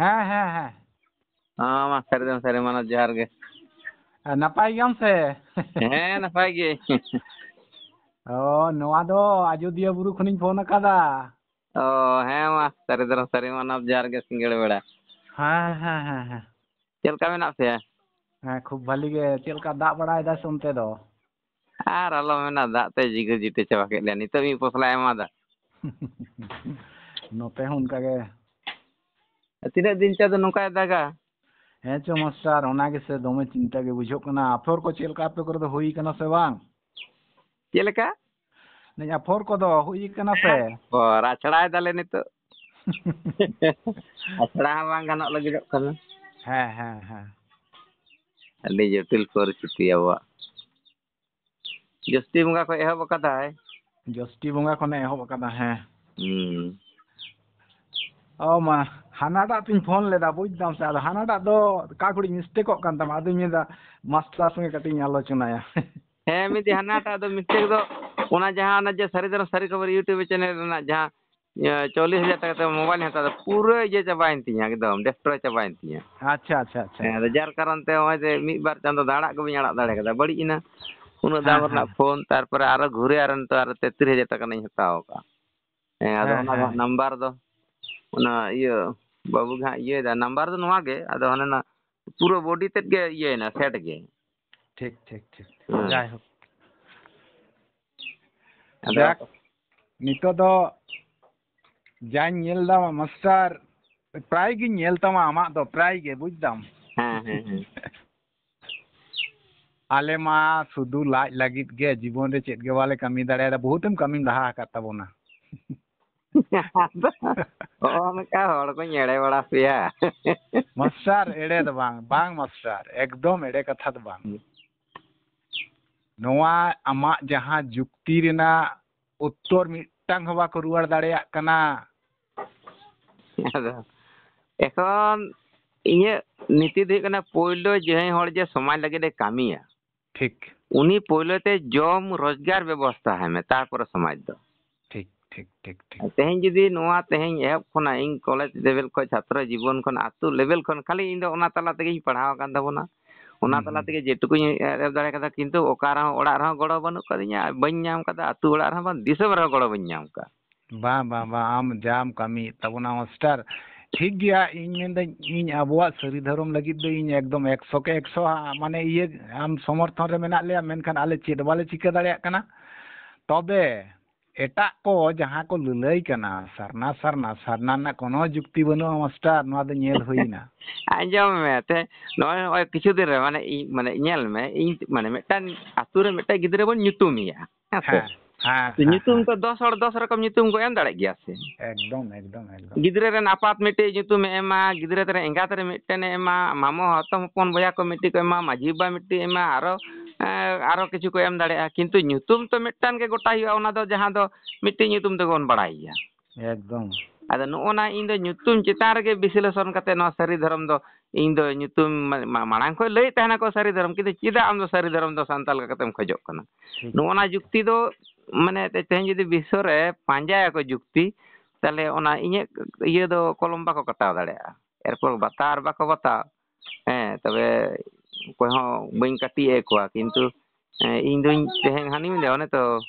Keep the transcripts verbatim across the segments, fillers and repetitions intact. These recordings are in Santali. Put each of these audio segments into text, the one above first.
ᱦᱮᱸ, ᱦᱮᱸ, ᱦᱮᱸ᱾ ᱦᱚᱸ, ᱢᱟ ᱥᱟᱹᱨᱤ ᱫᱚ ᱥᱟᱹᱨᱤ ᱢᱟᱱᱚᱛ ᱡᱚᱦᱟᱨ ᱜᱮ᱾ ᱟᱨ ᱱᱟᱯᱟᱭ ᱜᱮᱭᱟᱢ ᱥᱮ? ᱦᱮᱸ, ᱱᱟᱯᱟᱭ ᱜᱮ᱾ ᱚ, ᱱᱚᱣᱟ ᱫᱚ ᱟᱡᱚᱫᱤᱭᱟᱹ ᱵᱩᱨᱩ ᱠᱷᱚᱱᱤᱧ ᱯᱷᱳᱱ ᱟᱠᱟᱫᱟ᱾ ᱚ, ᱦᱮᱸ, ᱢᱟ ᱥᱟᱹᱨᱤ ᱫᱚ ᱥᱟᱹᱨᱤ ᱢᱟᱱᱚᱛ ᱡᱚᱦᱟᱨ ᱜᱮ ᱥᱤᱸᱜᱟᱹᱲ ᱵᱮᱲᱟ᱾ ᱦᱮᱸ, ᱦᱮᱸ, ᱦᱮᱸ, ᱦᱮᱸ᱾ ᱪᱮᱫ ᱞᱮᱠᱟ ᱢᱮᱱᱟᱜ ᱯᱮᱭᱟ? ᱦᱮᱸ, ᱠᱷᱩᱵ ᱵᱷᱟᱞᱤ ᱜᱮ᱾ ᱪᱮᱫ ᱞᱮᱠᱟ ᱫᱟᱜ ᱵᱟᱲᱟᱭᱮᱫᱟ ᱥᱮ ᱚᱱᱛᱮ ᱫᱚ? ᱟᱨ ᱟᱞᱚᱢ ᱢᱮᱱᱟ, ᱫᱟᱜ ᱛᱮ ᱡᱤᱜᱤᱨ ᱡᱤᱛᱟᱹ ᱪᱟᱵᱟ ᱠᱮᱫ ᱞᱮᱭᱟ᱾ ᱱᱤᱛᱚᱜ ᱢᱤᱫ ᱯᱚᱥᱞᱟᱭ ᱮᱢᱟᱫᱟ᱾ ᱱᱚᱛᱮ ᱦᱚᱸ ᱚᱱᱠᱟ ᱜᱮ᱾ ᱛᱤᱱᱟᱹᱜ ᱫᱤᱱ ᱪᱚ ᱟᱫᱚ ᱱᱚᱝᱠᱟᱭ ᱫᱟᱜᱟ? ᱦᱮᱸ ᱪᱚ ᱢᱟᱥᱴᱟᱨ, ᱚᱱᱟ ᱜᱮᱥᱮ ᱫᱚᱢᱮ ᱪᱤᱱᱛᱟ ᱜᱮ ᱵᱩᱡᱷᱟᱹᱜ ᱠᱟᱱᱟ᱾ ᱟᱯᱷᱚᱨ ᱠᱚ ᱪᱮᱫ ᱞᱮᱠᱟ ᱟᱯᱮ ᱠᱚᱨᱮ ᱫᱚ ᱦᱩᱭ ᱠᱟᱱᱟ ᱥᱮ ᱵᱟᱝ? ᱪᱮᱫ ᱞᱮᱠᱟ? ᱢᱮᱱ ᱟᱯᱷᱚᱨ ᱠᱚᱫᱚ ᱦᱩᱭ ᱠᱟᱱᱟ ᱥᱮ? ᱟᱯᱷᱚᱨ, ᱟᱪᱷᱲᱟᱭ ᱫᱟᱞᱮ ᱱᱤᱛᱚᱜ᱾ ᱟᱪᱷᱲᱟ ᱦᱚᱸ ᱵᱟᱝ ᱜᱟᱱᱚᱜ ᱞᱟᱹᱜᱤᱫᱚᱜ ᱠᱟᱱᱟ᱾ ᱦᱮᱸ, ᱦᱮᱸ, ᱦᱮᱸ᱾ ᱟᱹᱰᱤ ᱡᱚᱴᱤᱞ ᱯᱚᱨᱤᱥᱛᱷᱤᱛᱤ ᱟᱵᱚᱣᱟᱜ᱾ ᱡᱚᱥᱴᱤ ᱵᱚᱸᱜᱟ ᱠᱷᱚᱱ ᱮᱦᱚᱵ ᱟᱠᱟᱫᱟᱭ᱾ ᱡᱚᱥᱴᱤ ᱵᱚᱸᱜᱟ ᱠᱷᱚᱱᱮ ᱮᱦᱚᱵ ᱟᱠᱟᱫᱟ, ᱦᱮᱸ᱾ ᱦᱩᱸ᱾ ᱚ ᱢᱟ, ᱦᱟᱱᱟᱴᱟᱜ ᱛᱤᱧ ᱯᱷᱳᱱ ᱞᱮᱫᱟ, ᱵᱩᱡᱽ ᱫᱟᱢ ᱥᱮ, ᱟᱫᱚ ᱦᱟᱱᱟᱴᱟᱜ ᱫᱚ ᱚᱠᱟ ᱠᱷᱚᱱᱤᱧ ᱢᱤᱥᱴᱮᱠᱚᱜ ᱠᱟᱱ ᱛᱟᱢᱟ, ᱟᱫᱚᱧ ᱢᱮᱱᱫᱟ ᱢᱟᱥᱴᱟᱨ ᱥᱚᱸᱜᱮ ᱠᱟᱹᱴᱤᱡ ᱤᱧ ᱟᱞᱳᱪᱚᱱᱟᱭᱟ᱾ ᱦᱮᱸ, ᱢᱤᱫ ᱫᱤᱱ ᱦᱟᱱᱟᱴᱟᱜ ᱫᱚ ᱢᱤᱥᱴᱮᱠ ᱫᱚ ᱚᱱᱟ ᱡᱟᱦᱟᱸ ᱚᱱᱟ ᱡᱮ ᱥᱟᱹᱨᱤ ᱫᱷᱚᱨᱚᱢ ᱥᱟᱹᱨᱤ ᱠᱷᱚᱵᱚᱨ YouTube ᱪᱮᱱᱮᱞ ᱨᱮᱱᱟᱜ ᱡᱟᱦᱟᱸ, ᱤᱭᱟᱹ, ᱪᱚᱞᱞᱤᱥ ᱦᱟᱡᱟᱨ ᱴᱟᱠᱟ ᱛᱮ ᱢᱳᱵᱟᱭᱤᱞ ᱦᱟᱛᱟᱣ ᱫᱚ ᱯᱩᱨᱟᱹ ᱤᱭᱟᱹ ᱪᱟᱵᱟᱭᱮᱱ ᱛᱤᱧᱟ, ᱮᱠᱫᱚᱢ ᱰᱤᱥᱴᱨᱚᱭ ᱪᱟᱵᱟᱭᱮᱱ ᱛᱤᱧᱟ᱾ ᱟᱪᱪᱷᱟ, ᱟᱪᱪᱷᱟ, ᱟᱪᱪᱷᱟ᱾ ᱦᱮᱸ, ᱟᱫᱚ ᱡᱟᱨ ᱠᱟᱨᱚᱱ ᱛᱮ ᱱᱚᱜᱼᱚᱭ ᱡᱮ ᱢᱤᱫ ᱵᱟᱨ ᱪᱟᱸᱫᱚ ᱫᱚ ᱟᱲᱟᱜ ᱜᱮ ᱵᱟᱹᱧ ᱟᱲᱟᱜ ᱫᱟᱲᱮ ᱠᱟᱫᱟ, ᱵᱟᱹᱲᱤᱡ ᱮᱱᱟ᱾ ᱩᱱᱟᱹᱜ ᱫᱟᱢ ᱦᱮᱸ, ᱨᱮᱱᱟᱜ ᱦᱮᱸ᱾ ᱯᱷᱳᱱ, ᱛᱟᱨᱯᱚᱨᱮ ᱟᱨᱚ ᱜᱷᱩᱨᱮ ᱟᱨᱚ ᱱᱤᱛᱚᱜ ᱟᱨᱚ ᱛᱮᱛᱨᱤᱥ ᱦᱟᱡᱟᱨ ᱴᱟᱠᱟ ᱨᱮᱱᱟᱜ ᱤᱧ ᱦᱟᱛᱟᱣ ᱟᱠᱟᱫᱼᱟ᱾ ᱦᱮᱸ, ᱟᱫᱚ ᱦᱮᱸ, ᱚᱱᱟ ᱫᱚ ᱦᱮᱸ᱾ ᱦᱟᱸᱜ ᱱᱟᱢᱵᱟᱨ ᱫᱚ ᱚᱱᱟ ᱤᱭᱟᱹ ᱵᱟᱹᱵᱩ ᱜᱮ ᱦᱟᱸᱜ ᱤᱭᱟᱹᱭᱮᱫᱟ, ᱱᱟᱢᱵᱟᱨ ᱫᱚ ᱱᱚᱣᱟ ᱜᱮ, ᱟᱫᱚ ᱦᱟᱱᱮ ᱚᱱᱟ ᱯᱩᱨᱟᱹ ᱵᱚᱰᱤ ᱛᱮᱫ ᱜᱮ ᱤᱭᱟᱹᱭᱮᱱᱟ, ᱥᱮᱴ ᱜᱮ᱾ ᱴᱷᱤᱠ, ᱴᱷᱤᱠ, ᱴᱷᱤᱠ, ᱴᱷᱤᱠ᱾ ᱦᱮᱸ᱾ ᱡᱟᱭᱦᱳᱠ᱾ ᱟᱫᱚ ᱡᱟᱠ, ᱱᱤᱛᱚᱜ ᱫᱚ ᱡᱟᱧ ᱧᱮᱞ ᱮᱫᱟ ᱢᱟᱥᱴᱟᱨ, ᱯᱨᱟᱭ ᱜᱤᱧ ᱧᱮᱞ ᱛᱟᱢᱟ ᱟᱢᱟᱜ ᱫᱚ, ᱯᱨᱟᱭ ᱜᱮ, ᱵᱩᱡᱽ ᱫᱟᱢ᱾ ᱦᱮᱸ, ᱦᱮᱸ, ᱦᱮᱸ᱾ ᱟᱞᱮ ᱢᱟ ᱥᱩᱫᱷᱩ ᱞᱟᱡ ᱞᱟᱹᱜᱤᱫ ᱜᱮ, ᱡᱤᱵᱚᱱ ᱨᱮ ᱪᱮᱫ ᱜᱮ ᱵᱟᱞᱮ ᱠᱟᱹᱢᱤ ᱫᱟᱲᱮᱭᱟᱫᱟ, ᱵᱚᱦᱩᱛ ᱮᱢ ᱠᱟᱹᱢᱤᱢ ᱞᱟᱦᱟ ᱟᱠᱟᱫ ᱛᱟᱵᱚᱱᱟ᱾ ᱟᱫᱚ ᱦᱚᱸᱜᱼᱚ ᱱᱚᱝᱠᱟ ᱦᱚᱲ ᱠᱚᱧ ᱮᱲᱮ ᱵᱟᱲᱟ ᱯᱮᱭᱟ᱾ ᱢᱟᱥᱴᱟᱨ, ᱮᱲᱮ ᱫᱚ ᱵᱟᱝ, ᱵᱟᱝ ᱢᱟᱥᱴᱟᱨ, ᱮᱠᱫᱚᱢ ᱮᱲᱮ ᱠᱟᱛᱷᱟ ᱫᱚ ᱵᱟᱝ᱾ ᱦᱩᱸ᱾ ᱱᱚᱣᱟ ᱟᱢᱟᱜ ᱡᱟᱦᱟᱸ ᱡᱩᱠᱛᱤ ᱨᱮᱱᱟᱜ ᱩᱛᱛᱚᱨ ᱢᱤᱫᱴᱟᱝ ᱦᱚᱸ ᱵᱟᱠᱚ ᱨᱩᱣᱟᱹᱲ ᱫᱟᱲᱮᱭᱟᱜ ᱠᱟᱱᱟ᱾ ᱟᱫᱚ ᱮᱠᱷᱚᱱ ᱤᱧᱟᱹᱜ ᱱᱤᱛᱤ ᱫᱚ ᱦᱩᱭᱩᱜ ᱠᱟᱱᱟ, ᱯᱳᱭᱞᱳ ᱡᱟᱦᱟᱸᱭ ᱦᱚᱲ ᱡᱮ ᱥᱚᱢᱟᱡᱽ ᱞᱟᱹᱜᱤᱫ ᱮ ᱠᱟᱹᱢᱤᱭᱟ, ᱴᱷᱤᱠ᱾ ᱩᱱᱤ ᱯᱳᱭᱞᱳ ᱛᱮ ᱡᱚᱢ ᱨᱳᱡᱽᱜᱟᱨ ᱵᱮᱵᱚᱥᱛᱷᱟ ᱟᱭ ᱢᱮ, ᱛᱟᱨᱯᱚᱨᱮ ᱥᱚᱢᱟᱡᱽ ᱫᱚ᱾ ᱴᱷᱤᱠ, ᱴᱷᱤᱠ, ᱴᱷᱤᱠ, ᱴᱷᱤᱠ᱾ ᱛᱮᱦᱮᱧ ᱡᱩᱫᱤ ᱱᱚᱣᱟ ᱛᱮᱦᱮᱧ ᱮᱦᱚᱵ ᱠᱷᱚᱱᱟᱜ ᱤᱧ ᱠᱚᱞᱮᱡᱽ ᱞᱮᱵᱮᱞ ᱠᱷᱚᱱ, ᱪᱷᱟᱛᱨᱚ ᱡᱤᱵᱚᱱ ᱠᱷᱚᱱ, ᱟᱹᱛᱩ ᱞᱮᱵᱮᱞ ᱠᱷᱚᱱ ᱠᱷᱟᱹᱞᱤ ᱤᱧ ᱫᱚ ᱚᱱᱟ ᱛᱟᱞᱟ ᱛᱮᱜᱮᱧ ᱯᱟᱲᱦᱟᱣ ᱟᱠᱟᱱ ᱛᱟᱵᱚᱱᱟ, ᱚᱱᱟ ᱦᱩᱸ, ᱛᱟᱞᱟ ᱦᱩᱸ᱾ ᱛᱮᱜᱮ ᱡᱮᱴᱩᱠᱩᱧ ᱮᱦᱚᱵ ᱫᱟᱲᱮ ᱠᱟᱫᱟ, ᱠᱤᱱᱛᱩ ᱚᱠᱟ ᱨᱮᱦᱚᱸ, ᱚᱲᱟᱜ ᱨᱮᱦᱚᱸ ᱜᱚᱲᱚ ᱵᱟᱹᱱᱩᱜ ᱠᱟᱫᱤᱧᱟ, ᱵᱟᱹᱧ ᱧᱟᱢ ᱠᱟᱫᱟ, ᱟᱹᱛᱩ ᱚᱲᱟᱜ ᱨᱮᱦᱚᱸ ᱵᱟᱝ, ᱫᱤᱥᱚᱢ ᱨᱮᱦᱚᱸ ᱜᱚᱲᱚ ᱵᱟᱹᱧ ᱧᱟᱢ ᱠᱟᱫᱟ᱾ ᱵᱟᱝ, ᱵᱟᱝ, ᱵᱟᱝ, ᱟᱢ ᱡᱟᱢ ᱠᱟᱹᱢᱤᱭᱮᱫ ᱛᱟᱵᱚᱱᱟ ᱢᱟᱥᱴᱟᱨ, ᱴᱷᱤᱠ ᱜᱮᱭᱟ᱾ ᱤᱧ ᱢᱮᱱᱫᱟᱹᱧ, ᱤᱧ ᱟᱵᱚᱣᱟᱜ ᱥᱟᱹᱨᱤ ᱫᱷᱚᱨᱚᱢ ᱞᱟᱹᱜᱤᱫ ᱫᱚ ᱤᱧ ᱮᱠᱫᱚᱢ ᱮᱠᱥᱚ ᱠᱮ ᱮᱠᱥᱚ, ᱢᱟᱱᱮ, ᱤᱭᱟᱹ, ᱟᱢ ᱥᱚᱢᱚᱨᱛᱷᱚᱱ ᱨᱮ ᱢᱮᱱᱟᱜ ᱞᱮᱭᱟ, ᱢᱮᱱᱠᱷᱟᱱ ᱟᱞᱮ ᱪᱮᱫ ᱵᱟᱞᱮ ᱪᱤᱠᱟᱹ ᱫᱟᱲᱮᱭᱟᱜ ᱠᱟᱱᱟ᱾ ᱛᱚᱵᱮ ᱮᱴᱟᱜ ᱠᱚ ᱡᱟᱦᱟᱸ ᱠᱚ ᱞᱟᱹᱞᱟᱹᱭ ᱠᱟᱱᱟ, ᱥᱟᱨᱱᱟ, ᱥᱟᱨᱱᱟ, ᱥᱟᱨᱱᱟ ᱨᱮᱱᱟᱜ ᱠᱳᱱᱳ ᱡᱩᱠᱛᱤ ᱵᱟᱹᱱᱩᱜᱼᱟ ᱢᱟᱥᱴᱟᱨ, ᱱᱚᱣᱟ ᱫᱚ ᱧᱮᱞ ᱦᱩᱭᱱᱟ᱾ ᱟᱸᱡᱚᱢ ᱢᱮ, ᱛᱮ ᱱᱚᱜᱼᱚᱭ, ᱱᱚᱜᱼᱚᱭ ᱠᱤᱪᱷᱩ ᱫᱤᱱ ᱨᱮ, ᱢᱟᱱᱮ, ᱤᱧ, ᱢᱟᱱᱮ, ᱧᱮᱞ ᱢᱮ, ᱤᱧ, ᱢᱟᱱᱮ, ᱢᱤᱫᱴᱟᱝ ᱟᱛᱳ ᱨᱮ ᱢᱤᱫᱴᱟᱝ ᱜᱤᱫᱽᱨᱟᱹ ᱵᱚᱱ ᱧᱩᱛᱩᱢᱮᱭᱟ, ᱦᱮᱸ ᱥᱮ? ᱦᱮᱸ, ᱦᱮᱸ, ᱛᱚ, ᱦᱮᱸ, ᱧᱩᱛᱩᱢ ᱦᱮᱸ᱾ ᱛᱚ ᱫᱚᱥ ᱦᱚᱲ ᱫᱚᱥ ᱨᱚᱠᱚᱢ ᱧᱩᱛᱩᱢ ᱠᱚ ᱮᱢ ᱫᱟᱲᱮᱜ ᱜᱮᱭᱟ ᱥᱮ? ᱮᱠᱫᱚᱢ, ᱮᱠᱫᱚᱢ, ᱮᱠᱫᱚᱢ᱾ ᱜᱤᱫᱽᱨᱟᱹ ᱨᱮᱱ ᱟᱯᱟᱛ ᱢᱤᱫᱴᱤᱡ ᱧᱩᱛᱩᱢᱮ ᱮᱢᱟ, ᱜᱤᱫᱽᱨᱟᱹ ᱨᱮᱱ ᱮᱸᱜᱟᱛ ᱨᱮ ᱢᱤᱫᱴᱮᱱᱮ ᱮᱢᱟ, ᱢᱟᱢᱚ ᱦᱟᱛᱚᱢ ᱦᱚᱯᱚᱱ ᱵᱚᱭᱦᱟ ᱠᱚ ᱢᱤᱫᱴᱤᱡ ᱠᱚ ᱮᱢᱟ, ᱢᱟᱹᱡᱷᱤ ᱵᱟᱵᱟ ᱢᱤᱫᱴᱤᱡ ᱮᱢᱟ, ᱟᱨᱚ, ᱮᱸ, ᱟᱨᱚ ᱠᱤᱪᱷᱩ ᱠᱚ ᱮᱢ ᱫᱟᱲᱮᱭᱟᱜᱼᱟ᱾ ᱠᱤᱱᱛᱩ ᱧᱩᱛᱩᱢ ᱛᱚ ᱢᱤᱫᱴᱟᱝ ᱜᱮ ᱜᱚᱴᱟ ᱦᱩᱭᱩᱜᱼᱟ, ᱚᱱᱟ ᱫᱚ ᱡᱟᱦᱟᱸ ᱫᱚ ᱢᱤᱫᱴᱤᱡ ᱧᱩᱛᱩᱢ ᱛᱮᱜᱮ ᱵᱚᱱ ᱵᱟᱲᱟᱭᱮᱭᱟ᱾ ᱮᱠᱫᱚᱢ᱾ ᱟᱫᱚ ᱱᱚᱜᱼᱚ ᱱᱟ ᱤᱧ ᱫᱚ ᱧᱩᱛᱩᱢ ᱪᱮᱛᱟᱱ ᱨᱮᱜᱮ ᱵᱤᱥᱞᱮᱥᱚᱱ ᱠᱟᱛᱮ ᱱᱚᱣᱟ ᱥᱟᱹᱨᱤ ᱫᱷᱚᱨᱚᱢ ᱫᱚ ᱤᱧ ᱫᱚ ᱧᱩᱛᱩᱢ ᱢᱟ-, ᱢᱟ-, ᱢᱟᱲᱟᱝ ᱠᱷᱚᱱ ᱞᱟᱹᱭᱮᱫ ᱛᱟᱦᱮᱱᱟᱠᱚ ᱥᱟᱹᱨᱤ ᱫᱷᱚᱨᱚᱢ, ᱠᱤᱱᱛᱩ ᱪᱮᱫᱟᱜ ᱟᱢ ᱫᱚ ᱥᱟᱹᱨᱤ ᱫᱷᱚᱨᱚᱢ ᱫᱚ ᱥᱟᱱᱛᱟᱲ ᱞᱮᱠᱟ ᱠᱟᱛᱮᱢ ᱠᱷᱚᱡᱚᱜ ᱠᱟᱱᱟ? ᱴᱷᱤᱠ᱾ ᱱᱚᱜᱼᱚ ᱱᱟ ᱡᱩᱠᱛᱤ ᱫᱚ, ᱢᱟᱱᱮ, ᱛᱮ-, ᱛᱮᱦᱮᱧ ᱡᱩᱫᱤ ᱵᱤᱥᱥᱚ ᱨᱮ ᱯᱟᱸᱡᱟᱭᱟᱠᱚ ᱡᱩᱠᱛᱤ, ᱛᱟᱦᱞᱮ ᱚᱱᱟ ᱤᱧᱟᱹᱜ ᱤᱭᱟᱹ ᱫᱚ ᱠᱚᱞᱚᱢ ᱵᱟᱠᱚ ᱠᱟᱴᱟᱣ ᱫᱟᱲᱮᱭᱟᱜᱼᱟ᱾ ᱮᱨᱯᱚᱨ ᱵᱟᱛᱟᱣ ᱟᱨ ᱵᱟᱠᱚ ᱵᱟᱛᱟᱣ, ᱦᱮᱸ, ᱛᱚᱵᱮ ᱚᱠᱚᱭ ᱦᱚᱸ ᱵᱟᱹᱧ ᱠᱟᱹᱴᱤᱡ ᱮᱫ ᱠᱚᱣᱟ, ᱠᱤᱱᱛᱩ, ᱦᱮᱸ, ᱤᱧ ᱫᱩᱧ ᱛᱮᱦᱮᱧ ᱦᱟᱹᱱᱤᱧ ᱢᱮᱱᱫᱟ, ᱚᱱᱮ ᱛᱚ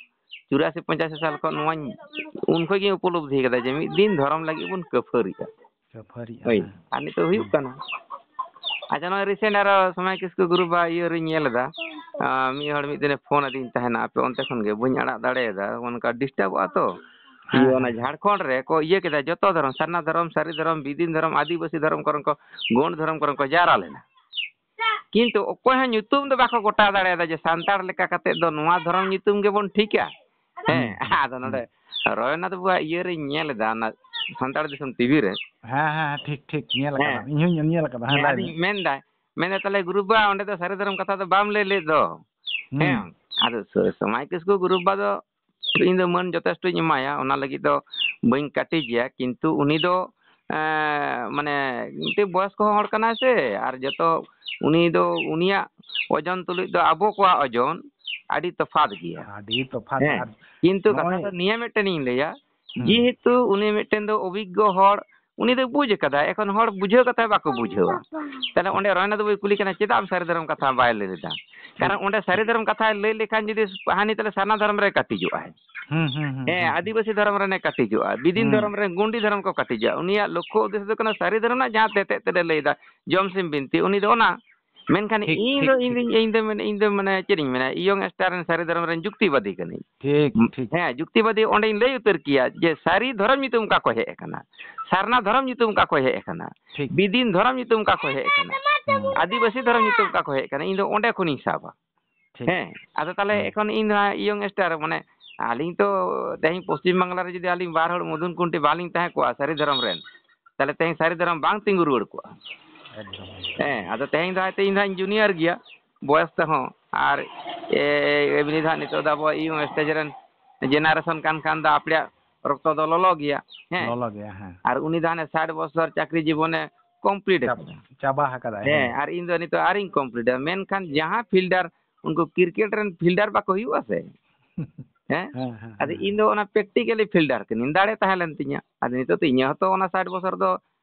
ᱪᱩᱨᱟᱥᱤ ᱯᱚᱸᱪᱟᱥᱤ ᱥᱟᱞ ᱠᱷᱚᱱ ᱱᱚᱣᱟᱧ, ᱩᱱ ᱠᱷᱚᱱ ᱜᱤᱧ ᱩᱯᱚᱞᱚᱵᱽᱫᱷᱤ ᱠᱟᱫᱟ ᱡᱮ ᱢᱤᱫ ᱫᱤᱱ ᱫᱷᱚᱨᱚᱢ ᱞᱟᱹᱜᱤᱫ ᱵᱚᱱ ᱠᱟᱹᱯᱷᱟᱹᱨᱤᱜᱼᱟ᱾ ᱠᱟᱹᱯᱷᱟᱹᱨᱤᱜᱼᱟ, ᱦᱳᱭ, ᱦᱮᱸ᱾ ᱟᱨ ᱱᱤᱛᱚᱜ ᱦᱩᱭᱩᱜ ᱦᱮᱸ᱾ ᱠᱟᱱᱟ᱾ ᱟᱪᱪᱷᱟ, ᱱᱚᱜᱼᱚᱭ recent ᱟᱨᱚ ᱥᱚᱢᱟᱭ ᱠᱤᱥᱠᱩ ᱜᱩᱨᱩ ᱵᱟ ᱤᱭᱟᱹ ᱨᱤᱧ ᱧᱮᱞ ᱮᱫᱟ, ᱟᱸ, ᱢᱤᱫ ᱦᱚᱲ ᱢᱤᱫ ᱫᱤᱱᱮ ᱯᱷᱳᱱ ᱟᱹᱫᱤᱧ ᱛᱟᱦᱮᱱᱟ, ᱟᱯᱮ ᱚᱱᱛᱮ ᱠᱷᱚᱱ ᱜᱮ ᱵᱟᱹᱧ ᱟᱲᱟᱜ ᱫᱟᱲᱮᱭᱟᱫᱟ, ᱚᱱᱠᱟ ᱰᱤᱥᱴᱟᱵᱚᱜᱼᱟ ᱛᱚ᱾ ᱦᱮᱸ, ᱤᱭᱟᱹ, ᱚᱱᱟ ᱦᱮᱸ᱾ ᱡᱷᱟᱲᱠᱷᱚᱸᱰ ᱨᱮ ᱠᱚ ᱤᱭᱟᱹ ᱠᱮᱫᱟ, ᱡᱚᱛᱚ ᱫᱷᱚᱨᱚᱢ, ᱥᱟᱨᱱᱟ ᱫᱷᱚᱨᱚᱢ, ᱥᱟᱹᱨᱤ ᱫᱷᱚᱨᱚᱢ, ᱵᱤᱫᱤᱱ ᱫᱷᱚᱨᱚᱢ, ᱟᱹᱫᱤᱵᱟᱹᱥᱤ ᱫᱷᱚᱨᱚᱢ ᱠᱚᱨᱮᱱ ᱠᱚ, ᱜᱳᱸᱰ ᱫᱷᱚᱨᱚᱢ ᱠᱚᱨᱮᱱ ᱠᱚ ᱡᱟᱣᱨᱟ ᱞᱮᱱᱟ᱾ ᱠᱤᱱᱛᱩ ᱚᱠᱚᱭ ᱦᱚᱸ ᱧᱩᱛᱩᱢ ᱫᱚ ᱵᱟᱠᱚ ᱜᱚᱴᱟ ᱫᱟᱲᱮᱭᱟᱫᱟ ᱡᱮ ᱥᱟᱱᱛᱟᱲ ᱞᱮᱠᱟ ᱠᱟᱛᱮ ᱫᱚ ᱱᱚᱣᱟ ᱫᱷᱚᱨᱚᱢ ᱧᱩᱛᱩᱢ ᱜᱮᱵᱚᱱ ᱴᱷᱤᱠᱟ᱾ ᱦᱮᱸ, ᱦᱩᱸ, ᱦᱩᱸ, ᱟᱫᱚ ᱦᱩᱸ᱾ ᱱᱚᱰᱮ ᱨᱚᱭᱱᱟᱛᱷ ᱵᱟᱵᱩᱣᱟᱜ ᱤᱭᱟᱹ ᱨᱤᱧ ᱧᱮᱞ ᱮᱫᱟ, ᱚᱱᱟ ᱥᱟᱱᱛᱟᱲ ᱫᱤᱥᱚᱢ ᱴᱤᱵᱷᱤ ᱨᱮ᱾ ᱦᱮᱸ, ᱦᱮᱸ, ᱦᱮᱸ, ᱴᱷᱤᱠ, ᱴᱷᱤᱠ, ᱧᱮᱞ ᱦᱮᱸ᱾ ᱟᱠᱟᱫᱟᱢ, ᱤᱧ ᱦᱚᱸᱧ ᱧᱮᱞ ᱟᱠᱟᱫᱟ᱾ ᱦᱮᱸ, ᱦᱮᱸ, ᱞᱟᱹᱭ ᱢᱮ᱾ ᱟᱫᱚᱧ ᱢᱮᱱᱫᱟ, ᱢᱮᱱᱫᱟ, "ᱛᱟᱦᱞᱮ ᱜᱩᱨᱩ ᱵᱟ, ᱚᱸᱰᱮ ᱫᱚ ᱥᱟᱹᱨᱤ ᱫᱷᱚᱨᱚᱢ ᱠᱟᱛᱷᱟ ᱫᱚ ᱵᱟᱢ ᱞᱟᱹᱭ ᱞᱮᱫ ᱫᱚ?" ᱦᱩᱸ᱾ ᱦᱮᱸ, ᱟᱫᱚ ᱥᱚ-, ᱥᱚᱢᱟᱭ ᱠᱤᱥᱠᱩ ᱜᱩᱨᱩ ᱵᱟ ᱫᱚ ᱤᱧ ᱫᱚ ᱢᱟᱹᱱ ᱡᱚᱛᱷᱮᱥᱴᱚᱧ ᱮᱢᱟᱭᱟ, ᱚᱱᱟ ᱞᱟᱹᱜᱤᱫ ᱫᱚ ᱵᱟᱹᱧ ᱠᱟᱹᱴᱤᱡᱮᱭᱟ, ᱠᱤᱱᱛᱩ ᱩᱱᱤ ᱫᱚ, ᱮᱸ, ᱢᱟᱱᱮ, ᱢᱤᱫᱴᱮᱡ ᱵᱚᱭᱚᱥᱠᱚ ᱦᱚᱲ ᱠᱟᱱᱟᱭ ᱥᱮ, ᱟᱨ ᱡᱚᱛᱚ ᱩᱱᱤ ᱫᱚ, ᱩᱱᱤᱭᱟᱜ ᱳᱡᱚᱱ ᱛᱩᱞᱩᱡ ᱫᱚ ᱟᱵᱚ ᱠᱚᱣᱟᱜ ᱳᱡᱚᱱ ᱟᱹᱰᱤ ᱛᱚᱯᱷᱟᱛ ᱜᱮᱭᱟ᱾ ᱟᱹᱰᱤ ᱛᱚᱯᱷᱟᱛ᱾ ᱦᱮᱸ, ᱟᱨ ᱠᱤᱱᱛᱩ ᱠᱟᱛᱷᱟ ᱱᱚᱜᱼᱚᱭ ᱫᱚ ᱱᱤᱭᱟᱹ ᱢᱤᱫᱴᱮᱱ ᱤᱧ ᱞᱟᱹᱭᱟ, ᱦᱩᱸ᱾ ᱡᱮᱦᱮᱛᱩ ᱩᱱᱤ ᱢᱤᱫᱴᱮᱱ ᱫᱚ ᱚᱵᱷᱤᱜᱽᱜᱚ ᱦᱚᱲ, ᱩᱱᱤ ᱫᱚ ᱵᱩᱡᱽ ᱟᱠᱟᱫᱟᱭ, ᱮᱠᱷᱚᱱ ᱦᱚᱲ ᱵᱩᱡᱷᱟᱹᱣ ᱠᱟᱛᱷᱟ ᱵᱟᱠᱚ ᱵᱩᱡᱷᱟᱹᱣᱟ᱾ ᱛᱟᱦᱞᱮ ᱚᱸᱰᱮ ᱨᱚᱭᱱᱟᱛᱷ ᱵᱟᱵᱩᱭ ᱠᱩᱞᱤ ᱠᱟᱱᱟ, ᱪᱮᱫᱟᱜ ᱟᱢ ᱥᱟᱹᱨᱤ ᱫᱷᱚᱨᱚᱢ ᱠᱟᱛᱷᱟ ᱵᱟᱭ ᱞᱟᱹᱭ ᱞᱮᱫᱟ? ᱴᱷᱤᱠ᱾ ᱠᱟᱨᱚᱱ ᱚᱸᱰᱮ ᱥᱟᱹᱨᱤ ᱫᱷᱚᱨᱚᱢ ᱠᱟᱛᱷᱟᱭ ᱞᱟᱹᱭ ᱞᱮᱠᱷᱟᱱ ᱡᱩᱫᱤ ᱦᱟᱹᱱᱤ ᱛᱟᱦᱞᱮ ᱥᱟᱨᱱᱟ ᱫᱷᱚᱨᱚᱢ ᱨᱮ ᱠᱟᱹᱴᱤᱡᱚᱜᱼᱟᱭ᱾ ᱦᱩᱸ, ᱦᱩᱸ, ᱦᱩᱸ, ᱦᱮᱸ, ᱦᱩᱸ, ᱦᱩᱸ᱾ ᱟᱹᱫᱤᱵᱟᱹᱥᱤ ᱫᱷᱚᱨᱚᱢ ᱨᱮᱱᱮ ᱠᱟᱹᱴᱤᱡᱚᱜᱼᱟ, ᱵᱤᱫᱤᱱ ᱦᱩᱸ᱾ ᱫᱷᱚᱨᱚᱢ ᱨᱮᱱ ᱜᱩᱱᱰᱤ ᱫᱷᱚᱨᱚᱢ ᱠᱚ ᱠᱟᱹᱴᱤᱡᱚᱜᱼᱟ᱾ ᱩᱱᱤᱭᱟᱜ ᱞᱚᱠᱠᱷᱚ ᱩᱫᱽᱫᱮᱥᱥᱚ ᱫᱚ ᱠᱟᱱᱟ ᱥᱟᱹᱨᱤ ᱫᱷᱚᱨᱚᱢ ᱨᱮᱱᱟᱜ ᱡᱟᱦᱟᱸ ᱛᱮᱛᱮᱫ ᱛᱮᱫ ᱮ ᱞᱟᱹᱭ ᱮᱫᱟ, ᱡᱚᱢ ᱥᱤᱢ ᱵᱤᱱᱛᱤ, ᱩᱱᱤ ᱫᱚ ᱚᱱᱟ᱾ ᱢᱮᱱᱠᱷᱟᱱ ᱴᱷᱤᱠ, ᱤᱧ ᱴᱷᱤᱠ, ᱫᱚ, ᱤᱧ ᱴᱷᱤᱠ᱾ ᱫᱚᱧ, ᱤᱧ ᱫᱚ ᱢᱟᱱᱮ ᱪᱮᱫ ᱤᱧ ᱢᱮᱱᱟ, ᱤᱭᱚᱝ ᱥᱴᱟᱨ ᱨᱮᱱ ᱥᱟᱹᱨᱤ ᱫᱷᱚᱨᱚᱢ ᱨᱮᱱ ᱡᱩᱠᱛᱤᱵᱟᱫᱤ ᱠᱟᱹᱱᱟᱹᱧ᱾ ᱴᱷᱤᱠ, ᱴᱷᱤᱠ᱾ ᱦᱮᱸ, ᱡᱩᱠᱛᱤᱵᱟᱫᱤ ᱚᱸᱰᱮᱧ ᱞᱟᱹᱭ ᱩᱛᱟᱹᱨ ᱠᱮᱭᱟ ᱡᱮ ᱥᱟᱹᱨᱤ ᱫᱷᱚᱨᱚᱢ ᱧᱩᱛᱩᱢ ᱚᱠᱟ ᱠᱷᱚᱱ ᱦᱮᱡ ᱟᱠᱟᱱᱟ, ᱥᱟᱨᱱᱟ ᱫᱷᱚᱨᱚᱢ ᱧᱩᱛᱩᱢ ᱚᱠᱟ ᱠᱷᱚᱱ ᱦᱮᱡ ᱟᱠᱟᱱᱟ, ᱴᱷᱤᱠ᱾ ᱵᱤᱫᱤᱱ ᱫᱷᱚᱨᱚᱢ ᱧᱩᱛᱩᱢ ᱚᱠᱟ ᱠᱷᱚᱱ ᱦᱮᱡ ᱟᱠᱟᱱᱟ, ᱦᱩᱸ᱾ ᱟᱹᱫᱤᱵᱟᱹᱥᱤ ᱫᱷᱚᱨᱚᱢ ᱧᱩᱛᱩᱢ ᱚᱠᱟ ᱠᱷᱚᱱ ᱦᱮᱡ ᱟᱠᱟᱱᱟ, ᱤᱧ ᱫᱚ ᱚᱸᱰᱮ ᱠᱷᱚᱱᱤᱧ ᱥᱟᱵᱟ᱾ ᱴᱷᱤᱠ᱾ ᱦᱮᱸ, ᱟᱫᱚ ᱛᱟᱦᱞᱮ ᱦᱩᱸ᱾ ᱮᱠᱷᱚᱱ ᱤᱧ ᱫᱚ ᱦᱟᱸᱜ ᱤᱭᱚᱝ ᱥᱴᱟᱨ, ᱢᱟᱱᱮ, ᱟᱹᱞᱤᱧ ᱛᱚ ᱛᱮᱦᱮᱧ ᱯᱚᱥᱪᱤᱢ ᱵᱟᱝᱞᱟ ᱨᱮ ᱡᱩᱫᱤ ᱟᱹᱞᱤᱧ ᱵᱟᱨ ᱦᱚᱲ ᱢᱚᱫᱷᱩᱱ ᱠᱩᱱᱴᱤ ᱵᱟᱞᱤᱧ ᱛᱟᱦᱮᱸ ᱠᱚᱜᱼᱟ ᱥᱟᱹᱨᱤ ᱫᱷᱚᱨᱚᱢ ᱨᱮᱱ, ᱛᱟᱦᱞᱮ ᱛᱮᱦᱮᱧ ᱥᱟᱹᱨᱤ ᱫᱷᱚᱨᱚᱢ ᱵᱟᱝ ᱛᱤᱸᱜᱩ ᱨᱩᱣᱟᱹᱲ ᱠᱚᱜᱼᱟ᱾ ᱮᱠᱫᱚᱢ, ᱮᱠᱫᱚᱢ᱾ ᱦᱮᱸ, ᱟᱫᱚ ᱛᱮᱦᱮᱧ ᱫᱚ ᱦᱚᱭᱛᱳ ᱤᱧ ᱫᱚ ᱦᱟᱸᱜ ᱤᱧ ᱡᱩᱱᱤᱭᱟᱨ ᱜᱮᱭᱟ ᱵᱚᱭᱚᱥ ᱛᱮᱦᱚᱸ, ᱟᱨ, ᱮ, ᱮᱢᱱᱤ ᱫᱚ ᱦᱟᱸᱜ ᱱᱤᱛᱚᱜ ᱫᱚ ᱟᱵᱚ ᱤᱭᱚᱝ ᱥᱴᱮᱡᱽ ᱨᱮᱱ ᱡᱮᱱᱟᱨᱮᱥᱚᱱ ᱠᱟᱱ ᱠᱷᱟᱱ ᱫᱚ ᱟᱯᱮᱭᱟᱜ ᱨᱚᱠᱛᱚ ᱫᱚ ᱞᱚᱞᱚ ᱜᱮᱭᱟ᱾ ᱦᱮᱸ᱾ ᱞᱚᱞᱚ ᱜᱮᱭᱟ, ᱦᱮᱸ᱾ ᱟᱨ ᱩᱱᱤ ᱫᱚ ᱦᱟᱱᱮ ᱥᱟᱴ ᱵᱚᱪᱷᱚᱨ ᱪᱟᱹᱠᱨᱤ ᱡᱤᱵᱚᱱᱮ complete ᱪᱟᱵ-, ᱟᱠᱟᱫᱟ᱾ ᱪᱟᱵᱟ ᱟᱠᱟᱫᱟᱭ, ᱦᱮᱸ, ᱦᱮᱸ᱾ ᱟᱨ ᱤᱧ ᱫᱚ ᱱᱤᱛᱚᱜ ᱟᱹᱣᱨᱤᱧ ᱠᱚᱢᱯᱞᱤᱴᱟ᱾ ᱢᱮᱱᱠᱷᱟᱱ ᱡᱟᱦᱟᱸ ᱯᱷᱤᱞᱰᱟᱨ, ᱩᱱᱠᱩ ᱠᱨᱤᱠᱮᱴ ᱨᱮᱱ ᱯᱷᱤᱞᱰᱟᱨ ᱵᱟᱠᱚ ᱦᱩᱭᱩᱜᱼᱟ ᱥᱮ? ᱦᱮᱸ? ᱦᱮᱸ, ᱦᱮᱸ, ᱟᱫᱚ ᱦᱮᱸ᱾ ᱤᱧ ᱫᱚ ᱚᱱᱟ ᱯᱨᱮᱠᱴᱤᱠᱟᱞᱤ ᱯᱷᱤᱞᱰᱟᱨ ᱠᱟᱹᱱᱟᱹᱧ, ᱫᱟᱲᱮ ᱛᱟᱦᱮᱸ ᱞᱮᱱ ᱛᱤᱧᱟ᱾ ᱟᱫᱚ ᱱᱤᱛᱚᱜ ᱫᱚ ᱤᱧᱟᱹᱜ ᱦᱚᱸᱛᱚ ᱚᱱᱟ ᱥᱟᱴ ᱵᱚᱪᱷᱚᱨ ᱫᱚ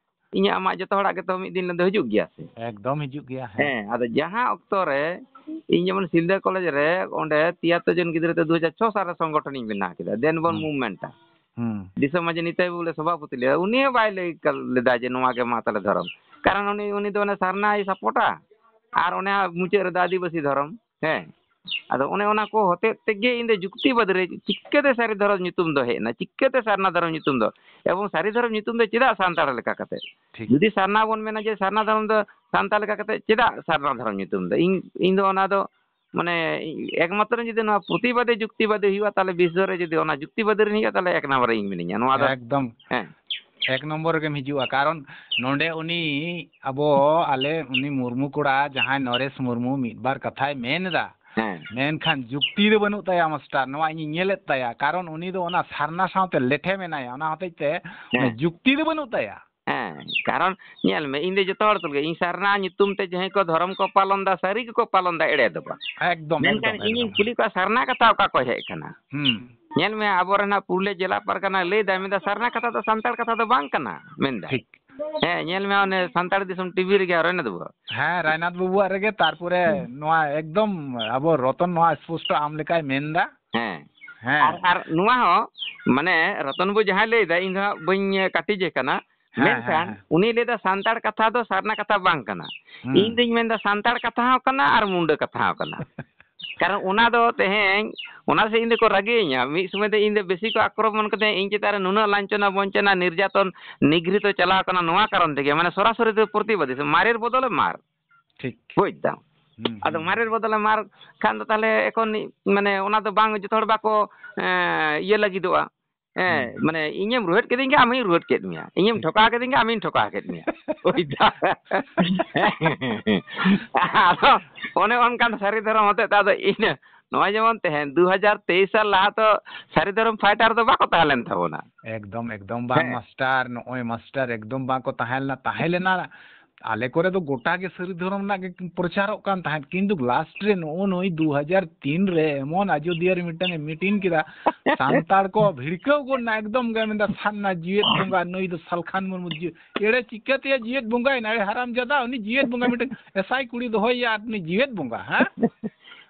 ᱤᱧᱟᱹᱜ ᱟᱢᱟᱜ ᱡᱚᱛᱚ ᱦᱚᱲᱟᱜ ᱜᱮᱛᱚ ᱢᱤᱫ ᱫᱤᱱ ᱦᱤᱞᱳᱜ ᱫᱚ ᱦᱤᱡᱩᱜ ᱜᱮᱭᱟ ᱥᱮ? ᱮᱠᱫᱚᱢ ᱦᱤᱡᱩᱜ ᱜᱮᱭᱟ, ᱦᱮᱸ᱾ ᱦᱮᱸ, ᱟᱫᱚ ᱡᱟᱦᱟᱸ ᱚᱠᱛᱚ ᱨᱮ ᱤᱧ ᱡᱮᱢᱚᱱ ᱥᱤᱞᱫᱟᱹ ᱠᱚᱞᱮᱡᱽ ᱨᱮ ᱚᱸᱰᱮ ᱛᱤᱭᱟᱛᱛᱳᱨ ᱡᱚᱱ ᱜᱤᱫᱽᱨᱟᱹ ᱛᱮ ᱫᱩ ᱦᱟᱡᱟᱨ ᱪᱷᱚ ᱥᱟᱞ ᱨᱮ ᱥᱚᱝᱜᱚᱴᱷᱚᱱᱤᱧ ᱵᱮᱱᱟᱣ ᱠᱮᱫᱟ, ᱫᱮᱱ ᱵᱚᱱ ᱦᱩᱸ᱾ ᱢᱩᱵᱷᱢᱮᱱᱴᱟ᱾ ᱦᱩᱸ᱾ ᱫᱤᱥᱚᱢ ᱢᱟᱹᱡᱷᱤ ᱱᱤᱛᱟᱭ ᱵᱟᱹᱵᱩ ᱞᱮ ᱥᱚᱵᱷᱟᱯᱚᱛᱤ ᱞᱮᱫᱟ, ᱩᱱᱤ ᱦᱚᱸ ᱵᱟᱭ ᱞᱟᱹᱭ ᱠᱟᱫ ᱞᱮᱫᱟ ᱡᱮ ᱱᱚᱣᱟ ᱜᱮ ᱢᱟ ᱛᱟᱦᱞᱮ ᱫᱷᱚᱨᱚᱢ᱾ ᱠᱟᱨᱚᱱ ᱩᱱᱤ, ᱩᱱᱤ ᱫᱚ ᱚᱱᱮ ᱥᱟᱨᱱᱟᱭ ᱥᱟᱯᱳᱨᱴᱟ ᱟᱨ ᱚᱱᱮ ᱢᱩᱪᱟᱹᱫ ᱨᱮᱫᱚ ᱟᱹᱫᱤᱵᱟᱹᱥᱤ ᱫᱷᱚᱨᱚᱢ᱾ ᱦᱮᱸ᱾ ᱟᱫᱚ ᱚᱱᱮ ᱚᱱᱟ ᱠᱚ ᱦᱚᱛᱮᱡ ᱛᱮᱜᱮ ᱤᱧ ᱫᱚ ᱡᱩᱠᱛᱤᱵᱟᱫ ᱨᱮ ᱪᱤᱠᱟᱹᱛᱮ ᱥᱟᱹᱨᱤ ᱫᱷᱚᱨᱚᱢ ᱧᱩᱛᱩᱢ ᱫᱚ ᱦᱮᱡ ᱮᱱᱟ, ᱪᱤᱠᱟᱹᱛᱮ ᱥᱟᱨᱱᱟ ᱫᱷᱚᱨᱚᱢ ᱧᱩᱛᱩᱢ ᱫᱚ? ᱮᱵᱚᱝ ᱥᱟᱹᱨᱤ ᱫᱷᱚᱨᱚᱢ ᱧᱩᱛᱩᱢ ᱫᱚ ᱪᱮᱫᱟᱜ ᱥᱟᱱᱛᱟᱲ ᱞᱮᱠᱟ ᱠᱟᱛᱮ? ᱴᱷᱤᱠ᱾ ᱡᱩᱫᱤ ᱥᱟᱨᱱᱟ ᱵᱚᱱ ᱢᱮᱱᱟ ᱡᱮ ᱥᱟᱨᱱᱟ ᱫᱷᱚᱨᱚᱢ ᱫᱚ ᱥᱟᱱᱛᱟᱲ ᱞᱮᱠᱟ ᱠᱟᱛᱮ ᱪᱮᱫᱟᱜ ᱥᱟᱨᱱᱟ ᱫᱷᱚᱨᱚᱢ ᱧᱩᱛᱩᱢ ᱫᱚ? ᱤᱧ, ᱤᱧ ᱫᱚ ᱚᱱᱟ ᱫᱚ ᱢᱟᱱᱮ ᱮᱠᱢᱟᱛᱨᱚ ᱡᱩᱫᱤ ᱱᱚᱣᱟ ᱯᱨᱚᱛᱤᱵᱟᱫᱮ ᱡᱩᱠᱛᱤᱵᱟᱫᱮ ᱦᱩᱭᱩᱜᱼᱟ, ᱛᱟᱦᱞᱮ ᱵᱤᱥᱥᱚ ᱨᱮ ᱡᱩᱫᱤ ᱚᱱᱟ ᱡᱩᱠᱛᱤᱵᱟᱫᱮ ᱨᱮᱱ ᱦᱩᱭᱩᱜᱼᱟ, ᱛᱟᱦᱞᱮ ᱮᱠ ᱱᱟᱢᱵᱟᱨ ᱨᱮ ᱤᱧ ᱢᱤᱱᱟᱹᱧᱟ᱾ ᱱᱚᱣᱟ ᱫᱚ ᱮᱠᱫᱚᱢ᱾ ᱦᱮᱸ᱾ ᱮᱠ ᱱᱚᱢᱵᱚᱨ ᱨᱮᱜᱮᱢ ᱦᱤᱡᱩᱜᱼᱟ, ᱠᱟᱨᱚᱱ ᱱᱚᱰᱮ ᱩᱱᱤ ᱟᱵᱚ, ᱟᱞᱮ ᱩᱱᱤ ᱢᱩᱨᱢᱩ ᱠᱚᱲᱟ ᱡᱟᱦᱟᱸᱭ ᱱᱚᱨᱮᱥ ᱢᱩᱨᱢᱩ ᱢᱤᱫ ᱵᱟᱨ ᱠᱟᱛᱷᱟᱭ ᱢᱮᱱ ᱮᱫᱟ, ᱦᱮᱸ᱾ ᱢᱮᱱᱠᱷᱟᱱ ᱡᱩᱠᱛᱤ ᱫᱚ ᱵᱟᱹᱱᱩᱜ ᱛᱟᱭᱟ ᱢᱟᱥᱴᱟᱨ, ᱱᱚᱣᱟ ᱤᱧᱤᱧ ᱧᱮᱞᱮᱫ ᱛᱟᱭᱟ, ᱠᱟᱨᱚᱱ ᱩᱱᱤ ᱫᱚ ᱚᱱᱟ ᱥᱟᱨᱱᱟ ᱥᱟᱶᱛᱮ ᱞᱮᱴᱷᱮ ᱢᱮᱱᱟᱭᱟ, ᱚᱱᱟ ᱦᱚᱛᱮᱡ ᱛᱮ ᱦᱮᱸ᱾ ᱡᱩᱠᱛᱤ ᱫᱚ ᱵᱟᱹᱱᱩᱜ ᱛᱟᱭᱟ᱾ ᱦᱮᱸ, ᱠᱟᱨᱚᱱ ᱧᱮᱞ ᱢᱮ, ᱤᱧ ᱫᱚ ᱡᱚᱛᱚ ᱦᱚᱲ ᱛᱩᱞᱩᱡ ᱜᱮ, ᱤᱧ ᱥᱟᱨᱱᱟ ᱧᱩᱛᱩᱢ ᱛᱮ ᱡᱟᱦᱟᱸᱭ ᱠᱚ ᱫᱷᱚᱨᱚᱢ ᱠᱚ ᱯᱟᱞᱚᱱ ᱫᱟ, ᱥᱟᱹᱨᱤ ᱜᱮᱠᱚ ᱯᱟᱞᱚᱱ ᱫᱟ, ᱮᱲᱮ ᱫᱚ ᱵᱟᱝ᱾ ᱮᱠᱫᱚᱢ, ᱢᱮᱱᱠᱷᱟᱱ ᱮᱠᱫᱚᱢ, ᱤᱧᱤᱧ ᱮᱠᱫᱚᱢ᱾ ᱠᱩᱞᱤ ᱠᱚᱣᱟ, ᱥᱟᱨᱱᱟ ᱠᱟᱛᱷᱟ ᱚᱠᱟ ᱠᱚ ᱦᱮᱡ ᱟᱠᱟᱱᱟ? ᱦᱩᱸ᱾ ᱧᱮᱞ ᱢᱮ, ᱟᱵᱚᱨᱮᱱ ᱦᱟᱸᱜ ᱯᱩᱨᱩᱞᱤᱭᱟᱹ ᱡᱮᱞᱟ ᱯᱟᱨᱜᱟᱱᱟ ᱞᱟᱹᱭ ᱫᱟᱭ, ᱢᱮᱱᱫᱟ, "ᱥᱟᱨᱱᱟ ᱠᱟᱛᱷᱟ ᱫᱚ ᱥᱟᱱᱛᱟᱲ ᱠᱟᱛᱷᱟ ᱫᱚ ᱵᱟᱝ ᱠᱟᱱᱟ", ᱢᱮᱱᱫᱟ᱾ ᱴᱷᱤᱠ᱾ ᱦᱮᱸ, ᱧᱮᱞ ᱢᱮ, ᱚᱱᱮ ᱥᱟᱱᱛᱟᱲ ᱫᱤᱥᱚᱢ ᱴᱤᱵᱷᱤ ᱨᱮᱜᱮ ᱨᱟᱭᱱᱟᱛᱷ ᱵᱟᱵᱩᱣᱟᱜ᱾ ᱦᱮᱸ, ᱨᱟᱭᱱᱟᱛᱷ ᱵᱟᱵᱩᱣᱟᱜ ᱨᱮᱜᱮ, ᱛᱟᱨᱯᱚᱨᱮ ᱦᱩᱸ᱾ ᱱᱚᱣᱟ ᱮᱠᱫᱚᱢ ᱟᱵᱚ ᱨᱚᱛᱚᱱ ᱱᱚᱣᱟ ᱥᱯᱚᱥᱴᱚ ᱟᱢ ᱞᱮᱠᱟᱭ ᱢᱮᱱᱫᱟ᱾ ᱦᱮᱸ᱾ ᱦᱮᱸ᱾ ᱟᱨ, ᱟᱨ ᱱᱚᱣᱟ ᱦᱚᱸ, ᱢᱟᱱᱮ, ᱨᱚᱛᱚᱱ ᱵᱟᱵᱩ ᱡᱟᱦᱟᱸᱭ ᱞᱟᱹᱭ ᱫᱟ, ᱤᱧ ᱫᱚ ᱦᱟᱸᱜ ᱵᱟᱹᱧ ᱠᱟᱹᱴᱤᱡᱮ ᱠᱟᱱᱟ, ᱦᱮᱸ, ᱢᱮᱱᱠᱷᱟᱱ ᱦᱮᱸ, ᱦᱮᱸ᱾ ᱩᱱᱤ ᱞᱟᱹᱭ ᱫᱟ ᱥᱟᱱᱛᱟᱲ ᱠᱟᱛᱷᱟ ᱫᱚ ᱥᱟᱨᱱᱟ ᱠᱟᱛᱷᱟ ᱵᱟᱝ ᱠᱟᱱᱟ᱾ ᱦᱩᱸ᱾ ᱤᱧ ᱫᱩᱧ ᱢᱮᱱ ᱫᱟ ᱥᱟᱱᱛᱟᱲ ᱠᱟᱛᱷᱟ ᱦᱚᱸ ᱠᱟᱱᱟ ᱟᱨ ᱢᱩᱱᱰᱟᱹ ᱠᱟᱛᱷᱟ ᱦᱚᱸ ᱠᱟᱱᱟ᱾ ᱠᱟᱨᱚᱱ ᱚᱱᱟ ᱫᱚ ᱛᱮᱦᱮᱧ, ᱚᱱᱟ ᱥᱮ ᱤᱧ ᱫᱚᱠᱚ ᱨᱟᱹᱜᱤᱭᱟᱹᱧᱟ, ᱢᱤᱫ ᱥᱚᱢᱚᱭ ᱫᱚ ᱤᱧ ᱫᱚ ᱵᱮᱥᱤ ᱠᱚ ᱟᱠᱨᱚᱢᱚᱱ ᱠᱟᱫᱤᱧᱟ, ᱤᱧ ᱪᱮᱛᱟᱱ ᱨᱮ ᱱᱩᱱᱟᱹᱜ ᱞᱟᱧᱪᱚᱱᱟ ᱵᱚᱧᱪᱚᱱᱟ ᱱᱤᱨᱡᱟᱛᱚᱱ ᱱᱤᱜᱷᱨᱤᱛᱚ ᱪᱟᱞᱟᱣ ᱠᱟᱱᱟ, ᱱᱚᱣᱟ ᱠᱟᱨᱚᱱ ᱛᱮᱜᱮ, ᱢᱟᱱᱮ, ᱥᱚᱨᱟᱥᱚᱨᱤ ᱫᱚ ᱯᱨᱚᱛᱤᱵᱟᱫᱤ ᱥᱮ ᱢᱟᱨᱮᱨ ᱵᱚᱫᱚᱞᱮ ᱢᱟᱨ᱾ ᱴᱷᱤᱠ᱾ ᱵᱩᱡᱽ ᱫᱟᱢ? ᱦᱩᱸ, ᱟᱫᱚ ᱦᱩᱸ, ᱢᱟᱨᱮᱨ ᱦᱩᱸ᱾ ᱵᱚᱫᱚᱞᱮ ᱢᱟᱨ ᱠᱷᱟᱱ ᱫᱚ ᱛᱟᱦᱞᱮ ᱮᱠᱷᱚᱱ, ᱢᱟᱱᱮ, ᱚᱱᱟ ᱫᱚ ᱵᱟᱝ ᱡᱚᱛᱚ ᱦᱚᱲ ᱵᱟᱠᱚ, ᱮᱸ, ᱤᱭᱟᱹ ᱞᱟᱹᱜᱤᱫᱚᱜᱼᱟ᱾ ᱦᱮᱸ, ᱦᱩᱸ, ᱦᱩᱸ᱾ ᱢᱟᱱᱮ, ᱤᱧᱮᱢ ᱨᱩᱦᱮᱫ ᱠᱤᱫᱤᱧ ᱜᱮ, ᱟᱢᱤᱧ ᱨᱩᱦᱮᱫ ᱠᱮᱫ ᱢᱮᱭᱟ᱾ ᱤᱧᱮᱢ ᱴᱷᱤᱠ᱾ ᱴᱷᱚᱠᱟᱣ ᱠᱤᱫᱤᱧ ᱜᱮ, ᱟᱢᱤᱧ ᱴᱷᱚᱠᱟᱣ ᱠᱮᱫ ᱢᱮᱭᱟ᱾ ᱵᱩᱡᱽ ᱫᱟᱢ? ᱟᱫᱚ ᱚᱱᱮ ᱚᱱᱠᱟᱱ ᱥᱟᱹᱨᱤ ᱫᱷᱚᱨᱚᱢ ᱦᱚᱛᱮᱡ ᱛᱮ ᱟᱫᱚ ᱤᱧ, ᱱᱚᱜᱼᱚᱭ ᱡᱮᱢᱚᱱ ᱛᱮᱦᱮᱧ ᱫᱩ ᱦᱟᱡᱟᱨ ᱛᱮᱭᱤᱥ ᱥᱟᱞ ᱞᱟᱦᱟ ᱛᱚ ᱥᱟᱹᱨᱤ ᱫᱷᱚᱨᱚᱢ fighter ᱫᱚ ᱵᱟᱠᱚ ᱛᱟᱦᱮᱸ ᱞᱮᱱ ᱛᱟᱵᱚᱱᱟ᱾ ᱮᱠᱫᱚᱢ, ᱮᱠᱫᱚᱢ ᱵᱟᱝ ᱦᱮᱸ᱾ ᱢᱟᱥᱴᱟᱨ, ᱱᱚᱜᱼᱚᱭ ᱢᱟᱥᱴᱟᱨ ᱮᱠᱫᱚᱢ ᱵᱟᱝ ᱠᱚ ᱛᱟᱦᱮᱸ ᱞᱮᱱᱟ, ᱛᱟᱦᱮᱸ ᱞᱮᱱᱟ᱾ ᱟᱞᱮ ᱠᱚᱨᱮ ᱫᱚ ᱜᱚᱴᱟ ᱜᱮ ᱥᱟᱹᱨᱤ ᱫᱷᱚᱨᱚᱢ ᱨᱮᱱᱟᱜ ᱜᱮ ᱯᱨᱚᱪᱟᱨᱚᱜ ᱠᱟᱱ ᱛᱟᱦᱮᱸᱫ, ᱠᱤᱱᱛᱩ last ᱨᱮ ᱱᱚᱜᱼᱚ ᱱᱩᱭ ᱫᱩ ᱦᱟᱡᱟᱨ ᱛᱤᱱ ᱨᱮ ᱮᱢᱚᱱ ᱟᱡᱚᱫᱤᱭᱟᱹ ᱨᱮ ᱢᱤᱫᱴᱟᱝ ᱮ meeting ᱠᱮᱫᱟ, ᱥᱟᱱᱛᱟᱲ ᱠᱚ ᱵᱷᱤᱲᱠᱟᱹᱣ ᱜᱚᱫ ᱮᱱᱟ ᱮᱠᱫᱚᱢ ᱜᱮ, ᱢᱮᱱᱫᱟ, "ᱥᱟᱨᱱᱟ ᱡᱤᱣᱮᱫ ᱵᱚᱸᱜᱟ, ᱱᱩᱭ ᱫᱚ ᱥᱟᱞᱠᱷᱟᱱ ᱢᱩᱨᱢᱩ ᱡᱤᱣᱮᱫ᱾" ᱮᱲᱮ ᱪᱤᱠᱟᱹᱛᱮ ᱡᱤᱣᱮᱫ ᱵᱚᱸᱜᱟᱭᱮᱱᱟ? ᱮᱲᱮ ᱦᱟᱨᱟᱢ ᱡᱟᱫᱟ, ᱩᱱᱤ ᱡᱤᱣᱮᱫ ᱵᱚᱸᱜᱟ, ᱢᱤᱫᱴᱟᱝ ᱮᱥᱟᱭ ᱠᱩᱲᱤ ᱫᱚᱦᱚᱭᱮᱭᱟ ᱟᱨ ᱩᱱᱤ ᱡᱤᱣᱮᱫ ᱵᱚᱸᱜᱟ, ᱦᱮᱸ?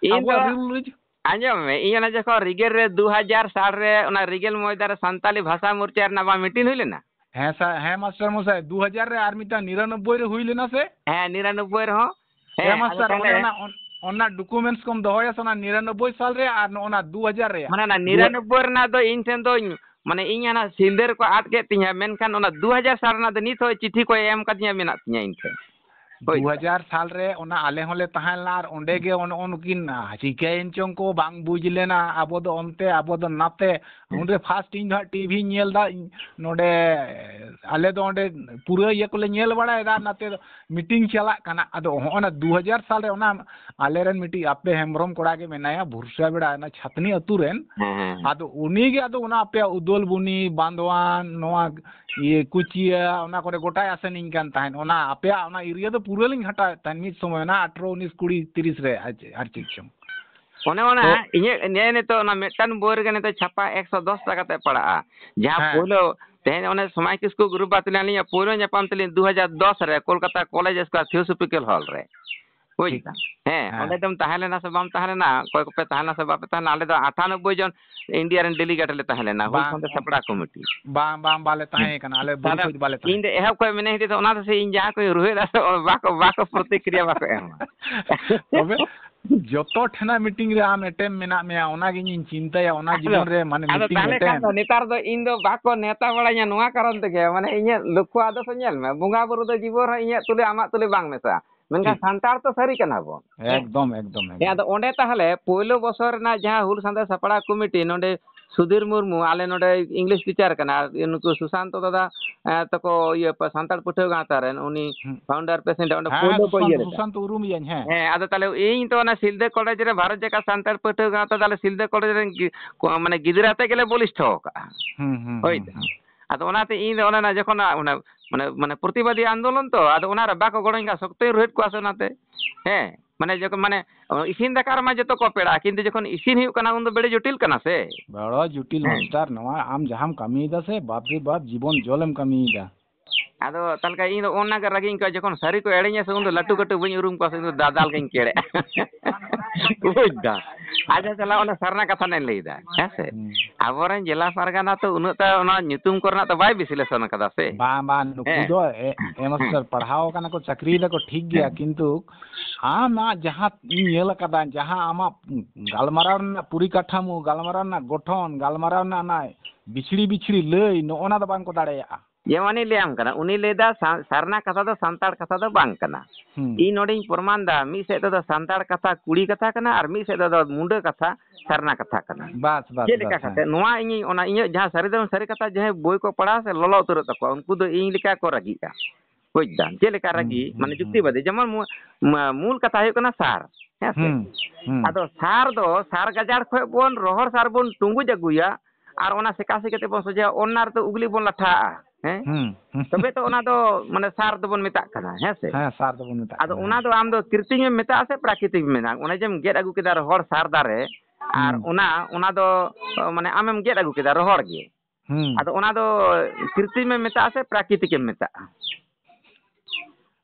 ᱤᱧ ᱟᱵᱚᱣᱟᱜ ᱫᱚ ᱨᱩᱞ ᱨᱩᱡ- ᱟᱸᱡᱚᱢ ᱢᱮ, ᱤᱧ ᱚᱱᱟ ᱡᱚᱠᱷᱚᱱ ᱨᱤᱜᱮᱞ ᱨᱮ ᱫᱩ ᱦᱟᱡᱟᱨ ᱥᱟᱞ ᱨᱮ ᱚᱱᱟ ᱨᱤᱜᱮᱞ ᱢᱚᱭᱫᱟᱱ ᱨᱮ ᱥᱟᱱᱛᱟᱞᱤ ᱵᱷᱟᱥᱟ ᱢᱳᱨᱪᱟ ᱨᱮᱱᱟᱜ ᱵᱟᱝ meeting ᱦᱩᱭ ᱞᱮᱱᱟ? ᱦᱮᱸ ᱥᱟ-, ᱦᱮᱸ ᱢᱟᱥᱴᱟᱨ ᱢᱚᱥᱟᱭ, ᱫᱩ ᱦᱟᱡᱟᱨ ᱨᱮ ᱟᱨ ᱢᱤᱫᱴᱟᱝ ᱱᱤᱨᱟᱱᱚᱵᱵᱳᱭ ᱨᱮ ᱦᱩᱭ ᱞᱮᱱᱟ ᱥᱮ? ᱦᱮᱸ, ᱱᱤᱨᱟᱱᱚᱵᱵᱳᱭ ᱨᱮᱦᱚᱸ᱾ ᱦᱮᱸ, ᱦᱮᱸ ᱟᱫᱚ ᱢᱟᱥᱴᱟᱨ, ᱚᱱᱮ ᱛᱟᱦᱞᱮ ᱚᱱᱟ, ᱚᱱ-, ᱚᱱᱟ documents ᱠᱚᱢ ᱫᱚᱦᱚᱭᱟ ᱥᱮ, ᱚᱱᱟ ᱱᱤᱨᱟᱱᱚᱵᱵᱳᱭ ᱥᱟᱞ ᱨᱮᱭᱟᱜ ᱟᱨ ᱱᱚᱜᱼᱚ ᱱᱟ ᱫᱩ ᱦᱟᱡᱟᱨ ᱨᱮᱭᱟᱜ? ᱢᱟᱱᱮ ᱚᱱᱟ ᱫᱩ ᱦᱟ- ᱱᱤᱨᱟᱱᱚᱵᱵᱳᱭ ᱨᱮᱱᱟᱜ ᱫᱚ ᱤᱧ ᱴᱷᱮᱱ ᱫᱚᱧ, ᱢᱟᱱᱮ ᱤᱧ ᱦᱟᱱᱟ ᱥᱤᱸᱫᱟᱹᱨ ᱠᱚ ᱟᱫ ᱠᱮᱫ ᱛᱤᱧᱟ, ᱢᱮᱱᱠᱷᱟᱱ ᱚᱱᱟ ᱫᱩ ᱦᱟᱡᱟᱨ ᱥᱟᱞ ᱨᱮᱱᱟᱜ ᱫᱚ ᱱᱤᱛ ᱦᱚᱸ ᱪᱤᱴᱷᱤ ᱠᱚ ᱮᱢ ᱠᱟᱫᱤᱧᱟ, ᱢᱮᱱᱟᱜ ᱛᱤᱧᱟ ᱤᱧ ᱴᱷᱮᱱ᱾ ᱫᱩ ᱦᱟᱡᱟᱨ ᱥᱟᱞ ᱨᱮ ᱚᱱᱟ ᱟᱞᱮ ᱦᱚᱸᱞᱮ ᱛᱟᱦᱮᱸ ᱞᱮᱱᱟ, ᱟᱨ ᱚᱸᱰᱮ ᱜᱮ ᱚᱱ-, ᱚᱱᱠᱤᱱ ᱪᱤᱠᱟᱹᱭᱮᱱ ᱪᱚᱝ ᱠᱚ, ᱵᱟᱝ ᱵᱩᱡᱽ ᱞᱮᱱᱟ, ᱟᱵᱚ ᱫᱚ ᱚᱱᱛᱮ, ᱟᱵᱚ ᱫᱚ ᱱᱟᱛᱮ᱾ ᱩᱱᱨᱮ ᱯᱷᱟᱥᱴ ᱤᱧ ᱫᱚ ᱦᱟᱸᱜ ᱴᱤᱵᱷᱤᱧ ᱧᱮᱞ ᱮᱫᱟ, ᱤᱧ ᱱᱚᱰᱮ ᱟᱞᱮ ᱫᱚ ᱚᱸᱰᱮ ᱯᱩᱨᱟᱹ ᱤᱭᱟᱹ ᱠᱚᱞᱮ ᱧᱮᱞ ᱵᱟᱲᱟᱭᱮᱫᱟ, ᱱᱟᱛᱮ ᱫᱚ ᱢᱤᱴᱤᱝ ᱪᱟᱞᱟᱜ ᱠᱟᱱᱟ᱾ ᱟᱫᱚ ᱦᱚᱸᱜᱼᱚ ᱱᱟ ᱫᱩ ᱦᱟᱡᱟᱨ ᱥᱟᱞ ᱨᱮ ᱚᱱᱟ ᱟᱞᱮᱨᱮᱱ ᱢᱤᱫᱴᱤᱡ ᱟᱯᱮ ᱦᱮᱢᱵᱨᱚᱢ ᱠᱚᱲᱟ ᱜᱮ ᱢᱮᱱᱟᱭᱟ, ᱵᱷᱩᱨᱥᱟ ᱵᱮᱲᱟ, ᱚᱱᱟ ᱪᱷᱟᱛᱱᱤ ᱟᱹᱛᱩ ᱨᱮᱱ᱾ ᱦᱮᱸ, ᱦᱮᱸ᱾ ᱟᱫᱚ ᱩᱱᱤ ᱜᱮ ᱟᱫᱚ ᱚᱱᱟ ᱟᱯᱮᱭᱟᱜ ᱩᱫᱚᱞ ᱵᱩᱱᱤ, ᱵᱟᱸᱫᱣᱟᱱ, ᱱᱚᱣᱟ ᱤᱭᱟᱹ ᱠᱩᱪᱤᱭᱟ, ᱚᱱᱟ ᱠᱚᱨᱮ ᱜᱚᱴᱟᱭ ᱟᱥᱮᱱᱤᱧ ᱠᱟᱱ ᱛᱟᱦᱮᱸᱫ᱾ ᱚᱱᱟ ᱟᱯᱮᱭᱟᱜ ᱚᱱᱟ ᱮᱨᱤᱭᱟ ᱫᱚ ᱯᱩᱨᱟᱹ ᱞᱤᱧ ᱜᱷᱟᱴᱟᱣᱮᱫ ᱛᱟᱦᱮᱸᱫ ᱢᱤᱫ ᱥᱚᱢᱚᱭ, ᱚᱱᱟ ᱟᱴᱷᱨᱚ ᱩᱱᱤᱥ ᱠᱩᱲᱤ ᱛᱤᱨᱤᱥ ᱨᱮ, ᱟᱨ ᱪᱮᱫ, ᱟᱨ ᱪᱮᱫ ᱪᱚᱝ᱾ ᱚᱱᱮ ᱚᱱᱟ ᱛᱚ ᱤᱧᱟᱹᱜ ᱱᱤᱭᱟᱹ ᱱᱤᱛᱚᱜ ᱚᱱᱟ ᱢᱤᱫᱴᱟᱝ ᱵᱳᱭ ᱨᱮᱜᱮ ᱱᱤᱛᱚᱜ ᱪᱷᱟᱯᱟ ᱮᱠᱥᱚ ᱫᱚᱥ ᱴᱟᱠᱟ ᱛᱮ ᱯᱟᱲᱟᱜᱼᱟ᱾ ᱡᱟᱦᱟᱸ ᱦᱮᱸ᱾ ᱯᱳᱭᱞᱳ ᱛᱮᱦᱮᱧ ᱚᱱᱮ ᱥᱚᱢᱟᱭ ᱠᱤᱥᱠᱩ ᱜᱨᱩᱯ ᱵᱟᱨ ᱛᱮᱞᱤᱧ ᱟᱹᱞᱤᱧᱟᱜ ᱯᱳᱭᱞᱳ ᱧᱟᱯᱟᱢ ᱛᱟᱹᱞᱤᱧ ᱫᱩ ᱦᱟᱡᱟᱨ ᱫᱚᱥ ᱨᱮ ᱠᱳᱞᱠᱟᱛᱟ ᱠᱚᱞᱮᱡᱽ ᱥᱠᱚᱭᱟᱨ ᱛᱷᱤᱭᱳᱥᱚᱯᱷᱤᱠᱮᱞ ᱦᱚᱞ ᱨᱮ᱾ ᱵᱩᱡᱽ ᱴᱷᱤᱠ᱾ ᱫᱟᱢ? ᱦᱮᱸ, ᱦᱮᱸ᱾ ᱚᱸᱰᱮ ᱫᱚᱢ ᱛᱟᱦᱮᱸ ᱞᱮᱱᱟ ᱥᱮ ᱵᱟᱢ ᱛᱟᱦᱮᱸ ᱞᱮᱱᱟ? ᱚᱠᱚᱭ ᱠᱚᱯᱮ ᱛᱟᱦᱮᱸ ᱞᱮᱱᱟ ᱥᱮ ᱵᱟᱯᱮ ᱛᱟᱦᱮᱸ ᱞᱮᱱᱟ? ᱟᱞᱮ ᱫᱚ ᱟᱴᱷᱟᱱᱚᱵᱵᱳᱭ ᱡᱚᱱ ᱤᱱᱰᱤᱭᱟ ᱨᱮᱱ ᱰᱮᱞᱤᱜᱮᱴ ᱞᱮ ᱛᱟᱦᱮᱸ ᱞᱮᱱᱟ, ᱦᱩᱞ ᱵᱟᱝ, ᱥᱟᱶᱛᱮ ᱥᱟᱯᱲᱟᱣ ᱠᱚᱢᱤᱴᱤ᱾ ᱵᱟᱝ, ᱵᱟᱝ, ᱵᱟᱞᱮ ᱛᱟᱦᱮᱸ ᱠᱟᱱᱟ, ᱟᱞᱮ ᱵᱩᱨᱩ ᱛᱟᱦᱞᱮ ᱠᱷᱚᱡ ᱵᱟᱞᱮ ᱤᱧ ᱛᱟᱦᱮᱸ ᱫᱚ ᱮᱦᱚᱵ ᱠᱷᱚᱡ ᱢᱮᱱᱮ ᱦᱤᱫᱤ ᱫᱚ ᱚᱱᱟ ᱫᱚ ᱥᱮ ᱤᱧ ᱡᱟᱦᱟᱸ ᱠᱚᱧ ᱨᱩᱦᱮᱫᱟ ᱥᱮ ᱵᱟᱠᱚ, ᱵᱟᱠᱚ ᱯᱨᱚᱛᱤᱠᱨᱤᱭᱟ ᱵᱟᱠᱚ ᱮᱢᱟ᱾ ᱛᱚᱵᱮ ᱡᱚᱛᱚ ᱴᱷᱮᱱᱟᱜ ᱢᱤᱴᱤᱝ ᱨᱮ ᱟᱢ ᱮᱴᱮᱢ ᱢᱮᱱᱟᱜ ᱢᱮᱭᱟ, ᱚᱱᱟ ᱜᱮ ᱤᱧᱤᱧ ᱪᱤᱱᱛᱟᱹᱭᱟ, ᱚᱱᱟ ᱟᱫᱚ, ᱡᱤᱵᱚᱱ ᱨᱮ ᱢᱟᱱᱮ ᱟᱫᱚ ᱢᱤᱴᱤᱝ ᱛᱟᱦᱞᱮ ᱠᱷᱟᱱ ᱮᱴᱮᱢ᱾ ᱫᱚ ᱱᱮᱛᱟᱨ ᱫᱚ ᱤᱧ ᱫᱚ ᱵᱟᱠᱚ ᱱᱮᱣᱛᱟ ᱵᱟᱲᱟᱧᱟ ᱱᱚᱣᱟ ᱠᱟᱨᱚᱱ ᱛᱮᱜᱮ, ᱢᱟᱱᱮ ᱤᱧᱟᱹᱜ ᱞᱚᱠᱠᱷᱚ ᱟᱫᱚ ᱥᱮ ᱧᱮᱞ ᱢᱮ, ᱵᱚᱸᱜᱟ ᱵᱩᱨᱩ ᱫᱚ ᱡᱤᱵᱚᱱ ᱨᱮ ᱤᱧᱟᱹᱜ ᱛᱩᱞᱩᱡ ᱟᱢᱟᱜ ᱛᱩᱞᱩᱡ ᱵᱟᱝ ᱢᱮᱥᱟᱜᱼᱟ᱾ ᱢᱮᱱᱠᱷᱟᱱ ᱴᱷᱤᱠ᱾ ᱥᱟᱱᱛᱟᱲ ᱛᱚ ᱥᱟᱹᱨᱤ ᱠᱟᱱᱟ ᱵᱚᱱ᱾ ᱦᱮᱸ᱾ ᱮᱠᱫᱚᱢ, ᱮᱠᱫᱚᱢ, ᱦᱮᱸ, ᱮᱠᱫᱚᱢ᱾ ᱟᱫᱚ ᱚᱸᱰᱮ ᱛᱟᱦᱞᱮ ᱯᱳᱭᱞᱳ ᱵᱚᱥᱚᱨ ᱨᱮᱱᱟᱜ ᱡᱟᱦᱟᱸ ᱦᱩᱞ ᱥᱟᱸᱫᱮᱥ ᱥᱟᱯᱲᱟᱣ ᱠᱚᱢᱤᱴᱤ, ᱱᱚᱰᱮ ᱥᱩᱫᱷᱤᱨ ᱢᱩᱨᱢᱩ, ᱟᱞᱮ ᱱᱚᱰᱮ ᱤᱝᱞᱤᱥ ᱴᱤᱪᱟᱨ ᱠᱟᱱᱟ, ᱟᱨ ᱱᱩᱠᱩ ᱥᱩᱥᱟᱱᱛᱚ ᱫᱟᱫᱟ, ᱮ, ᱛᱟᱠᱚ, ᱤᱭᱟᱹ, ᱯᱟ-, ᱥᱟᱱᱛᱟᱲ ᱯᱟᱹᱴᱷᱩᱣᱟᱹ ᱜᱟᱶᱛᱟ ᱨᱮᱱ, ᱩᱱᱤ ᱦᱩᱸ᱾ ᱯᱷᱟᱣᱩᱱᱰᱟᱨ ᱯᱨᱮᱥᱤᱰᱮᱱᱴ, ᱚᱸᱰᱮ ᱦᱮᱸ, ᱯᱳᱭᱞᱳ ᱠᱚ ᱤᱭᱟᱹ ᱥᱩᱥᱟᱱᱛᱚ, ᱞᱮᱫᱟ᱾ ᱥᱩᱥᱟᱱᱛᱚ ᱩᱨᱩᱢᱮᱭᱟᱹᱧ, ᱦᱮᱸ᱾ ᱦᱮᱸ, ᱟᱫᱚ ᱛᱟᱦᱞᱮ ᱤᱧ ᱛᱚ ᱚᱱᱟ ᱥᱤᱞᱫᱟᱹ ᱠᱚᱞᱮᱡᱽ ᱨᱮ ᱵᱷᱟᱨᱚᱛ ᱡᱟᱠᱟᱛ ᱥᱟᱱᱛᱟᱲ ᱯᱟᱹᱴᱷᱩᱣᱟᱹ ᱜᱟᱶᱛᱟ ᱫᱚ ᱟᱞᱮ ᱥᱤᱞᱫᱟᱹ ᱠᱚᱞᱮᱡᱽ ᱨᱮᱱ ᱜᱤ-, ᱠᱚ-, ᱢᱟᱱᱮ ᱜᱤᱫᱽᱨᱟᱹ ᱟᱛᱮ ᱜᱮᱞᱮ ᱵᱚᱞᱤᱥᱴᱷᱚ ᱟᱠᱟᱜᱼᱟ᱾ ᱦᱩᱸ, ᱦᱩᱸ, ᱦᱳᱭ ᱦᱩᱸ, ᱛᱚ᱾ ᱦᱩᱸ᱾ ᱟᱫᱚ ᱚᱱᱟᱛᱮ ᱤᱧ ᱫᱚ ᱚᱱᱮ ᱚᱱᱟ ᱡᱚᱠᱷᱚᱱ ᱚᱱᱟ, ᱢᱟᱱᱮ, ᱢᱟᱱᱮ ᱯᱨᱚᱛᱤᱵᱟᱫᱤ ᱟᱱᱫᱳᱞᱚᱱ ᱛᱚ, ᱟᱫᱚ ᱚᱱᱟᱨᱮ ᱵᱟᱠᱚ ᱜᱚᱲᱚᱧ ᱠᱟᱱᱟ, ᱥᱚᱠᱛᱚᱧ ᱨᱩᱦᱮᱫ ᱠᱚᱣᱟ ᱥᱮ ᱚᱱᱟᱛᱮ᱾ ᱦᱮᱸ, ᱢᱟᱱᱮ ᱡᱚᱠᱷᱚᱱ, ᱢᱟᱱᱮ, ᱤᱥᱤᱱ ᱫᱟᱠᱟ ᱨᱮᱢᱟ ᱡᱚᱛᱚ ᱠᱚ ᱯᱮᱲᱟᱜᱼᱟ, ᱠᱤᱱᱛᱩ ᱡᱚᱠᱷᱚᱱ ᱤᱥᱤᱱ ᱦᱩᱭᱩᱜ ᱠᱟᱱᱟ, ᱩᱱ ᱫᱚ ᱵᱮᱲᱮ ᱡᱚᱴᱤᱞ ᱠᱟᱱᱟ ᱥᱮ᱾ ᱵᱚᱲᱚ ᱡᱚᱴᱤᱞ ᱦᱮᱸ᱾ ᱢᱟᱥᱴᱟᱨ, ᱱᱚᱣᱟ ᱟᱢ ᱡᱟᱦᱟᱸᱢ ᱠᱟᱹᱢᱤᱭᱮᱫᱟ ᱥᱮ, ᱵᱟᱯ ᱨᱮ ᱵᱟᱯ, ᱡᱤᱵᱚᱱ ᱡᱚᱞᱮᱢ ᱠᱟᱹᱢᱤᱭᱮᱫᱟ᱾ ᱟᱫᱚ ᱛᱟᱦᱞᱮ ᱠᱷᱟᱡ ᱤᱧ ᱫᱚ ᱚᱱᱟ ᱜᱮ ᱨᱟᱹᱜᱤᱧ ᱟᱹᱭᱠᱟᱹᱣᱟ, ᱡᱚᱠᱷᱚᱱ ᱥᱟᱹᱨᱤ ᱠᱚ ᱮᱲᱮᱧᱟ ᱥᱮ, ᱩᱱ ᱫᱚ ᱞᱟᱹᱴᱩ ᱠᱟᱹᱴᱩ ᱵᱟᱹᱧ ᱩᱨᱩᱢ ᱠᱚᱣᱟ ᱥᱮ, ᱩᱱ ᱫᱚ ᱫᱟᱫᱟᱞ ᱜᱤᱧ ᱠᱮᱲᱮᱜᱼᱟ᱾ ᱵᱩᱡᱽ ᱫᱟᱢ? ᱟᱪᱪᱷᱟ, ᱪᱟᱞᱟᱣ ᱚᱱᱟ ᱥᱟᱨᱱᱟ ᱠᱟᱛᱷᱟ ᱱᱟᱜ ᱤᱧ ᱞᱟᱹᱭᱫᱟ, ᱦᱮᱸ ᱥᱮ? ᱦᱩᱸ᱾ ᱟᱵᱚᱨᱮᱱ ᱡᱮᱞᱟ ᱯᱟᱨᱜᱟᱱᱟ ᱛᱚ ᱩᱱᱟᱹᱜ ᱴᱟ ᱚᱱᱟ ᱧᱩᱛᱩᱢ ᱠᱚᱨᱮᱱᱟᱜ ᱫᱚ ᱵᱟᱭ ᱵᱤᱥᱞᱮᱥᱚᱱ ᱠᱟᱫᱟ ᱥᱮ? ᱵᱟᱝ, ᱵᱟᱝ, ᱱᱩᱠᱩ ᱦᱮᱸ᱾ ᱫᱚ ᱮ-, ᱦᱮᱸ᱾ ᱮᱢᱟᱥᱴᱟᱨ ᱯᱟᱲᱦᱟᱣ ᱠᱟᱱᱟ ᱠᱚ, ᱪᱟᱹᱠᱨᱤᱭ ᱫᱟᱠᱚ, ᱴᱷᱤᱠ ᱜᱮᱭᱟ, ᱦᱮᱸ᱾ ᱠᱤᱱᱛᱩ ᱟᱢᱟᱜ ᱡᱟᱦᱟᱸ ᱤᱧ ᱧᱮᱞ ᱟᱠᱟᱫᱟ, ᱡᱟᱦᱟᱸ ᱟᱢᱟᱜ ᱜᱟᱞᱢᱟᱨᱟᱣ ᱨᱮᱱᱟᱜ ᱯᱚᱨᱤᱠᱟᱴᱷᱟᱢᱳ, ᱜᱟᱞᱢᱟᱨᱟᱣ ᱨᱮᱱᱟᱜ ᱜᱚᱴᱷᱚᱱ, ᱜᱟᱞᱢᱟᱨᱟᱣ ᱨᱮᱱᱟᱜ ᱚᱱᱟ ᱵᱤᱪᱷᱲᱤ ᱵᱤᱪᱷᱲᱤ ᱞᱟᱹᱭ, ᱱᱚᱜᱼᱚ ᱱᱟ ᱫᱚ ᱵᱟᱝ ᱠᱚ ᱫᱟᱲᱮᱭᱟᱜᱼᱟ᱾ ᱡᱮᱢᱚᱱᱤᱧ ᱞᱟᱹᱭᱟᱢ ᱠᱟᱱᱟ, ᱩᱱᱤ ᱞᱟᱹᱭᱫᱟ ᱥᱟ-, ᱥᱟᱨᱱᱟ ᱠᱟᱛᱷᱟ ᱫᱚ ᱥᱟᱱᱛᱟᱲ ᱠᱟᱛᱷᱟ ᱫᱚ ᱵᱟᱝ ᱠᱟᱱᱟ᱾ ᱦᱩᱸ᱾ ᱤᱧ ᱱᱚᱰᱮᱧ ᱯᱨᱚᱢᱟᱱ ᱫᱟ, ᱢᱤᱫ ᱥᱮᱫ ᱛᱮᱫᱚ ᱥᱟᱱᱛᱟᱲ ᱠᱟᱛᱷᱟ ᱠᱩᱲᱤ ᱠᱟᱛᱷᱟ ᱠᱟᱱᱟ ᱟᱨ ᱢᱤᱫ ᱥᱮᱫ ᱛᱮᱫᱚ ᱢᱩᱰᱟᱹ ᱠᱟᱛᱷᱟ ᱥᱟᱨᱱᱟ ᱠᱟᱛᱷᱟ ᱠᱟᱱᱟ᱾ ᱵᱟᱥ, ᱵᱟᱥ, ᱪᱮᱫ ᱞᱮᱠᱟ ᱵᱟᱥ, ᱠᱟᱛᱮ? ᱦᱮᱸ᱾ ᱱᱚᱣᱟ ᱤᱧᱤᱧ, ᱚᱱᱟ ᱤᱧᱟᱹᱜ ᱡᱟᱦᱟᱸ ᱥᱟᱹᱨᱤ ᱫᱷᱚᱨᱚᱢ ᱥᱟᱹᱨᱤ ᱠᱟᱛᱷᱟ ᱡᱟᱦᱟᱸᱭ ᱵᱳᱭ ᱠᱚ ᱯᱟᱲᱦᱟᱣᱟ ᱥᱮ, ᱞᱚᱞᱚ ᱩᱛᱟᱹᱨᱚᱜ ᱛᱟᱠᱚᱣᱟ, ᱩᱱᱠᱩ ᱫᱚ ᱤᱧ ᱞᱮᱠᱟ ᱠᱚ ᱨᱟᱹᱜᱤᱜᱼᱟ᱾ ᱵᱩᱡᱽ ᱫᱟᱢ? ᱪᱮᱫ ᱞᱮᱠᱟ ᱦᱩᱸ, ᱨᱟᱹᱜᱤ? ᱦᱩᱸ, ᱢᱟᱱᱮ ᱦᱩᱸ, ᱡᱩᱠᱛᱤᱵᱟᱫᱤ᱾ ᱦᱩᱸ᱾ ᱡᱮᱢᱚᱱ ᱢᱩ-, ᱢᱟ-, ᱢᱩᱞ ᱠᱟᱛᱷᱟ ᱦᱩᱭᱩᱜ ᱠᱟᱱᱟ ᱥᱟᱨ, ᱦᱮᱸ ᱥᱮ? ᱦᱩᱸ, ᱦᱩᱸ᱾ ᱟᱫᱚ ᱥᱟᱨ ᱫᱚ ᱥᱟᱨ ᱜᱟᱡᱟᱲ ᱠᱷᱚᱡ ᱵᱚᱱ ᱨᱚᱦᱚᱲ ᱥᱟᱨ ᱵᱚᱱ ᱴᱩᱸᱜᱩᱡ ᱟᱹᱜᱩᱭᱟ, ᱟᱨ ᱚᱱᱟ ᱥᱮᱠᱟ ᱥᱮᱠᱟ ᱛᱮᱵᱚᱱ ᱥᱚᱡᱷᱮᱭᱟ, ᱚᱱᱟ ᱨᱮᱫᱚ ᱩᱜᱽᱞᱤ ᱵᱚᱱ ᱞᱟᱴᱷᱟᱜᱼᱟ, ᱦᱮᱸ? ᱦᱩᱸ, ᱦᱩᱸ᱾ ᱛᱚᱵᱮ ᱛᱚ ᱚᱱᱟ ᱫᱚ ᱢᱟᱱᱮ ᱥᱟᱨ ᱫᱚᱵᱚᱱ ᱢᱮᱛᱟᱜ ᱠᱟᱱᱟ, ᱦᱮᱸ ᱥᱮ? ᱦᱮᱸ, ᱥᱟᱨ ᱫᱚᱵᱚᱱ ᱢᱮᱛᱟᱜ ᱟᱫᱚ ᱠᱟᱱᱟ, ᱚᱱᱟ ᱦᱮᱸ᱾ ᱫᱚ ᱟᱢ ᱫᱚ ᱠᱤᱨᱛᱤᱢ ᱮᱢ ᱢᱮᱛᱟᱜᱼᱟ ᱥᱮ ᱯᱨᱟᱠᱨᱤᱛᱤᱠ ᱮᱢ ᱢᱮᱛᱟᱜᱼᱟ? ᱚᱱᱮ ᱡᱮᱢ ᱜᱮᱫ ᱟᱹᱜᱩ ᱠᱮᱫᱟ ᱨᱚᱦᱚᱲ ᱥᱟᱨ ᱫᱟᱨᱮ, ᱟᱨ ᱦᱩᱸ᱾ ᱚᱱᱟ, ᱚᱱᱟ ᱫᱚ, ᱢᱟᱱᱮ ᱟᱢᱮᱢ ᱜᱮᱫ ᱟᱹᱜᱩ ᱠᱮᱫᱟ ᱨᱚᱦᱚᱲ ᱜᱮ᱾ ᱦᱩᱸ᱾ ᱟᱫᱚ ᱚᱱᱟ ᱫᱚ ᱠᱤᱨᱛᱤᱢ ᱮᱢ ᱢᱮᱛᱟᱜᱼᱟ ᱥᱮ ᱯᱨᱟᱠᱨᱤᱛᱤᱠ ᱮᱢ ᱢᱮᱛᱟᱜᱼᱟ?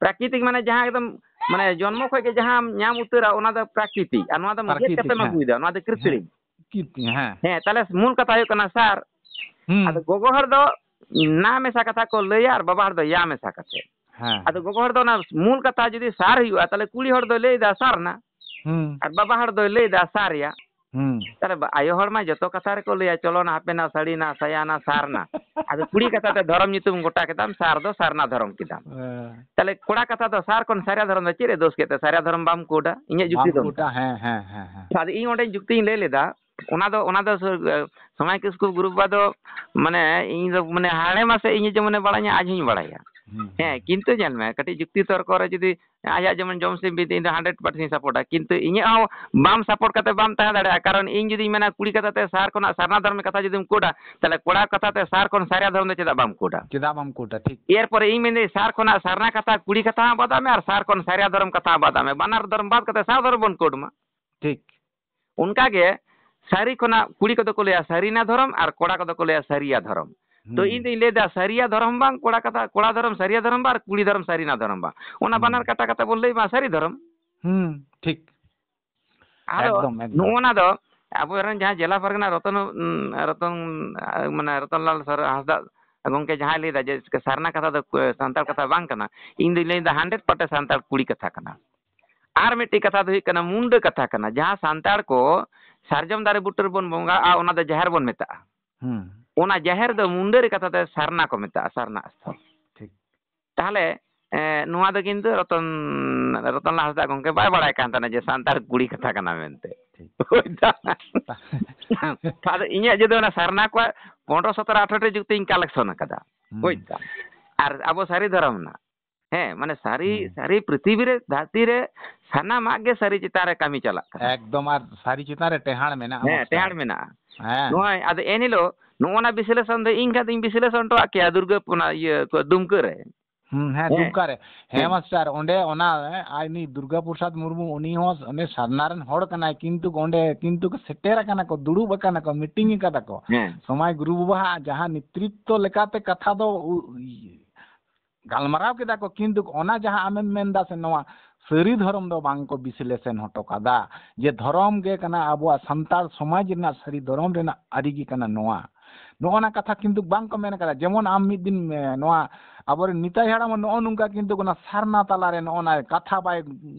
ᱯᱨᱟᱠᱨᱤᱛᱤᱠ ᱢᱟᱱᱮ ᱡᱟᱦᱟᱸ ᱮᱠᱫᱚᱢ, ᱢᱟᱱᱮ ᱡᱚᱱᱢᱚ ᱠᱷᱚᱡ ᱜᱮ ᱡᱟᱦᱟᱸᱢ ᱧᱟᱢ ᱩᱛᱟᱹᱨᱟ, ᱚᱱᱟ ᱫᱚ ᱯᱨᱟᱠᱨᱤᱛᱤᱠ, ᱟᱨ ᱱᱚᱣᱟ ᱫᱚᱢ ᱜᱮᱫ ᱯᱨᱟᱠᱨᱤᱛᱤᱠ, ᱠᱟᱛᱮᱢ ᱦᱮᱸ᱾ ᱟᱹᱜᱩᱭᱮᱫᱟ, ᱱᱚᱣᱟ ᱫᱚ ᱦᱮᱸ, ᱠᱨᱤᱛᱨᱤᱢ᱾ ᱠᱨᱤᱛᱤᱠ, ᱦᱮᱸ᱾ ᱦᱮᱸ, ᱛᱟᱦᱞᱮ ᱢᱩᱞ ᱠᱟᱛᱷᱟ ᱦᱩᱭᱩᱜ ᱠᱟᱱᱟ ᱥᱟᱨ᱾ ᱦᱩᱸ᱾ ᱟᱫᱚ ᱜᱚᱜᱚ ᱦᱚᱲ ᱫᱚ ᱱᱟ ᱢᱮᱥᱟ ᱠᱟᱛᱷᱟ ᱠᱚ ᱞᱟᱹᱭᱟ ᱟᱨ ᱵᱟᱵᱟ ᱦᱚᱲ ᱫᱚ ᱭᱟ ᱢᱮᱥᱟ ᱠᱟᱛᱮ᱾ ᱦᱮᱸ᱾ ᱟᱫᱚ ᱜᱚᱜᱚ ᱦᱚᱲ ᱫᱚ ᱚᱱᱟ ᱢᱩᱞ ᱠᱟᱛᱷᱟ ᱡᱩᱫᱤ ᱥᱟᱨ ᱦᱩᱭᱩᱜᱼᱟ, ᱛᱟᱦᱞᱮ ᱠᱩᱲᱤ ᱦᱚᱲ ᱫᱚᱭ ᱞᱟᱹᱭᱫᱟ ᱥᱟᱨᱱᱟ᱾ ᱦᱩᱸ᱾ ᱟᱨ ᱵᱟᱵᱟ ᱦᱚᱲ ᱫᱚᱭ ᱞᱟᱹᱭᱫᱟ ᱥᱟᱨᱭᱟ᱾ ᱦᱩᱸ᱾ ᱛᱟᱦᱞᱮ ᱵᱟ-, ᱟᱭᱳ ᱦᱚᱲ ᱢᱟ ᱡᱚᱛᱚ ᱠᱟᱛᱷᱟ ᱨᱮᱠᱚ ᱞᱟᱹᱭᱟ, ᱪᱚᱞᱚ ᱱᱟ, ᱦᱟᱯᱮ ᱱᱟ, ᱥᱟᱹᱲᱤ ᱱᱟ, ᱥᱟᱭᱟ ᱱᱟ, ᱥᱟᱨ ᱱᱟ᱾ ᱟᱫᱚ ᱠᱩᱲᱤ ᱠᱟᱛᱷᱟ ᱛᱮ ᱫᱷᱚᱨᱚᱢ ᱧᱩᱛᱩᱢ ᱜᱚᱴᱟ ᱠᱮᱫᱟᱢ, ᱥᱟᱨ ᱫᱚ ᱥᱟᱨᱱᱟ ᱫᱷᱚᱨᱚᱢ ᱠᱮᱫᱟᱢ᱾ ᱦᱮᱸ᱾ ᱛᱟᱦᱞᱮ ᱠᱚᱲᱟ ᱠᱟᱛᱷᱟ ᱫᱚ ᱥᱟᱨ ᱠᱷᱚᱱ ᱥᱟᱨᱭᱟ ᱫᱷᱚᱨᱚᱢ ᱫᱚ ᱪᱮᱫ ᱮ ᱫᱳᱥ ᱠᱮᱫ ᱛᱮ? ᱥᱟᱨᱭᱟ ᱫᱷᱚᱨᱚᱢ ᱵᱟᱢ ᱠᱳᱰᱟ, ᱤᱧᱟᱹᱜ ᱡᱩᱠᱛᱤ ᱵᱟᱢ ᱫᱚ ᱠᱳᱰᱟ, ᱚᱱᱠᱟ᱾ ᱦᱮᱸ, ᱦᱮᱸ, ᱦᱮᱸ, ᱦᱮᱸ᱾ ᱟᱫᱚ ᱤᱧ ᱚᱸᱰᱮᱧ ᱡᱩᱠᱛᱤᱧ ᱞᱟᱹᱭ ᱞᱮᱫᱟ, ᱚᱱᱟ ᱫᱚ, ᱚᱱᱟ ᱫᱚ ᱥᱚ-, ᱥᱚᱢᱟᱭ ᱠᱤᱥᱠᱩ ᱜᱩᱨᱩ ᱵᱟᱵᱟ ᱫᱚ, ᱢᱟᱱᱮ, ᱤᱧ ᱫᱚ, ᱢᱟᱱᱮ, ᱦᱟᱲᱮ ᱢᱟᱥᱮ ᱤᱧ ᱡᱮᱢᱚᱱᱮ ᱵᱟᱲᱟᱭᱟ, ᱟᱡ ᱦᱚᱸᱧ ᱵᱟᱲᱟᱭᱟ᱾ ᱦᱩᱸ, ᱦᱮᱸ, ᱦᱩᱸ᱾ ᱠᱤᱱᱛᱩ ᱧᱮᱞ ᱢᱮ, ᱠᱟᱹᱴᱤᱡ ᱡᱩᱠᱛᱤ ᱛᱚᱨᱠᱚ ᱨᱮ ᱡᱩᱫᱤ ᱟᱡᱟᱜ ᱡᱮᱢᱚᱱ ᱡᱚᱢ ᱥᱤᱢ ᱵᱤᱱᱛᱤ, ᱤᱧ ᱫᱚ hundred percent ᱤᱧ ᱥᱟᱯᱳᱨᱴᱟ, ᱠᱤᱱᱛᱩ ᱤᱧᱟᱹᱜ ᱦᱚᱸ ᱵᱟᱢ ᱥᱟᱯᱳᱨᱴ ᱠᱟᱛᱮ ᱵᱟᱢ ᱛᱟᱦᱮᱸ ᱫᱟᱲᱮᱭᱟᱜᱼᱟ, ᱠᱟᱨᱚᱱ ᱤᱧ ᱡᱩᱫᱤᱧ ᱢᱮᱱᱟ ᱠᱩᱲᱤ ᱠᱟᱛᱷᱟ ᱛᱮ ᱥᱟᱨ ᱠᱷᱚᱱᱟᱜ ᱥᱟᱨᱱᱟ ᱫᱷᱚᱨᱚᱢ ᱠᱟᱛᱷᱟ ᱡᱩᱫᱤᱢ ᱠᱳᱰᱟ, ᱛᱟᱦᱞᱮ ᱠᱚᱲᱟ ᱠᱟᱛᱷᱟ ᱛᱮ ᱥᱟᱨ ᱠᱷᱚᱱ ᱥᱟᱨᱭᱟ ᱫᱷᱚᱨᱚᱢ ᱫᱚ ᱪᱮᱫᱟᱜ ᱵᱟᱢ ᱠᱳᱰᱟ? ᱪᱮᱫᱟᱜ ᱵᱟᱢ ᱠᱳᱰᱟ? ᱴᱷᱤᱠ᱾ ᱮᱨᱯᱚᱨᱮ ᱤᱧ ᱢᱮᱱᱫᱟᱹᱧ ᱥᱟᱨ ᱠᱷᱚᱱᱟᱜ ᱥᱟᱨᱱᱟ ᱠᱟᱛᱷᱟ ᱠᱩᱲᱤ ᱠᱟᱛᱷᱟ ᱦᱚᱸ ᱵᱟᱫᱟᱜ ᱢᱮ ᱟᱨ ᱥᱟᱨ ᱠᱷᱚᱱ ᱥᱟᱨᱭᱟ ᱫᱷᱚᱨᱚᱢ ᱠᱟᱛᱷᱟ ᱦᱚᱸ ᱵᱟᱫᱟᱜ ᱢᱮ, ᱵᱟᱱᱟᱨ ᱫᱷᱚᱨᱚᱢ ᱵᱟᱫ ᱠᱟᱛᱮ ᱥᱟᱨ ᱫᱷᱚᱨᱚᱢ ᱵᱚᱱ ᱠᱳᱰ ᱢᱟ᱾ ᱴᱷᱤᱠ᱾ ᱚᱱᱠᱟ ᱜᱮ ᱥᱟᱹᱨᱤ ᱠᱷᱚᱱᱟᱜ ᱠᱩᱲᱤ ᱠᱚᱫᱚ ᱠᱚ ᱞᱟᱹᱭᱟ ᱥᱟᱹᱨᱤᱱᱟ ᱫᱷᱚᱨᱚᱢ ᱟᱨ ᱠᱚᱲᱟ ᱠᱚᱫᱚ ᱠᱚ ᱞᱟᱹᱭᱟ ᱥᱟᱹᱨᱤᱭᱟ ᱫᱷᱚᱨᱚᱢ᱾ ᱛᱚ ᱦᱩᱸ᱾ ᱤᱧ ᱫᱚᱧ ᱞᱟᱹᱭᱫᱟ ᱥᱟᱹᱨᱤᱭᱟ ᱫᱷᱚᱨᱚᱢ ᱵᱟᱝ, ᱠᱚᱲᱟ ᱠᱟᱛᱷᱟ, ᱠᱚᱲᱟ ᱫᱷᱚᱨᱚᱢ ᱥᱟᱹᱨᱤᱭᱟ ᱫᱷᱚᱨᱚᱢ ᱵᱟᱝ, ᱟᱨ ᱠᱩᱲᱤ ᱫᱷᱚᱨᱚᱢ ᱥᱟᱹᱨᱤᱱᱟ ᱫᱷᱚᱨᱚᱢ ᱵᱟᱝ᱾ ᱚᱱᱟ ᱦᱩᱸ᱾ ᱵᱟᱱᱟᱨ ᱠᱟᱴᱟ ᱠᱟᱛᱮ ᱵᱚᱱ ᱞᱟᱹᱭ ᱢᱟ ᱥᱟᱹᱨᱤ ᱫᱷᱚᱨᱚᱢ᱾ ᱦᱩᱸ, ᱴᱷᱤᱠ᱾ ᱟᱫᱚ ᱮᱠᱫᱚᱢ, ᱮᱠᱫᱚᱢ᱾ ᱱᱚᱜᱼᱚ ᱱᱟ ᱫᱚ ᱟᱵᱚᱨᱮᱱ ᱡᱟᱦᱟᱸ ᱡᱮᱞᱟ ᱯᱟᱨᱜᱟᱱᱟ ᱨᱚᱛᱚᱱ, ᱩᱸ, ᱨᱚᱛᱚᱱ, ᱟᱸ, ᱢᱟᱱᱮ ᱨᱚᱛᱚᱱᱞᱟᱞ ᱥᱟᱨ-, ᱦᱟᱸᱥᱫᱟᱜ ᱜᱚᱢᱠᱮ ᱡᱟᱦᱟᱸᱭ ᱞᱟᱹᱭᱫᱟ ᱡᱮ ᱥᱟᱨᱱᱟ ᱠᱟᱛᱷᱟ ᱫᱚ ᱠᱚ-, ᱥᱟᱱᱛᱟᱲ ᱠᱟᱛᱷᱟ ᱵᱟᱝ ᱠᱟᱱᱟ, ᱤᱧ ᱫᱩᱧ ᱞᱟᱹᱭᱫᱟ hundred percent ᱥᱟᱱᱛᱟᱲ ᱠᱩᱲᱤ ᱠᱟᱛᱷᱟ ᱠᱟᱱᱟ᱾ ᱟᱨ ᱢᱤᱫᱴᱤᱡ ᱠᱟᱛᱷᱟ ᱫᱚ ᱦᱩᱭᱩᱜ ᱠᱟᱱᱟ ᱢᱩᱱᱰᱟᱹ ᱠᱟᱛᱷᱟ ᱠᱟᱱᱟ, ᱡᱟᱦᱟᱸ ᱥᱟᱱᱛᱟᱲ ᱠᱚ ᱥᱟᱨᱡᱚᱢ ᱫᱟᱨᱮ ᱵᱩᱴᱟᱹ ᱨᱮᱵᱚᱱ ᱵᱚᱸᱜᱟᱜᱼᱟ, ᱚᱱᱟ ᱫᱚ ᱡᱟᱦᱮᱨ ᱵᱚᱱ ᱢᱮᱛᱟᱜᱼᱟ᱾ ᱦᱩᱸ᱾ ᱚᱱᱟ ᱡᱟᱦᱮᱨ ᱫᱚ ᱢᱩᱱᱰᱟᱹᱨᱤ ᱠᱟᱛᱷᱟ ᱛᱮ ᱥᱟᱨᱱᱟ ᱠᱚ ᱢᱮᱛᱟᱜᱼᱟ, ᱥᱟᱨᱱᱟ ᱥᱛᱷᱚᱞ᱾ ᱴᱷᱤᱠ᱾ ᱛᱟᱦᱚᱞᱮ, ᱮ, ᱱᱚᱣᱟ ᱫᱚ ᱠᱤᱱᱛᱩ ᱨᱚᱛᱚᱱ, ᱨᱚᱛᱚᱱᱞᱟᱞ ᱦᱟᱸᱥᱫᱟ ᱜᱚᱢᱠᱮ ᱵᱟᱭ ᱵᱟᱲᱟᱭ ᱠᱟᱱ ᱛᱟᱦᱮᱱᱟ ᱡᱮ ᱥᱟᱱᱛᱟᱲ ᱠᱩᱲᱤ ᱠᱟᱛᱷᱟ ᱠᱟᱱᱟ ᱢᱮᱱᱛᱮ᱾ ᱴᱷᱤᱠ᱾ ᱵᱩᱡᱽ ᱫᱟᱢ? ᱟᱫᱚ ᱤᱧᱟᱹᱜ ᱡᱩᱫᱤ ᱚᱱᱟ ᱥᱟᱨᱱᱟ ᱠᱚᱣᱟᱜ ᱯᱚᱱᱨᱚ ᱥᱚᱛᱨᱚ ᱟᱴᱷᱨᱚ ᱴᱤ ᱡᱩᱠᱛᱤᱧ collection ᱟᱠᱟᱫᱟ, ᱦᱩᱸ᱾ ᱵᱩᱡᱽ ᱫᱟᱢ? ᱟᱨ ᱟᱵᱚ ᱥᱟᱹᱨᱤ ᱫᱷᱚᱨᱚᱢ ᱨᱮᱱᱟᱜ, ᱦᱮᱸ, ᱢᱟᱱᱮ ᱥᱟᱹᱨᱤ, ᱦᱩᱸ᱾ ᱥᱟᱹᱨᱤ ᱯᱨᱤᱛᱷᱤᱵᱤ ᱨᱮ, ᱫᱷᱟᱹᱨᱛᱤ ᱨᱮ ᱥᱟᱱᱟᱢᱟᱜ ᱜᱮ ᱥᱟᱹᱨᱤ ᱪᱮᱛᱟᱱ ᱨᱮ ᱠᱟᱹᱢᱤ ᱪᱟᱞᱟᱜ ᱠᱟᱱᱟ᱾ ᱮᱠᱫᱚᱢ, ᱟᱨ ᱥᱟᱹᱨᱤ ᱪᱮᱛᱟᱱ ᱨᱮ ᱴᱮᱦᱟᱸᱲ ᱢᱮᱱᱟᱜᱼᱟ, ᱦᱮᱸ, ᱢᱟᱥᱴᱟᱨ᱾ ᱴᱮᱦᱟᱸᱲ ᱢᱮᱱᱟᱜᱼᱟ᱾ ᱦᱮᱸ᱾ ᱱᱚᱜᱼᱚᱭ ᱟᱫᱚ ᱮᱱᱦᱤᱞᱳᱜ ᱱᱚᱜᱼᱚ ᱱᱟ ᱵᱤᱥᱞᱮᱥᱚᱱ ᱫᱚ ᱤᱧ ᱠᱷᱟᱱ ᱫᱚᱧ ᱵᱤᱥᱞᱮᱥᱚᱱ ᱦᱚᱴᱚᱣᱟᱜ ᱠᱮᱭᱟ ᱫᱩᱨᱜᱟᱹ, ᱚᱱᱟ ᱤᱭᱟᱹ ᱠᱚ, ᱫᱩᱢᱠᱟᱹ ᱨᱮ᱾ ᱦᱩᱸ, ᱦᱮᱸ, ᱦᱮᱸ᱾ ᱫᱩᱢᱠᱟ ᱨᱮ᱾ ᱦᱮᱸ, ᱦᱮᱸ᱾ ᱢᱟᱥᱴᱟᱨ, ᱚᱸᱰᱮ ᱚᱱᱟ, ᱟᱡ ᱱᱩᱭ ᱫᱩᱨᱜᱟ ᱯᱨᱚᱥᱟᱫᱽ ᱢᱩᱨᱢᱩ, ᱩᱱᱤ ᱦᱚᱸ ᱚᱸᱰᱮ ᱥᱟᱨᱱᱟ ᱨᱮᱱ ᱦᱚᱲ ᱠᱟᱱᱟᱭ, ᱠᱤᱱᱛᱩ ᱚᱸᱰᱮ ᱠᱤᱱᱛᱩ ᱠᱚ ᱥᱮᱴᱮᱨ ᱟᱠᱟᱱᱟ ᱠᱚ, ᱫᱩᱲᱩᱵ ᱟᱠᱟᱱᱟ ᱠᱚ, meeting ᱟᱠᱟᱫᱟ ᱠᱚ᱾ ᱦᱮᱸ᱾ ᱥᱚᱢᱟᱭ ᱜᱩᱨᱩ ᱵᱟᱵᱟᱣᱟᱜ ᱡᱟᱦᱟᱸ ᱱᱮᱛᱨᱤᱛᱛᱚ ᱞᱮᱠᱟᱛᱮ ᱠᱟᱛᱷᱟ ᱫᱚ ᱩ-, ᱤᱭᱟᱹ, ᱜᱟᱞᱢᱟᱨᱟᱣ ᱠᱮᱫᱟ ᱠᱚ, ᱠᱤᱱᱛᱩ ᱚᱱᱟ ᱡᱟᱦᱟᱸ ᱟᱢᱮᱢ ᱢᱮᱱᱫᱟ ᱥᱮ, ᱱᱚᱣᱟ ᱥᱟᱹᱨᱤ ᱫᱷᱚᱨᱚᱢ ᱫᱚ ᱵᱟᱝ ᱠᱚ ᱵᱤᱥᱞᱮᱥᱚᱱ ᱦᱚᱴᱚ ᱠᱟᱫᱟ, ᱡᱮ ᱫᱷᱚᱨᱚᱢ ᱜᱮ ᱠᱟᱱᱟ ᱟᱵᱚᱣᱟᱜ ᱥᱟᱱᱛᱟᱲ ᱥᱚᱢᱟᱡᱽ ᱨᱮᱱᱟᱜ ᱥᱟᱹᱨᱤ ᱫᱷᱚᱨᱚᱢ ᱨᱮᱱᱟᱜ ᱟᱹᱨᱤ ᱜᱮ ᱠᱟᱱᱟ ᱱᱚᱣᱟ᱾ ᱱᱚᱜᱼᱚ ᱱᱟ ᱠᱟᱛᱷᱟ ᱠᱤᱱᱛᱩ ᱵᱟᱝ ᱠᱚ ᱢᱮᱱ ᱠᱟᱫᱟ᱾ ᱡᱮᱢᱚᱱ ᱟᱢ ᱢᱤᱫ ᱫᱤᱱ, ᱮ, ᱱᱚᱣᱟ ᱟᱵᱚᱨᱮᱱ ᱱᱤᱛᱟᱭ ᱦᱟᱲᱟᱢ ᱦᱚᱸ ᱱᱚᱜᱼᱚ ᱱᱚᱝᱠᱟ ᱠᱤᱱᱛᱩ ᱚᱱᱟ ᱥᱟᱨᱱᱟ ᱛᱟᱞᱟᱨᱮ ᱱᱚᱜᱼᱚ ᱱᱟ ᱠᱟᱛᱷᱟ ᱵᱟᱭ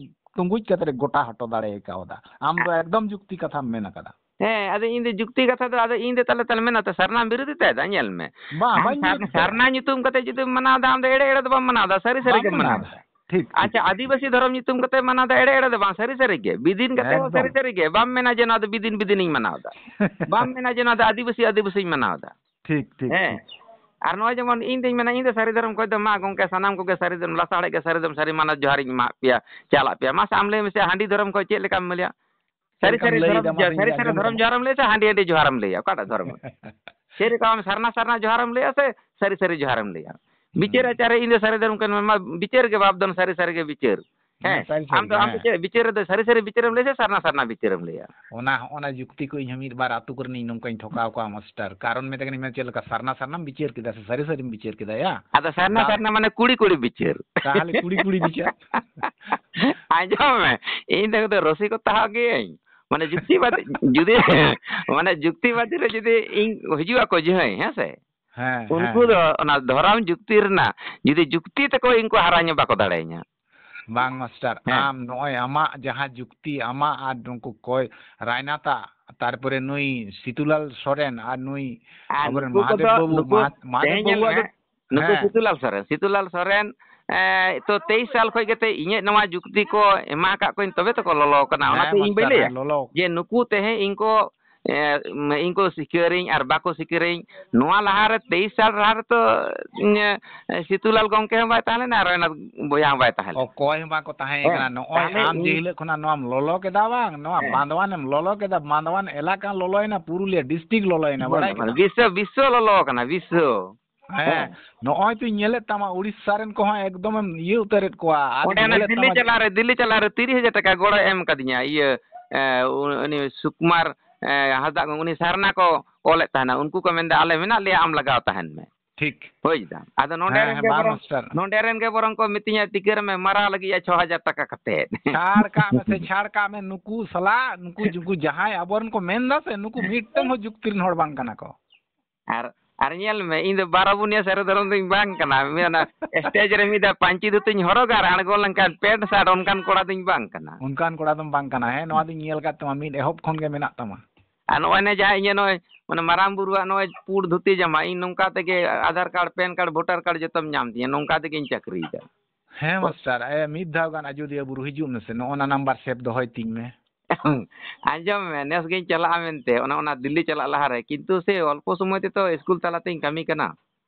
ᱛᱩᱸᱜᱩᱡ ᱠᱟᱛᱮ ᱜᱚᱴᱟ ᱦᱚᱴᱚ ᱫᱟᱲᱮ ᱠᱟᱣᱫᱟ᱾ ᱟᱢ ᱫᱚ ᱮᱠᱫᱚᱢ ᱡᱩᱠᱛᱤ ᱠᱟᱛᱷᱟᱢ ᱢᱮᱱ ᱠᱟᱫᱟ᱾ ᱦᱮᱸ, ᱟᱫᱚ ᱤᱧ ᱫᱚ ᱡᱩᱠᱛᱤ ᱠᱟᱛᱷᱟ ᱫᱚ, ᱟᱫᱚ ᱤᱧ ᱫᱚ ᱛᱟᱦᱞᱮ, ᱛᱟᱦᱞᱮ ᱢᱮᱱᱟ ᱛᱚ, ᱥᱟᱨᱱᱟᱢ ᱵᱤᱨᱳᱫᱷᱤᱛᱟᱭ ᱫᱟ? ᱧᱮᱞ ᱢᱮ, ᱵᱟᱝ, ᱟᱢ ᱵᱟᱹᱧ ᱥᱟᱨ-, ᱵᱤᱨᱳᱫᱷᱤᱛᱟᱭᱟ᱾ ᱥᱟᱨᱱᱟ ᱧᱩᱛᱩᱢ ᱠᱟᱛᱮ ᱡᱩᱫᱤᱢ ᱢᱟᱱᱟᱣ ᱫᱟ, ᱟᱢ ᱫᱚ ᱮᱲᱮ ᱮᱲᱮ ᱫᱚ ᱵᱟᱢ ᱢᱟᱱᱟᱣ ᱫᱟ, ᱥᱟᱹᱨᱤ ᱥᱟᱹᱨᱤ ᱵᱟᱢ ᱜᱮᱢ ᱢᱟᱱᱟᱣ ᱢᱟᱱᱟᱣ ᱫᱟ᱾ ᱫᱟ᱾ ᱴᱷᱤᱠ, ᱴᱷᱤᱠ, ᱟᱪᱪᱷᱟ, ᱴᱷᱤᱠ᱾ ᱟᱹᱫᱤᱵᱟᱹᱥᱤ ᱫᱷᱚᱨᱚᱢ ᱧᱩᱛᱩᱢ ᱠᱟᱛᱮ ᱢᱟᱱᱟᱣ ᱫᱟ, ᱮᱲᱮ ᱮᱲᱮ ᱫᱚ ᱵᱟᱝ, ᱥᱟᱹᱨᱤ ᱥᱟᱹᱨᱤ ᱜᱮ᱾ ᱵᱤᱫᱤᱱ ᱠᱟᱛᱮ ᱦᱚᱸ ᱮᱠᱫᱚᱢ᱾ ᱥᱟᱹᱨᱤ ᱥᱟᱹᱨᱤ ᱜᱮ᱾ ᱵᱟᱢ ᱢᱮᱱᱟ ᱡᱮ ᱱᱚᱣᱟ ᱫᱚ ᱵᱤᱫᱤᱱ ᱵᱤᱫᱤᱱᱤᱧ ᱢᱟᱱᱟᱣ ᱫᱟ᱾ ᱵᱟᱢ ᱢᱮᱱᱟ ᱡᱮ ᱱᱚᱣᱟ ᱫᱚ ᱟᱹᱫᱤᱵᱟᱹᱥᱤ ᱟᱹᱫᱤᱵᱟᱹᱥᱤᱧ ᱢᱟᱱᱟᱣ ᱫᱟ᱾ ᱴᱷᱤᱠ, ᱴᱷᱤᱠ, ᱦᱮᱸ᱾ ᱴᱷᱤᱠ᱾ ᱟᱨ ᱱᱚᱜᱼᱚᱭ ᱡᱮᱢᱚᱱ ᱤᱧ ᱫᱩᱧ ᱢᱮᱱᱟ, ᱤᱧ ᱫᱚ ᱥᱟᱹᱨᱤ ᱫᱷᱚᱨᱚᱢ ᱠᱷᱚᱡ ᱫᱚ ᱢᱟ ᱜᱚᱝᱠᱮ, ᱥᱟᱱᱟᱢ ᱠᱚᱜᱮ ᱥᱟᱹᱨᱤ ᱫᱷᱚᱨᱚᱢ, ᱞᱟᱥᱟᱲᱦᱮᱫ ᱜᱮ ᱥᱟᱹᱨᱤ ᱫᱷᱚᱨᱚᱢ, ᱥᱟᱹᱨᱤ ᱢᱟᱱᱚᱛ ᱡᱚᱦᱟᱨᱤᱧ ᱮᱢᱟᱜ ᱯᱮᱭᱟ, ᱪᱟᱞᱟᱜ ᱯᱮᱭᱟ᱾ ᱢᱟᱥᱮ ᱟᱢ ᱞᱟᱹᱭ ᱢᱮᱥᱮ, ᱦᱟᱺᱰᱤ ᱫᱷᱚᱨᱚᱢ ᱠᱷᱚᱡ ᱪᱮᱫ ᱞᱮᱠᱟᱢ ᱞᱟᱹᱭᱟ? ᱥᱟᱹᱨᱤ ᱪᱮᱫ ᱞᱮᱠᱟᱢ ᱥᱟᱹᱨᱤ ᱞᱟᱹᱭ ᱫᱷᱚᱨᱚᱢ, ᱫᱟ, ᱢᱟᱥᱮ ᱥᱟᱹᱨᱤ ᱤᱧ ᱥᱟᱹᱨᱤ ᱟᱸᱡᱚᱢ ᱫᱷᱚᱨᱚᱢ ᱫᱟ᱾ ᱡᱚᱦᱟᱨᱮᱢ ᱞᱟᱹᱭᱟ ᱥᱮ ᱦᱟᱺᱰᱤ ᱦᱟᱺᱰᱤ ᱡᱚᱦᱟᱨᱮᱢ ᱞᱟᱹᱭᱟ? ᱚᱠᱟᱴᱟᱜ ᱫᱷᱚᱨᱚᱢ? ᱪᱮᱫ ᱞᱮᱠᱟ ᱟᱢ ᱥᱟᱨᱱᱟ ᱥᱟᱨᱱᱟ ᱡᱚᱦᱟᱨᱮᱢ ᱞᱟᱹᱭᱟ ᱥᱮ ᱥᱟᱹᱨᱤ ᱥᱟᱹᱨᱤ ᱡᱚᱦᱟᱨᱮᱢ ᱞᱟᱹᱭᱟ? ᱵᱤᱪᱟᱹᱨ ᱦᱩᱸ᱾ ᱟᱪᱟᱨᱮ ᱤᱧ ᱫᱚ ᱥᱟᱹᱨᱤ ᱫᱷᱚᱨᱚᱢ ᱠᱟᱱᱟ, ᱢᱟ ᱵᱤᱪᱟᱹᱨ ᱜᱮ ᱵᱟᱯ ᱫᱚᱱ, ᱥᱟᱹᱨᱤ ᱥᱟᱹᱨᱤ ᱜᱮ ᱵᱤᱪᱟᱹᱨ᱾ ᱦᱮᱸ, ᱦᱮᱸ, ᱥᱟᱹᱨᱤ ᱟᱢ ᱥᱟᱹᱨᱤ ᱫᱚ, ᱜᱮ, ᱟᱢ ᱫᱚ ᱦᱮᱸ᱾ ᱪᱮᱫ ᱵᱤᱪᱟᱹᱨ ᱨᱮᱫᱚ ᱥᱟᱹᱨᱤ ᱥᱟᱹᱨᱤ ᱵᱤᱪᱟᱹᱨᱮᱢ ᱞᱟᱹᱭᱟ ᱥᱮ ᱥᱟᱨᱱᱟ ᱥᱟᱨᱱᱟ ᱵᱤᱪᱟᱹᱨᱮᱢ ᱞᱟᱹᱭᱟ? ᱚᱱᱟ, ᱚᱱᱟ ᱡᱩᱠᱛᱤ ᱠᱚ ᱤᱧ ᱦᱚᱸ ᱢᱤᱫ ᱵᱟᱨ ᱟᱛᱳ ᱠᱚᱨᱮᱱᱤᱧ ᱱᱚᱝᱠᱟᱧ ᱴᱷᱚᱠᱟᱣ ᱠᱚᱣᱟ ᱢᱟᱥᱴᱟᱨ᱾ ᱠᱟᱨᱚᱱ ᱢᱮᱛᱟ ᱠᱟᱹᱱᱟᱹᱧ, ᱢᱮ ᱪᱮᱫ ᱞᱮᱠᱟ ᱥᱟᱨᱱᱟ ᱥᱟᱨᱱᱟᱢ ᱵᱤᱪᱟᱹᱨ ᱠᱮᱫᱟ ᱥᱮ ᱥᱟᱹᱨᱤ ᱥᱟᱹᱨᱤᱢ ᱵᱤᱪᱟᱹᱨ ᱠᱮᱫᱟ ᱭᱟ? ᱟᱫᱚ ᱥᱟᱨᱱᱟ ᱫᱟᱢ ᱥᱟᱨᱱᱟ ᱢᱟᱱᱮ ᱠᱩᱲᱤ ᱠᱩᱲᱤ ᱵᱤᱪᱟᱹᱨ᱾ ᱛᱟᱦᱞᱮ ᱠᱩᱲᱤ ᱠᱩᱲᱤ ᱵᱤᱪᱟᱹᱨ᱾ ᱟᱸᱡᱚᱢ ᱢᱮ, ᱤᱧ ᱫᱚ ᱮᱠᱫᱚᱢ ᱨᱚᱥᱤᱠᱚᱛᱟ ᱦᱚᱸ ᱜᱤᱭᱟᱹᱧ᱾ ᱢᱟᱱᱮ ᱡᱩᱠᱛᱤᱵᱟᱫᱤ, ᱡᱩᱫᱤ, ᱢᱟᱱᱮ ᱡᱩᱠᱛᱤᱵᱟᱫᱤ ᱨᱮ ᱡᱩᱫᱤ ᱤᱧ ᱦᱤᱡᱩᱜ ᱟᱠᱚ ᱡᱟᱦᱟᱸᱭ, ᱦᱮᱸ ᱥᱮ? ᱦᱮᱸ, ᱩᱱᱠᱩ ᱦᱮᱸ, ᱫᱚ ᱦᱮᱸ᱾ ᱚᱱᱟ ᱫᱷᱚᱨᱚᱢ ᱡᱩᱠᱛᱤ ᱨᱮᱱᱟᱜ, ᱡᱩᱫᱤ ᱡᱩᱠᱛᱤ ᱛᱮᱠᱚ ᱤᱧ ᱠᱚ ᱦᱟᱨᱟ ᱧᱚᱜ ᱵᱟᱠᱚ ᱫᱟᱲᱮᱭᱟᱹᱧᱟ᱾ ᱵᱟᱝ ᱢᱟᱥᱴᱟᱨ, ᱦᱮᱸ᱾ ᱟᱢ ᱱᱚᱜᱼᱚᱭ ᱟᱢᱟᱜ ᱡᱟᱦᱟᱸ ᱡᱩᱠᱛᱤ, ᱟᱢᱟᱜ ᱟᱨ ᱱᱩᱠᱩ ᱠᱚᱭ ᱨᱟᱭᱱᱟᱛᱷ ᱟᱜ, ᱛᱟᱨᱯᱚᱨᱮ ᱱᱩᱭ ᱥᱤᱛᱩᱞᱟᱞ ᱥᱚᱨᱮᱱ ᱟᱨ ᱱᱩᱭ ᱟᱨ ᱟᱵᱚᱨᱮᱱ ᱱᱩᱠᱩ ᱢᱟᱦᱟᱫᱮᱵ ᱠᱚᱫᱚ, ᱵᱟᱹᱵᱩ, ᱱᱩᱠᱩ ᱢᱟᱦᱟ- ᱢᱟᱦᱟᱫᱮᱵ ᱛᱮᱦᱮᱧ ᱧᱮᱞ ᱵᱟᱹᱵᱩᱣᱟᱜ ᱢᱮ, ᱫᱚ ᱱᱩᱠᱩ ᱦᱮᱸ᱾ ᱥᱤᱛᱩᱞᱟᱞ ᱥᱚᱨᱮᱱ, ᱥᱤᱛᱩᱞᱟᱞ ᱥᱚᱨᱮᱱ, ᱮ, ᱛᱚ ᱛᱮᱭᱤᱥ ᱥᱟᱞ ᱠᱷᱚᱱ ᱜᱮᱛᱮ ᱤᱧᱟᱹᱜ ᱱᱚᱣᱟ ᱡᱩᱠᱛᱤ ᱠᱚ ᱮᱢᱟ ᱟᱠᱟᱫ ᱠᱚᱧ, ᱛᱚᱵᱮ ᱛᱚᱠᱚ ᱞᱚᱞᱚ ᱠᱟᱱᱟ᱾ ᱚᱱᱟᱛᱮ ᱦᱮᱸ, ᱤᱧ ᱵᱟᱹᱧ ᱢᱟᱥᱴᱟᱨ, ᱞᱟᱹᱭᱟ ᱦᱮᱸ, ᱞᱚᱞᱚ᱾ ᱡᱮ ᱱᱩᱠᱩ ᱛᱮᱦᱮᱧ ᱤᱧ ᱠᱚ, ᱮ, ᱤᱧ ᱠᱚ ᱥᱤᱠᱟᱹᱨᱤᱧ ᱟᱨ ᱵᱟᱠᱚ ᱥᱤᱠᱟᱹᱨᱤᱧ᱾ ᱱᱚᱣᱟ ᱞᱟᱦᱟᱨᱮ ᱛᱮᱭᱤᱥ ᱥᱟᱞ ᱞᱟᱦᱟ ᱨᱮᱛᱚ, ᱤᱧ, ᱮ, ᱥᱤᱛᱩᱞᱟᱞ ᱜᱚᱢᱠᱮ ᱦᱚᱸ ᱵᱟᱭ ᱛᱟᱦᱮᱸ ᱞᱮᱱᱟ ᱟᱨ ᱨᱟᱭᱱᱟᱛᱷ ᱵᱚᱭᱦᱟ ᱦᱚᱸ ᱵᱟᱭ ᱛᱟᱦᱮᱸ ᱞᱮᱱᱟ᱾ ᱚᱠᱚᱭ ᱦᱚᱸ ᱵᱟᱠᱚ ᱛᱟᱦᱮᱸ ᱦᱮᱸ, ᱠᱟᱱᱟ᱾ ᱱᱚᱜᱼᱚᱭ ᱛᱟᱦᱞᱮ ᱟᱢ ᱡᱮ ᱤᱧ ᱦᱤᱞᱳᱜ ᱠᱷᱚᱱᱟᱜ ᱱᱚᱣᱟᱢ ᱞᱚᱞᱚ ᱠᱮᱫᱟ ᱵᱟᱝ, ᱱᱚᱣᱟ ᱦᱮᱸ᱾ ᱵᱟᱸᱫᱣᱟᱱᱮᱢ ᱞᱚᱞᱚ ᱠᱮᱫᱟ, ᱵᱟᱸᱫᱣᱟᱱ ᱮᱞᱟᱠᱟ ᱞᱚᱞᱚᱭᱮᱱᱟ, ᱯᱩᱨᱩᱞᱤᱭᱟᱹ ᱰᱤᱥᱴᱨᱤᱠᱴ ᱞᱚᱞᱚᱭᱮᱱᱟ, ᱵᱟᱲᱟᱭ ᱠᱮᱫᱟᱢ? ᱵᱤᱥᱥᱚ, ᱵᱤᱥᱥᱚ ᱞᱚᱞᱚ ᱠᱟᱱᱟ, ᱵᱤᱥᱥᱚ᱾ ᱦᱮᱸ, ᱦᱮᱸ᱾ ᱱᱚᱜᱼᱚᱭ ᱛᱚᱧ ᱧᱮᱞᱮᱫ ᱛᱟᱢᱟ ᱩᱲᱤᱥᱥᱟ ᱨᱮᱱ ᱠᱚᱦᱚᱸ ᱮᱠᱫᱚᱢᱮᱢ ᱤᱭᱟᱹ ᱩᱛᱟᱹᱨᱮᱫ ᱠᱚᱣᱟ᱾ ᱟᱨ ᱚᱸᱰᱮ ᱚᱱᱟ ᱧᱮᱞᱮᱫ ᱫᱤᱞᱞᱤ ᱛᱟᱢᱟ ᱪᱟᱞᱟᱜ ᱨᱮ, ᱫᱤᱞᱞᱤ ᱪᱟᱞᱟᱜ ᱨᱮ ᱛᱤᱨᱤᱥ ᱦᱟᱡᱟᱨ ᱴᱟᱠᱟ ᱜᱚᱲᱚᱭ ᱮᱢ ᱠᱟᱫᱤᱧᱟ, ᱤᱭᱟᱹ, ᱮ, ᱩᱱ-, ᱩᱱᱤ ᱥᱩᱠᱩᱢᱟᱨ, ᱮ, ᱦᱟᱸᱥᱫᱟᱜ ᱜᱚᱝ-, ᱩᱱᱤ ᱥᱟᱨᱱᱟ ᱠᱚ ᱠᱚᱞᱮᱫ ᱛᱟᱦᱮᱱᱟ, ᱩᱱᱠᱩ ᱠᱚ ᱢᱮᱱᱫᱟ, "ᱟᱞᱮ ᱢᱮᱱᱟᱜ ᱞᱮᱭᱟ, ᱟᱢ ᱞᱟᱜᱟᱣ ᱛᱟᱦᱮᱱ ᱢᱮ᱾" ᱴᱷᱤᱠ᱾ ᱵᱩᱡᱽ ᱫᱟᱢ? ᱟᱫᱚ ᱱᱚᱰᱮ ᱦᱮᱸ, ᱨᱮᱱ ᱦᱮᱸ, ᱜᱮ ᱵᱟᱝ ᱵᱚᱨᱚᱝ, ᱢᱟᱥᱴᱟᱨ᱾ ᱱᱚᱰᱮ ᱨᱮᱱ ᱜᱮ ᱵᱚᱨᱚᱝ ᱠᱚ ᱢᱤᱛᱟᱹᱧᱟ, "ᱴᱤᱠᱟᱹᱨᱟᱢᱮ ᱢᱟᱨᱟ ᱞᱟᱹᱜᱤᱫ ᱪᱷᱚ ᱦᱟᱡᱟᱨ ᱴᱟᱠᱟ ᱠᱟᱛᱮ᱾" ᱪᱷᱟᱲ ᱠᱟᱜ ᱢᱮᱥᱮ, ᱪᱷᱟᱲ ᱠᱟᱜ ᱢᱮ᱾ ᱱᱩᱠᱩ ᱥᱟᱞᱟᱜ, ᱱᱩᱠᱩ, ᱱᱩᱠᱩ ᱡᱟᱦᱟᱸᱭ ᱟᱵᱚᱨᱮᱱ ᱠᱚ ᱢᱮᱱ ᱫᱟ ᱥᱮ, ᱱᱩᱠᱩ ᱢᱤᱫᱴᱟᱝ ᱦᱚᱸ ᱡᱩᱠᱛᱤ ᱨᱮᱱ ᱦᱚᱲ ᱵᱟᱝ ᱠᱟᱱᱟ ᱠᱚ᱾ ᱟᱨ, ᱟᱨ ᱧᱮᱞ ᱢᱮ, ᱤᱧ ᱫᱚ ᱵᱟᱨᱚ ᱵᱩᱱᱤᱭᱟ ᱥᱟᱹᱨᱤ ᱫᱷᱚᱨᱚᱢ ᱫᱚᱧ ᱵᱟᱝ ᱠᱟᱱᱟ᱾ ᱢᱮᱱᱟ, ᱥᱴᱮᱡ ᱨᱮ ᱢᱤᱫ ᱫᱷᱟᱣ ᱯᱟᱹᱧᱪᱤ ᱫᱷᱩᱛᱤᱧ ᱦᱚᱨᱚᱜᱟ ᱟᱨ ᱟᱬᱜᱚ ᱞᱮᱱᱠᱷᱟᱱ ᱯᱮᱱᱴ ᱥᱟᱨᱴ, ᱚᱱᱠᱟᱱ ᱠᱚᱲᱟ ᱫᱚᱧ ᱵᱟᱝ ᱠᱟᱱᱟ᱾ ᱚᱱᱠᱟᱱ ᱠᱚᱲᱟ ᱫᱚᱢ ᱵᱟᱝ ᱠᱟᱱᱟ᱾ ᱦᱮᱸ, ᱱᱚᱣᱟ ᱫᱚᱧ ᱧᱮᱞ ᱟᱠᱟᱫ ᱛᱟᱢᱟ, ᱢᱤᱫ ᱮᱦᱚᱵ ᱠᱷᱚᱱ ᱜᱮ ᱢᱮᱱᱟᱜ ᱛᱟᱢᱟ᱾ ᱟᱨ ᱱᱚᱜᱼᱚᱭ ᱱᱮ ᱡᱟᱦᱟᱸ ᱤᱧᱟᱹᱜ ᱱᱚᱜᱼᱚᱭ ᱢᱟᱱᱮ ᱢᱟᱨᱟᱝ ᱵᱩᱨᱩᱣᱟᱜ ᱱᱚᱜᱼᱚᱭ ᱯᱩᱸᱰ ᱫᱷᱩᱛᱤ ᱡᱟᱢᱟ, ᱤᱧ ᱱᱚᱝᱠᱟ ᱛᱮᱜᱮ Aadhaar card, pan card, voter card ᱡᱚᱛᱚᱢ ᱧᱟᱢ ᱛᱤᱧᱟ, ᱱᱚᱝᱠᱟ ᱛᱮᱜᱮᱧ ᱪᱟᱹᱠᱨᱤᱭᱮᱫᱟ᱾ ᱦᱮᱸ, ᱢᱟᱥᱴᱟᱨ, ᱮ, ᱢᱤᱫ ᱫᱷᱟᱣ ᱜᱟᱱ ᱟᱡᱚᱫᱤᱭᱟᱹ ᱵᱩᱨᱩ ᱦᱤᱡᱩᱜ ᱢᱮᱥᱮ, ᱱᱚᱜᱼᱚ ᱱᱟ ᱱᱟᱢᱵᱟᱨ ᱥᱮᱵᱷ ᱫᱚᱦᱚᱭ ᱛᱤᱧ ᱢᱮ᱾ ᱟᱸᱡᱚᱢ ᱢᱮ, ᱱᱮᱥ ᱜᱤᱧ ᱪᱟᱞᱟᱜᱼᱟ ᱢᱮᱱᱛᱮ, ᱚᱱᱟ, ᱚᱱᱟ ᱫᱤᱞᱞᱤ ᱪᱟᱞᱟᱜ ᱞᱟᱦᱟᱨᱮ, ᱠᱤᱱᱛᱩ ᱥᱮ ᱚᱞᱯᱚ ᱥᱚᱢᱚᱭ ᱛᱮᱛᱚ ᱤᱥᱠᱩᱞ ᱛᱟᱞᱟᱛᱤᱧ ᱠᱟᱹᱢᱤ ᱠᱟᱱᱟ᱾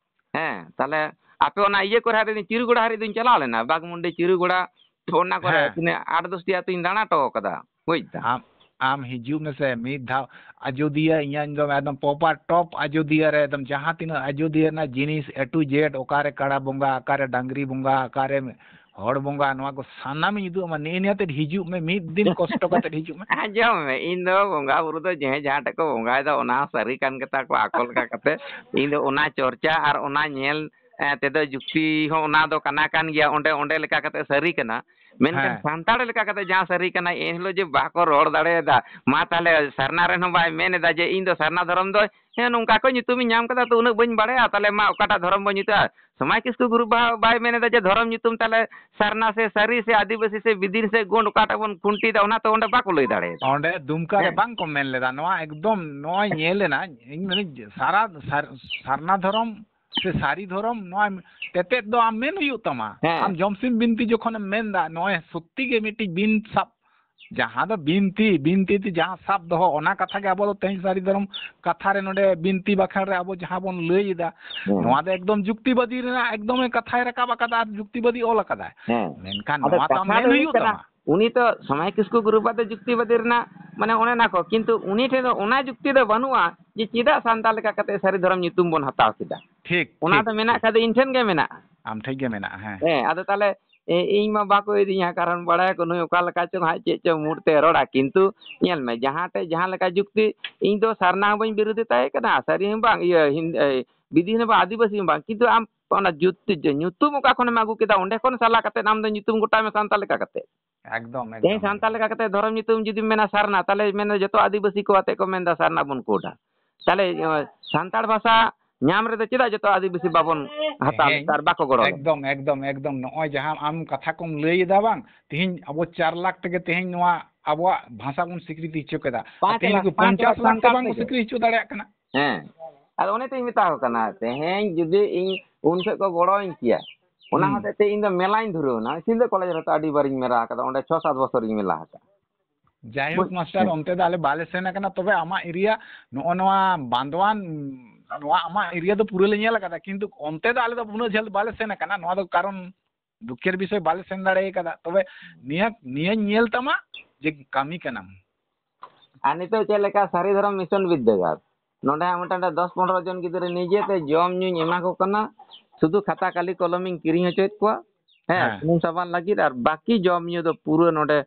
ᱦᱮᱸ, ᱛᱟᱦᱞᱮ ᱟᱯᱮ ᱚᱱᱟ ᱤᱭᱟᱹ ᱠᱚᱨᱮ ᱦᱟᱹᱨᱤᱡ, ᱪᱤᱨᱩᱜᱚᱲᱟ ᱦᱟᱹᱨᱤᱡ ᱫᱚᱧ ᱪᱟᱞᱟᱣ ᱞᱮᱱᱟ, ᱵᱟᱜᱽᱢᱩᱱᱰᱤ, ᱪᱤᱨᱩᱜᱚᱲᱟ, ᱚᱱᱟ ᱠᱚᱨᱮ ᱦᱮᱸ᱾ ᱛᱤᱱᱟᱹᱜ ᱟᱴ ᱫᱚᱥᱴᱤ ᱟᱹᱛᱩᱧ ᱫᱟᱬᱟ ᱦᱚᱴᱚ ᱠᱟᱫᱟ, ᱵᱩᱡᱽ ᱫᱟᱢ? ᱟᱢ, ᱟᱢ ᱦᱤᱡᱩᱜ ᱢᱮᱥᱮ ᱢᱤᱫ ᱫᱷᱟᱣ ᱟᱡᱚᱫᱤᱭᱟᱹ, ᱤᱧᱟᱹᱜ ᱫᱚ ᱮᱠᱫᱚᱢ proper top ᱟᱡᱚᱫᱤᱭᱟᱹ ᱨᱮ, ᱮᱠᱫᱚᱢ ᱡᱟᱦᱟᱸ ᱛᱤᱱᱟᱹᱜ ᱟᱡᱚᱫᱤᱭᱟᱹ ᱨᱮᱱᱟᱜ ᱡᱤᱱᱤᱥ A to Z, ᱚᱠᱟᱨᱮ ᱠᱟᱲᱟ ᱵᱚᱸᱜᱟ, ᱚᱠᱟᱨᱮ ᱰᱟᱝᱨᱤ ᱵᱚᱸᱜᱟ, ᱚᱠᱟᱨᱮ ᱦᱚᱲ ᱵᱚᱸᱜᱟ, ᱱᱚᱣᱟ ᱠᱚ ᱥᱟᱱᱟᱢᱤᱧ ᱩᱫᱩᱜ ᱟᱢᱟ᱾ ᱱᱮᱜᱼᱮ ᱱᱤᱭᱟᱹ ᱛᱮᱫ ᱦᱤᱡᱩᱜ ᱢᱮ, ᱢᱤᱫ ᱫᱤᱱ ᱠᱚᱥᱴᱚ ᱠᱟᱛᱮᱫ ᱦᱤᱡᱩᱜ ᱢᱮ᱾ ᱟᱸᱡᱚᱢ ᱢᱮ, ᱤᱧ ᱫᱚ ᱵᱚᱸᱜᱟ ᱵᱩᱨᱩ ᱫᱚ ᱡᱟᱦᱟᱸᱭ ᱡᱟᱦᱟᱸ ᱴᱷᱮᱡ ᱠᱚ ᱵᱚᱸᱜᱟᱭᱮᱫᱟ, ᱚᱱᱟ ᱥᱟᱹᱨᱤ ᱠᱟᱱ ᱜᱮᱛᱟ ᱠᱚᱣᱟ, ᱟᱠᱚ ᱞᱮᱠᱟ ᱠᱟᱛᱮ᱾ ᱤᱧ ᱫᱚ ᱚᱱᱟ ᱪᱚᱨᱪᱟ ᱟᱨ ᱚᱱᱟ ᱧᱮᱞ ᱮᱸ, ᱛᱮᱫᱚ ᱡᱩᱠᱛᱤ ᱦᱚᱸ ᱚᱱᱟ ᱫᱚ ᱠᱟᱱᱟ ᱠᱟᱱ ᱜᱮᱭᱟ, ᱚᱸᱰᱮ, ᱚᱸᱰᱮ ᱞᱮᱠᱟ ᱠᱟᱛᱮ ᱥᱟᱹᱨᱤ ᱠᱟᱱᱟ᱾ ᱢᱮᱱᱠᱷᱟᱱ ᱦᱮᱸ᱾ ᱥᱟᱱᱛᱟᱲ ᱞᱮᱠᱟ ᱠᱟᱛᱮ ᱡᱟᱦᱟᱸ ᱥᱟᱹᱨᱤ ᱠᱟᱱᱟ, ᱮᱱᱦᱤᱞᱳᱜ ᱡᱮ ᱵᱟᱠᱚ ᱨᱚᱲ ᱫᱟᱲᱮᱭᱟᱫᱟ, ᱢᱟ ᱛᱟᱦᱞᱮ ᱥᱟᱨᱱᱟ ᱨᱮᱱ ᱦᱚᱸ ᱵᱟᱭ ᱢᱮᱱ ᱮᱫᱟ ᱡᱮ ᱤᱧ ᱫᱚ ᱥᱟᱨᱱᱟ ᱫᱷᱚᱨᱚᱢ ᱫᱚ, ᱦᱮᱸ, ᱱᱚᱝᱠᱟ ᱠᱚ ᱧᱩᱛᱩᱢᱤᱧ ᱧᱟᱢ ᱠᱟᱫᱟ, ᱛᱚ ᱩᱱᱟᱹᱜ ᱵᱟᱹᱧ ᱵᱟᱲᱟᱭᱟ, ᱛᱟᱦᱞᱮ ᱢᱟ ᱚᱠᱟᱴᱟᱜ ᱫᱷᱚᱨᱚᱢ ᱵᱚᱱ ᱧᱩᱛᱩᱢᱟ? ᱥᱚᱢᱟᱭ ᱠᱤᱥᱠᱩ ᱜᱩᱨᱩ ᱵᱟ-, ᱵᱟᱭ ᱢᱮᱱ ᱮᱫᱟ ᱡᱮ ᱫᱷᱚᱨᱚᱢ ᱧᱩᱛᱩᱢ ᱛᱟᱦᱞᱮ ᱥᱟᱨᱱᱟ ᱥᱮ ᱥᱟᱹᱨᱤ ᱥᱮ ᱟᱹᱫᱤᱵᱟᱹᱥᱤ ᱥᱮ ᱵᱤᱫᱤᱱ ᱥᱮ ᱜᱳᱸᱰ ᱚᱠᱟᱴᱟᱜ ᱵᱚᱱ ᱠᱷᱩᱱᱴᱤᱭᱮᱫᱟ, ᱚᱱᱟ ᱛᱚ ᱚᱸᱰᱮ ᱵᱟᱠᱚ ᱞᱟᱹᱭ ᱫᱟᱲᱮᱭᱟᱫᱟ᱾ ᱚᱸᱰᱮ ᱫᱩᱢᱠᱟ ᱨᱮ ᱦᱮᱸ᱾ ᱵᱟᱝ ᱠᱚ ᱢᱮᱱ ᱞᱮᱫᱟ, ᱱᱚᱣᱟ ᱮᱠᱫᱚᱢ ᱱᱚᱜᱼᱚᱭ ᱧᱮᱞ ᱮᱱᱟ, ᱤᱧ ᱢᱮᱱᱟᱹᱧ ᱥᱟᱨᱟ ᱥᱟᱨ-, ᱥᱟᱨᱱᱟ ᱫᱷᱚᱨᱚᱢ ᱥᱮ ᱥᱟᱹᱨᱤ ᱫᱷᱚᱨᱚᱢ ᱱᱚᱣᱟ ᱛᱮᱛᱮᱫ ᱫᱚ ᱟᱢ ᱢᱮᱱ ᱦᱩᱭᱩᱜ ᱛᱟᱢᱟ᱾ ᱦᱮᱸ᱾ ᱟᱢ ᱡᱚᱢᱥᱤᱢ ᱵᱤᱱᱛᱤ ᱡᱚᱠᱷᱚᱱᱮᱢ ᱢᱮᱱᱫᱟ, ᱱᱚᱜᱼᱚᱭ ᱥᱚᱛᱛᱤ ᱜᱮ ᱢᱤᱫᱴᱤᱡ ᱵᱤᱱ ᱥᱟᱵ, ᱡᱟᱦᱟᱸ ᱫᱚ ᱵᱤᱱᱛᱤ, ᱵᱤᱱᱛᱤ ᱛᱮ ᱡᱟᱦᱟᱸ ᱥᱟᱵ ᱫᱚᱦᱚ, ᱚᱱᱟ ᱠᱟᱛᱷᱟ ᱜᱮ ᱟᱵᱚ ᱫᱚ ᱛᱮᱦᱮᱧ ᱥᱟᱹᱨᱤ ᱫᱷᱚᱨᱚᱢ ᱠᱟᱛᱷᱟ ᱨᱮ ᱱᱚᱰᱮ ᱵᱤᱱᱛᱤ ᱵᱟᱠᱷᱮᱲ ᱨᱮ ᱟᱵᱚ ᱡᱟᱦᱟᱸ ᱵᱚᱱ ᱞᱟᱹᱭ ᱮᱫᱟ, ᱦᱮᱸ᱾ ᱱᱚᱣᱟ ᱫᱚ ᱮᱠᱫᱚᱢ ᱡᱩᱠᱛᱤᱵᱟᱫᱤ ᱨᱮᱱᱟᱜ ᱮᱠᱫᱚᱢᱮ ᱠᱟᱛᱷᱟᱭ ᱨᱟᱠᱟᱵ ᱟᱠᱟᱫᱟ ᱟᱨ ᱡᱩᱠᱛᱤᱵᱟᱫᱤ ᱚᱞ ᱟᱠᱟᱫᱟᱭ᱾ ᱦᱮᱸ᱾ ᱢᱮᱱᱠᱷᱟᱱ ᱟᱫᱚ ᱱᱚᱣᱟ ᱛᱚ ᱟᱢ ᱠᱟᱛᱷᱟ ᱢᱮᱱ ᱫᱚ ᱦᱩᱭᱩᱜ ᱦᱩᱭᱩᱜ ᱠᱟᱱᱟ, ᱠᱟᱱᱟ, ᱩᱱᱤ ᱛᱚ ᱥᱚᱢᱟᱭ ᱠᱤᱥᱠᱩ ᱜᱩᱨᱩᱯᱟᱫ ᱫᱚ ᱡᱩᱠᱛᱤᱵᱟᱫᱤ ᱨᱮᱱᱟᱜ, ᱢᱟᱱᱮ, ᱚᱱᱮ ᱚᱱᱟ ᱠᱚ, ᱠᱤᱱᱛᱩ ᱩᱱᱤ ᱴᱷᱮᱱ ᱫᱚ ᱚᱱᱟ ᱡᱩᱠᱛᱤ ᱫᱚ ᱵᱟᱹᱱᱩᱜᱼᱟ ᱡᱮ ᱪᱮᱫᱟᱜ ᱥᱟᱱᱛᱟᱲ ᱞᱮᱠᱟ ᱠᱟᱛᱮ ᱥᱟᱹᱨᱤ ᱫᱷᱚᱨᱚᱢ ᱧᱩᱛᱩᱢ ᱵᱚᱱ ᱦᱟᱛᱟᱣ ᱠᱮᱫᱟ᱾ ᱴᱷᱤᱠ, ᱚᱱᱟ ᱴᱷᱤᱠ᱾ ᱫᱚ ᱢᱮᱱᱟᱜ ᱠᱷᱟᱡ ᱫᱚ ᱤᱧ ᱴᱷᱮᱱ ᱜᱮ ᱢᱮᱱᱟᱜᱼᱟ᱾ ᱟᱢ ᱴᱷᱮᱡ ᱜᱮ ᱢᱮᱱᱟᱜᱼᱟ, ᱦᱮᱸ᱾ ᱦᱮᱸ, ᱟᱫᱚ ᱛᱟᱦᱞᱮ, ᱮ, ᱤᱧ ᱢᱟ ᱵᱟᱠᱚ ᱤᱫᱤᱧᱟ, ᱠᱟᱨᱚᱱ ᱵᱟᱲᱟᱭᱟᱠᱚ ᱱᱩᱭ ᱚᱠᱟ ᱞᱮᱠᱟ ᱪᱚᱝ ᱦᱟᱸᱜ ᱪᱮᱫ ᱪᱚᱝ ᱢᱩᱰ ᱛᱮ ᱨᱚᱲᱟ, ᱠᱤᱱᱛᱩ ᱧᱮᱞ ᱢᱮ, ᱡᱟᱦᱟᱸ ᱴᱷᱮᱡ ᱡᱟᱦᱟᱸ ᱞᱮᱠᱟ ᱡᱩᱠᱛᱤ, ᱤᱧ ᱫᱚ ᱥᱟᱨᱱᱟ ᱦᱚᱸ ᱵᱟᱹᱧ ᱵᱤᱨᱳᱫᱷᱤ ᱛᱟᱭ ᱠᱟᱱᱟ, ᱥᱟᱹᱨᱤ ᱦᱚᱸ ᱵᱟᱝ, ᱤᱭᱟᱹ, ᱦᱤᱱ-, ᱮ, ᱵᱤᱫᱤ ᱦᱚᱸ ᱵᱟᱝ, ᱟᱹᱫᱤᱵᱟᱹᱥᱤ ᱦᱚᱸ ᱵᱟᱝ, ᱠᱤᱱᱛᱩ ᱟᱢ ᱚᱱᱟ ᱡᱩᱛ-, ᱧᱩᱛᱩᱢ ᱚᱠᱟ ᱠᱷᱚᱱᱮᱢ ᱟᱹᱜᱩ ᱠᱮᱫᱟ, ᱚᱸᱰᱮ ᱠᱷᱚᱱ ᱥᱟᱞᱟ ᱠᱟᱛᱮ ᱟᱢ ᱫᱚ ᱧᱩᱛᱩᱢ ᱜᱚᱴᱟᱭ ᱢᱮ ᱥᱟᱱᱛᱟᱲ ᱞᱮᱠᱟ ᱠᱟᱛᱮ᱾ ᱮᱠᱫᱚᱢ, ᱛᱮᱦᱮᱧ ᱮᱠᱫᱚᱢ, ᱥᱟᱱᱛᱟᱲ ᱮᱠᱫᱚᱢ᱾ ᱞᱮᱠᱟ ᱠᱟᱛᱮ ᱫᱷᱚᱨᱚᱢ ᱧᱩᱛᱩᱢ ᱡᱩᱫᱤᱢ ᱢᱮᱱᱟ ᱥᱟᱨᱱᱟ, ᱛᱟᱦᱞᱮ ᱢᱮᱱᱟ ᱡᱚᱛᱚ ᱟᱹᱫᱤᱵᱟᱹᱥᱤ ᱠᱚ ᱟᱛᱮ ᱠᱚ ᱢᱮᱱᱫᱟ ᱥᱟᱨᱱᱟ ᱵᱚᱱ ᱠᱳᱰᱟ᱾ ᱛᱟᱦᱞᱮ, ᱮ, ᱥᱟᱱᱛᱟᱲ ᱵᱷᱟᱥᱟ ᱧᱟᱢ ᱨᱮᱫᱚ ᱪᱮᱫᱟᱜ ᱡᱚᱛᱚ ᱟᱹᱫᱤᱵᱟᱹᱥᱤ ᱵᱟᱵᱚᱱ ᱦᱟᱛᱟᱣ ᱛᱮᱦᱮᱧ ᱞᱮᱫᱟ ᱟᱨ ᱵᱟᱠᱚ ᱜᱚᱲᱚ ᱞᱮᱫᱟ? ᱮᱠᱫᱚᱢ, ᱮᱠᱫᱚᱢ, ᱮᱠᱫᱚᱢ᱾ ᱱᱚᱜᱼᱚᱭ ᱡᱟᱦᱟᱸ ᱟᱢ ᱠᱟᱛᱷᱟ ᱠᱚᱢ ᱞᱟᱹᱭ ᱮᱫᱟ ᱵᱟᱝ, ᱛᱮᱦᱮᱧ ᱟᱵᱚ ᱪᱟᱨ ᱞᱟᱠᱷ ᱛᱮᱜᱮ ᱛᱮᱦᱮᱧ ᱱᱚᱣᱟ ᱟᱵᱚᱣᱟᱜ ᱵᱷᱟᱥᱟ ᱵᱚᱱ ᱥᱤᱠᱨᱤᱛᱤ ᱦᱚᱪᱚ ᱠᱮᱫᱟ᱾ ᱟᱨ ᱯᱟᱸᱪ ᱛᱮᱦᱮᱧ ᱞᱟᱠᱷ, ᱱᱩᱠᱩ ᱯᱟᱸᱪ ᱯᱚᱧᱪᱟᱥ ᱞᱟᱠᱷ ᱥᱟᱱᱛᱟᱲ ᱵᱟᱝ ᱠᱚ ᱛᱮᱜᱮ᱾ ᱥᱤᱠᱨᱤᱛᱤ ᱦᱚᱪᱚ ᱫᱟᱲᱮᱭᱟᱜ ᱠᱟᱱᱟ᱾ ᱦᱮᱸ, ᱟᱫᱚ ᱚᱱᱮ ᱛᱚᱧ ᱢᱮᱛᱟ ᱠᱚ ᱠᱟᱱᱟ, ᱛᱮᱦᱮᱧ ᱡᱩᱫᱤ ᱤᱧ ᱩᱱ ᱠᱷᱚᱡ ᱠᱚ ᱜᱚᱲᱚᱧ ᱠᱮᱭᱟ, ᱚᱱᱟ ᱦᱩᱸ᱾ ᱦᱚᱛᱮᱡ ᱛᱮ ᱤᱧ ᱫᱚ ᱢᱮᱞᱟᱧ ᱫᱷᱩᱨᱟᱹᱣ ᱮᱱᱟ᱾ ᱥᱤᱞᱫᱟᱹ ᱠᱚᱞᱮᱡᱽ ᱨᱮᱛᱚ ᱟᱹᱰᱤ ᱵᱟᱨᱤᱧ ᱢᱮᱞᱟ ᱟᱠᱟᱫᱟ, ᱚᱸᱰᱮ ᱪᱷᱚ ᱥᱟᱛ ᱵᱚᱪᱷᱚᱨᱤᱧ ᱢᱮᱞᱟ ᱟᱠᱟᱫᱟ᱾ ᱡᱟᱭᱦᱳᱠ ᱵᱩᱡᱽ ᱢᱟᱥᱴᱟᱨ, ᱠᱮᱫᱟᱢ? ᱚᱱᱛᱮ ᱫᱚ ᱟᱞᱮ ᱵᱟᱞᱮ ᱥᱮᱱ ᱟᱠᱟᱱᱟ, ᱛᱚᱵᱮ ᱟᱢᱟᱜ ᱮᱨᱤᱭᱟ, ᱱᱚᱜᱼᱚ ᱱᱚᱣᱟ ᱵᱟᱸᱫᱣᱟᱱ, ᱱᱚᱣᱟ ᱟᱢᱟᱜ ᱮᱨᱤᱭᱟ ᱫᱚ ᱯᱩᱨᱟᱹ ᱞᱮ ᱧᱮᱞ ᱟᱠᱟᱫᱟ, ᱠᱤᱱᱛᱩ ᱚᱱᱛᱮ ᱫᱚ ᱟᱞᱮ ᱫᱚ ᱩᱱᱟᱹᱜ ᱡᱷᱟᱹᱞ ᱵᱟᱞᱮ ᱥᱮᱱ ᱟᱠᱟᱱᱟ᱾ ᱱᱚᱣᱟ ᱫᱚ ᱠᱟᱨᱚᱱ ᱫᱩᱠᱷᱮᱨ ᱵᱤᱥᱚᱭ ᱵᱟᱞᱮ ᱥᱮᱱ ᱫᱟᱲᱮ ᱟᱠᱟᱫᱟ, ᱛᱚᱵᱮ ᱱᱤᱭᱟᱹ, ᱱᱤᱭᱟᱹᱧ ᱧᱮᱞ ᱛᱟᱢᱟ ᱡᱮ ᱠᱟᱹᱢᱤ ᱠᱟᱱᱟᱢ᱾ ᱟᱨ ᱱᱤᱛᱚᱜ ᱪᱮᱫ ᱞᱮᱠᱟ ᱥᱟᱹᱨᱤ ᱫᱷᱚᱨᱚᱢ ᱢᱤᱥᱚᱱ ᱵᱤᱨᱫᱟᱹᱜᱟᱲ, ᱱᱚᱰᱮ ᱦᱟᱸᱜ ᱢᱤᱫᱴᱟᱝ ᱫᱚᱥ ᱯᱚᱱᱨᱚ ᱡᱚᱱ ᱜᱤᱫᱽᱨᱟᱹ ᱱᱤᱡᱮᱛᱮ ᱡᱚᱢ ᱧᱩᱧ ᱮᱢᱟ ᱠᱚ ᱠᱟᱱᱟ, ᱥᱩᱫᱷᱩ ᱠᱷᱟᱛᱟ ᱠᱟᱞᱤ ᱠᱚᱞᱚᱢᱤᱧ ᱠᱤᱨᱤᱧ ᱦᱚᱪᱚᱭᱮᱫ ᱠᱚᱣᱟ, ᱦᱮᱸ, ᱦᱮᱸ᱾ ᱥᱩᱱᱩᱢ ᱥᱟᱵᱟᱱ ᱞᱟᱹᱜᱤᱫ, ᱟᱨ ᱵᱟᱹᱠᱤ ᱡᱚᱢ ᱧᱩ ᱫᱚ ᱯᱩᱨᱟᱹ ᱱᱚᱰᱮ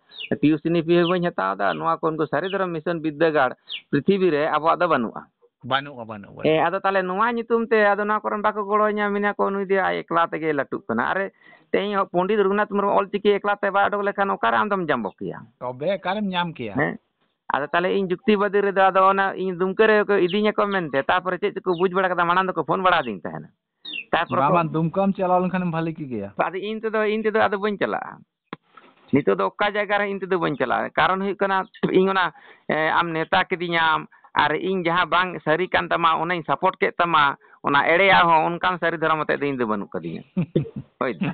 ᱴᱤᱭᱩᱥᱤᱱᱤ ᱯᱷᱤ ᱦᱚᱸ ᱵᱟᱹᱧ ᱦᱟᱛᱟᱣ ᱮᱫᱟ᱾ ᱱᱚᱣᱟ ᱠᱚ ᱩᱱᱠᱩ ᱥᱟᱹᱨᱤ ᱫᱷᱚᱨᱚᱢ ᱢᱤᱥᱚᱱ ᱵᱤᱨᱫᱟᱹᱜᱟᱲ ᱯᱨᱤᱛᱷᱤᱵᱤ ᱨᱮ ᱟᱵᱚᱣᱟᱜ ᱫᱚ ᱵᱟᱹᱱᱩᱜᱼᱟ᱾ ᱵᱟᱹᱱᱩᱜᱼᱟ, ᱵᱟᱹᱱᱩᱜᱼᱟ, ᱵᱟᱹᱱᱩᱜᱼᱟ᱾ ᱦᱮᱸ, ᱟᱫᱚ ᱛᱟᱦᱚᱞᱮ ᱱᱚᱣᱟ ᱧᱩᱛᱩᱢ ᱛᱮ ᱟᱫᱚ ᱱᱚᱣᱟ ᱠᱚᱨᱮᱱ ᱵᱟᱠᱚ ᱜᱚᱲᱚ ᱟᱹᱧᱟ, ᱢᱮᱱᱟ ᱠᱚ, "ᱱᱩᱭ ᱫᱚ ᱟᱡ ᱮᱠᱞᱟ ᱛᱮᱜᱮ ᱞᱟᱹᱴᱩᱜ ᱠᱟᱱᱟ᱾" ᱟᱨᱮ, ᱛᱮᱦᱮᱧ ᱦᱚᱸ ᱯᱚᱱᱰᱤᱛ ᱨᱚᱜᱷᱩᱱᱟᱛᱷ ᱢᱩᱨᱢᱩ ᱚᱞ ᱪᱤᱠᱤ ᱮᱠᱞᱟ ᱛᱮ ᱵᱟᱭ ᱚᱰᱚᱠ ᱞᱮᱠᱷᱟᱱ ᱚᱠᱟᱨᱮ ᱟᱢ ᱫᱚᱢ ᱡᱟᱢᱵᱚ ᱠᱮᱭᱟ? ᱛᱚᱵᱮ ᱚᱠᱟᱨᱮᱢ ᱧᱟᱢ ᱠᱮᱭᱟ? ᱦᱮᱸ? ᱟᱫᱚ ᱛᱟᱦᱚᱞᱮ ᱤᱧ ᱡᱩᱠᱛᱤᱵᱟᱫᱤ ᱨᱮᱫᱚ ᱟᱫᱚ ᱚᱱᱟ ᱤᱧ ᱫᱩᱢᱠᱟᱹ ᱨᱮ ᱠᱚ ᱤᱫᱤᱧᱟᱠᱚ ᱢᱮᱱᱛᱮ, ᱛᱟᱯᱚᱨᱮ ᱪᱮᱫ ᱪᱚᱠᱚ ᱵᱩᱡᱽ ᱵᱟᱲᱟ ᱠᱮᱫᱟ, ᱢᱟᱲᱟᱝ ᱫᱚᱠᱚ ᱯᱷᱳᱱ ᱵᱟᱲᱟ ᱟᱹᱫᱤᱧ ᱛᱟᱦᱮᱱᱟ᱾ ᱛᱟᱯᱚᱨᱮ ᱵᱟᱝ, ᱠᱚ ᱵᱟᱝ, ᱫᱩᱢᱠᱟᱹᱢ ᱪᱟᱞᱟᱣ ᱞᱮᱱᱠᱷᱟᱱᱮᱢ ᱵᱷᱟᱞᱤ ᱠᱮᱜᱮᱭᱟ᱾ ᱟᱫᱚ ᱤᱧ ᱛᱮᱫᱚ, ᱤᱧ ᱛᱮᱫᱚ ᱟᱫᱚ ᱵᱟᱹᱧ ᱪᱟᱞᱟᱜᱼᱟ᱾ ᱱᱤᱛᱚᱜ ᱫᱚ ᱚᱠᱟ ᱡᱟᱭᱜᱟ ᱨᱮ ᱤᱧ ᱛᱮᱫᱚ ᱵᱟᱹᱧ ᱪᱟᱞᱟᱜᱼᱟ᱾ ᱠᱟᱨᱚᱱ ᱦᱩᱭᱩᱜ ᱠᱟᱱᱟ, ᱤᱧ ᱚᱱᱟ, ᱮ, ᱟᱢ ᱱᱮᱣᱛᱟ ᱠᱤᱫᱤᱧᱟᱢ ᱟᱨ ᱤᱧ ᱡᱟᱦᱟᱸ ᱵᱟᱝ ᱥᱟᱹᱨᱤ ᱠᱟᱱ ᱛᱟᱢᱟ, ᱚᱱᱟᱧ ᱥᱟᱯᱳᱨᱴ ᱠᱮᱫ ᱛᱟᱢᱟ, ᱚᱱᱟ ᱮᱲᱮᱭᱟᱜ ᱦᱚᱸ ᱚᱱᱠᱟᱱ ᱥᱟᱹᱨᱤ ᱫᱷᱚᱨᱚᱢ ᱟᱛᱮᱫ ᱫᱚ ᱤᱧ ᱫᱚ ᱵᱟᱹᱱᱩᱜ ᱠᱟᱫᱤᱧᱟ᱾ ᱦᱳᱭ ᱛᱚ?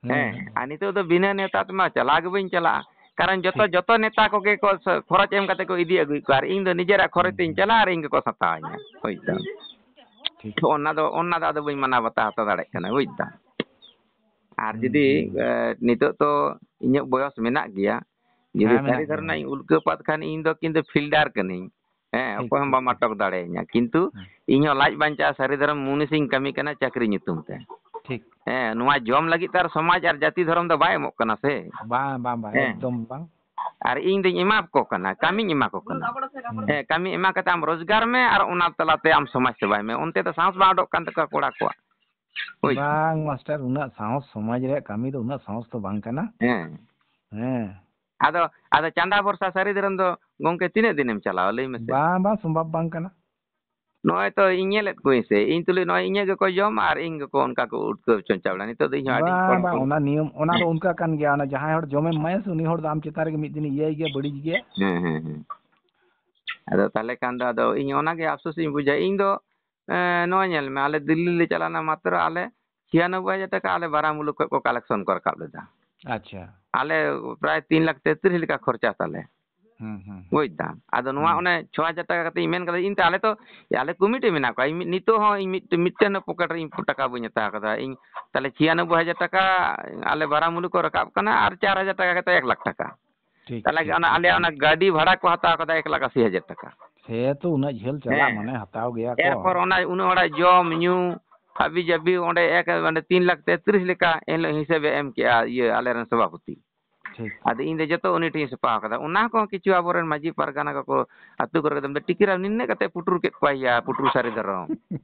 ᱦᱮᱸ, ᱦᱮᱸ᱾ ᱟᱨ ᱱᱤᱛᱚᱜ ᱫᱚ ᱵᱤᱱᱟᱹ ᱱᱮᱣᱛᱟ ᱛᱮᱢᱟ ᱪᱟᱞᱟᱣ ᱜᱮ ᱵᱟᱹᱧ ᱪᱟᱞᱟᱜᱼᱟ᱾ ᱠᱟᱨᱚᱱ ᱡᱚᱛᱚ, ᱴᱷᱤᱠ᱾ ᱡᱚᱛᱚ ᱱᱮᱛᱟ ᱠᱚᱜᱮ ᱠᱚ ᱥ-, ᱠᱷᱚᱨᱚᱪ ᱮᱢ ᱠᱟᱛᱮ ᱠᱚ ᱤᱫᱤ ᱟᱹᱜᱩᱭᱮᱫ ᱠᱚᱣᱟ ᱟᱨ ᱤᱧ ᱫᱚ ᱱᱤᱡᱮᱨᱟᱜ ᱠᱷᱚᱨᱚᱪ ᱦᱩᱸ, ᱛᱤᱧ ᱦᱩᱸ᱾ ᱪᱟᱞᱟᱜᱼᱟ ᱟᱨ ᱤᱧ ᱜᱮᱠᱚ ᱥᱟᱛᱟᱣᱤᱧᱟ᱾ ᱦᱳᱭ ᱛᱚ? ᱴᱷᱤᱠ᱾ ᱚᱱᱟ ᱫᱚ, ᱚᱱᱟ ᱫᱚ ᱟᱫᱚ ᱵᱟᱹᱧ ᱢᱟᱱᱟᱣ ᱵᱟᱛᱟᱣ ᱦᱟᱛᱟᱣ ᱫᱟᱲᱮᱭᱟᱜ ᱠᱟᱱᱟ, ᱵᱩᱡᱽ ᱫᱟᱢ? ᱟᱨ ᱦᱩᱸ, ᱡᱩᱫᱤ, ᱦᱩᱸ, ᱦᱩᱸ᱾ ᱮ, ᱱᱤᱛᱚᱜ ᱛᱚ ᱤᱧᱟᱹᱜ ᱵᱚᱭᱚᱥ ᱢᱮᱱᱟᱜ ᱜᱮᱭᱟ, ᱡᱩᱫᱤ ᱦᱮᱸ, ᱥᱟᱹᱨᱤ ᱢᱮᱱᱟᱜ ᱫᱷᱚᱨᱚᱢ ᱜᱮᱭᱟ᱾ ᱨᱮᱱᱟᱜ ᱤᱧ ᱩᱞᱠᱟᱹ ᱯᱟᱫ ᱠᱷᱟᱱ ᱤᱧ ᱫᱚ ᱠᱤᱱᱛᱩ ᱯᱷᱤᱞᱰᱟᱨ ᱠᱟᱹᱱᱟᱹᱧ᱾ ᱦᱮᱸ, ᱴᱷᱤᱠ, ᱚᱠᱚᱭ ᱦᱚᱸ ᱴᱷᱤᱠ, ᱵᱟᱢ ᱴᱷᱤᱠ᱾ ᱟᱴᱚᱠ ᱫᱟᱲᱮᱭᱟᱹᱧᱟ, ᱠᱤᱱᱛᱩ ᱦᱮᱸ᱾ ᱤᱧ ᱦᱚᱸ ᱞᱟᱡ ᱵᱟᱧᱪᱟᱣ ᱥᱟᱹᱨᱤ ᱫᱷᱚᱨᱚᱢ ᱢᱩᱱᱤᱥᱤᱧ ᱠᱟᱹᱢᱤ ᱠᱟᱱᱟ ᱪᱟᱹᱠᱨᱤ ᱧᱩᱛᱩᱢ ᱛᱮ᱾ ᱴᱷᱤᱠ᱾ ᱦᱮᱸ, ᱱᱚᱣᱟ ᱡᱚᱢ ᱞᱟᱹᱜᱤᱫ ᱛᱮ ᱟᱨ ᱥᱚᱢᱟᱡᱽ ᱟᱨ ᱡᱟᱹᱛᱤ ᱫᱷᱚᱨᱚᱢ ᱫᱚ ᱵᱟᱭ ᱮᱢᱚᱜ ᱠᱟᱱᱟ ᱥᱮ᱾ ᱵᱟᱝ, ᱵᱟᱝ, ᱵᱟᱝ, ᱦᱮᱸ᱾ ᱮᱠᱫᱚᱢ ᱵᱟᱝ᱾ ᱟᱨ ᱤᱧ ᱫᱚᱧ ᱮᱢᱟ ᱠᱚ ᱠᱟᱱᱟ, ᱠᱟᱹᱢᱤᱧ ᱮᱢᱟ ᱠᱚ ᱠᱟᱱᱟ᱾ ᱦᱩᱸ᱾ ᱦᱮᱸ, ᱠᱟᱹᱢᱤ ᱮᱢᱟ ᱠᱟᱛᱮ ᱟᱢ ᱨᱳᱡᱽᱜᱟᱨ ᱢᱮ ᱟᱨ ᱚᱱᱟ ᱛᱟᱞᱟᱛᱮ ᱟᱢ ᱥᱚᱢᱟᱡᱽ ᱥᱮᱵᱟᱭ ᱢᱮ᱾ ᱚᱱᱛᱮ ᱫᱚ ᱥᱟᱦᱚᱥ ᱵᱟᱝ ᱚᱰᱚᱠ ᱠᱟᱱ ᱛᱟᱠᱚᱣᱟ ᱠᱚᱲᱟ ᱠᱚᱣᱟᱜ᱾ ᱦᱳᱭ᱾ ᱵᱟᱝ ᱢᱟᱥᱴᱟᱨ, ᱩᱱᱟᱹᱜ ᱥᱟᱦᱚᱥ, ᱥᱚᱢᱟᱡᱽ ᱨᱮᱭᱟᱜ ᱠᱟᱹᱢᱤ ᱫᱚ ᱩᱱᱟᱹᱜ ᱥᱟᱦᱚᱥ ᱫᱚ ᱵᱟᱝ ᱠᱟᱱᱟ᱾ ᱦᱮᱸ᱾ ᱦᱮᱸ᱾ ᱟᱫᱚ, ᱟᱫᱚ ᱪᱟᱸᱫᱟ ᱵᱷᱚᱨᱥᱟ ᱥᱟᱹᱨᱤ ᱫᱷᱚᱨᱚᱢ ᱫᱚ ᱜᱚᱝᱠᱮ ᱛᱤᱱᱟᱹᱜ ᱫᱤᱱᱮᱢ ᱪᱟᱞᱟᱣᱟ, ᱞᱟᱹᱭ ᱢᱮᱥᱮ? ᱵᱟᱝ, ᱵᱟᱝ, ᱥᱚᱢᱵᱷᱚᱵ ᱵᱟᱝ ᱠᱟᱱᱟ᱾ ᱱᱚᱜᱼᱚᱭ ᱛᱚ ᱤᱧ ᱧᱮᱞᱮᱫ ᱠᱚᱣᱟᱧ ᱥᱮ, ᱤᱧ ᱛᱩᱞᱩᱡ ᱱᱚᱜᱼᱚᱭ ᱤᱧᱟᱹᱜ ᱜᱮᱠᱚ ᱡᱚᱢᱟ ᱟᱨ ᱤᱧ ᱜᱮᱠᱚ ᱚᱱᱠᱟ ᱠᱚ ᱩᱴᱠᱟᱹᱣ ᱪᱚᱧᱪᱟᱣ ᱵᱟᱲᱟ᱾ ᱱᱤᱛᱚᱜ ᱫᱚ ᱤᱧ ᱦᱚᱸ ᱟᱹᱰᱤ ᱵᱟᱝ, ᱦᱚᱲ ᱵᱟᱝ, ᱠᱚ ᱚᱱᱟ ᱱᱤᱭᱚᱢ, ᱚᱱᱟ ᱫᱚ ᱦᱮᱸ᱾ ᱚᱱᱠᱟ ᱠᱟᱱ ᱜᱮᱭᱟ᱾ ᱚᱱᱟ ᱡᱟᱦᱟᱸᱭ ᱦᱚᱲ ᱡᱚᱢᱮᱢ ᱮᱢᱟᱭᱟ ᱥᱮ, ᱩᱱᱤ ᱦᱚᱲ ᱫᱚ ᱟᱢ ᱪᱮᱛᱟᱱ ᱨᱮᱜᱮ ᱢᱤᱫ ᱫᱤᱱ ᱤᱭᱟᱹᱭ ᱜᱮᱭᱟ, ᱵᱟᱹᱲᱤᱡ ᱜᱮᱭᱟ᱾ ᱦᱮᱸ, ᱦᱮᱸ, ᱦᱮᱸ᱾ ᱟᱫᱚ ᱛᱟᱦᱚᱞᱮ ᱠᱷᱟᱱ ᱫᱚ ᱟᱫᱚ ᱤᱧ ᱚᱱᱟᱜᱮ ᱟᱯᱥᱳᱥ ᱤᱧ ᱵᱩᱡᱟ᱾ ᱤᱧ ᱫᱚ, ᱮᱸ, ᱱᱚᱣᱟ ᱧᱮᱞ ᱢᱮ, ᱟᱞᱮ ᱫᱤᱞᱞᱤ ᱞᱮ ᱪᱟᱞᱟᱣᱱᱟ, ᱢᱟᱛᱨᱚ ᱟᱞᱮ ᱪᱷᱤᱭᱟᱱᱚᱵᱵᱳᱭ ᱦᱟᱡᱟᱨ ᱴᱟᱠᱟ ᱟᱞᱮ ᱵᱟᱨᱟᱢᱩᱞᱩ ᱠᱷᱚᱡ ᱠᱚ ᱠᱟᱞᱮᱠᱥᱚᱱ ᱠᱚ ᱨᱟᱠᱟᱵ ᱞᱮᱫᱟ᱾ ᱟᱪᱪᱷᱟ᱾ ᱟᱞᱮ ᱯᱨᱟᱭ ᱛᱤᱱ ᱞᱟᱠᱷ ᱛᱮᱛᱨᱤᱥ ᱞᱮᱠᱟ ᱠᱷᱚᱨᱪᱟ ᱛᱟᱞᱮ᱾ ᱦᱩᱸ, ᱦᱩᱸ, ᱦᱩᱸ᱾ ᱵᱩᱡᱽ ᱫᱟᱢ? ᱟᱫᱚ ᱱᱚᱣᱟ ᱦᱩᱸ᱾ ᱚᱱᱮ ᱪᱷᱚ ᱦᱟᱡᱟᱨ ᱴᱟᱠᱟ ᱠᱟᱛᱮ ᱤᱧ ᱢᱮᱱ ᱠᱟᱫᱟ, ᱤᱧ ᱛᱚ ᱟᱞᱮ ᱛᱚ, ᱟᱞᱮ ᱠᱚᱢᱤᱴᱤ ᱢᱮᱱᱟᱜ ᱠᱚᱣᱟ, ᱤᱧ ᱢᱤᱫ, ᱱᱤᱛᱚᱜ ᱦᱚᱸ ᱤᱧ ᱢᱤᱫ, ᱢᱤᱫᱴᱮᱱ ᱦᱚᱸ ᱯᱚᱠᱮᱴ ᱨᱮ ᱤᱧ ᱴᱟᱠᱟ ᱵᱟᱹᱧ ᱦᱟᱛᱟᱣ ᱠᱟᱫᱟ᱾ ᱤᱧ ᱛᱟᱦᱞᱮ ᱪᱷᱤᱭᱟᱱᱚᱵᱵᱳᱭ ᱦᱟᱡᱟᱨ ᱴᱟᱠᱟ ᱟᱞᱮ ᱵᱟᱨᱟᱢᱩᱞᱩ ᱠᱚ ᱨᱟᱠᱟᱵ ᱠᱟᱱᱟ ᱟᱨ ᱪᱟᱨ ᱦᱟᱡᱟᱨ ᱴᱟᱠᱟ ᱠᱟᱛᱮ ᱮᱠ ᱞᱟᱠᱷ ᱴᱟᱠᱟ᱾ ᱴᱷᱤᱠ, ᱛᱟᱦᱞᱮ ᱴᱷᱤᱠ, ᱚᱱᱟ ᱴᱷᱤᱠ, ᱟᱞᱮᱭᱟᱜ ᱴᱷᱤᱠ᱾ ᱚᱱᱟ ᱜᱟᱹᱰᱤ ᱵᱷᱟᱲᱟ ᱠᱚ ᱦᱟᱛᱟᱣ ᱠᱟᱫᱟ ᱮᱠ ᱞᱟᱠᱷ ᱟᱥᱤ ᱦᱟᱡᱟᱨ ᱴᱟᱠᱟ᱾ ᱥᱮ ᱛᱚ ᱩᱱᱟᱹᱜ ᱡᱷᱟᱹᱞ ᱪᱟᱞᱟᱜ ᱦᱮᱸ᱾ ᱢᱟᱱᱮ ᱦᱟᱛᱟᱣ ᱜᱮᱭᱟ ᱠᱚ᱾ ᱮᱨᱯᱚᱨ ᱚᱱᱟ ᱩᱱᱟᱹᱜ ᱦᱚᱲᱟᱜ ᱡᱚᱢ ᱧᱩ ᱦᱟᱹᱵᱤ ᱡᱟᱹᱵᱤ ᱚᱸᱰᱮ ᱮᱠ, ᱢᱟᱱᱮ ᱛᱤᱱ ᱞᱟᱠᱷ ᱛᱮᱛᱨᱤᱥ ᱞᱮᱠᱟ ᱮᱱᱦᱤᱞᱳᱜ ᱦᱤᱥᱟᱹᱵᱮ ᱮᱢ ᱠᱮᱜᱼᱟ ᱤᱭᱟᱹ ᱟᱞᱮᱨᱮᱱ ᱥᱚᱵᱷᱟᱯᱚᱛᱤ᱾ ᱴᱷᱤᱠ᱾ ᱟᱫᱚ ᱤᱧ ᱫᱚ ᱡᱚᱛᱚ ᱩᱱᱤ ᱴᱷᱮᱱ ᱤᱧ ᱥᱟᱯᱟᱣ ᱠᱟᱫᱟ᱾ ᱚᱱᱟ ᱠᱚᱦᱚᱸ ᱠᱤᱪᱷᱩ ᱟᱵᱚᱨᱮᱱ ᱢᱟᱹᱡᱷᱤ ᱯᱟᱨᱜᱟᱱᱟ ᱠᱚᱠᱚ ᱟᱹᱛᱩ ᱠᱚᱨᱮ ᱠᱚ ᱢᱮᱛᱟ, "ᱴᱤᱠᱟᱹᱨᱟᱢ ᱱᱤᱱᱟᱹᱜ ᱠᱟᱛᱮ ᱯᱩᱴᱩᱨ ᱠᱮᱫ ᱠᱚᱣᱟ ᱭᱟ, ᱯᱩᱴᱩᱨ ᱥᱟᱹᱨᱤ ᱫᱷᱚᱨᱚᱢ?"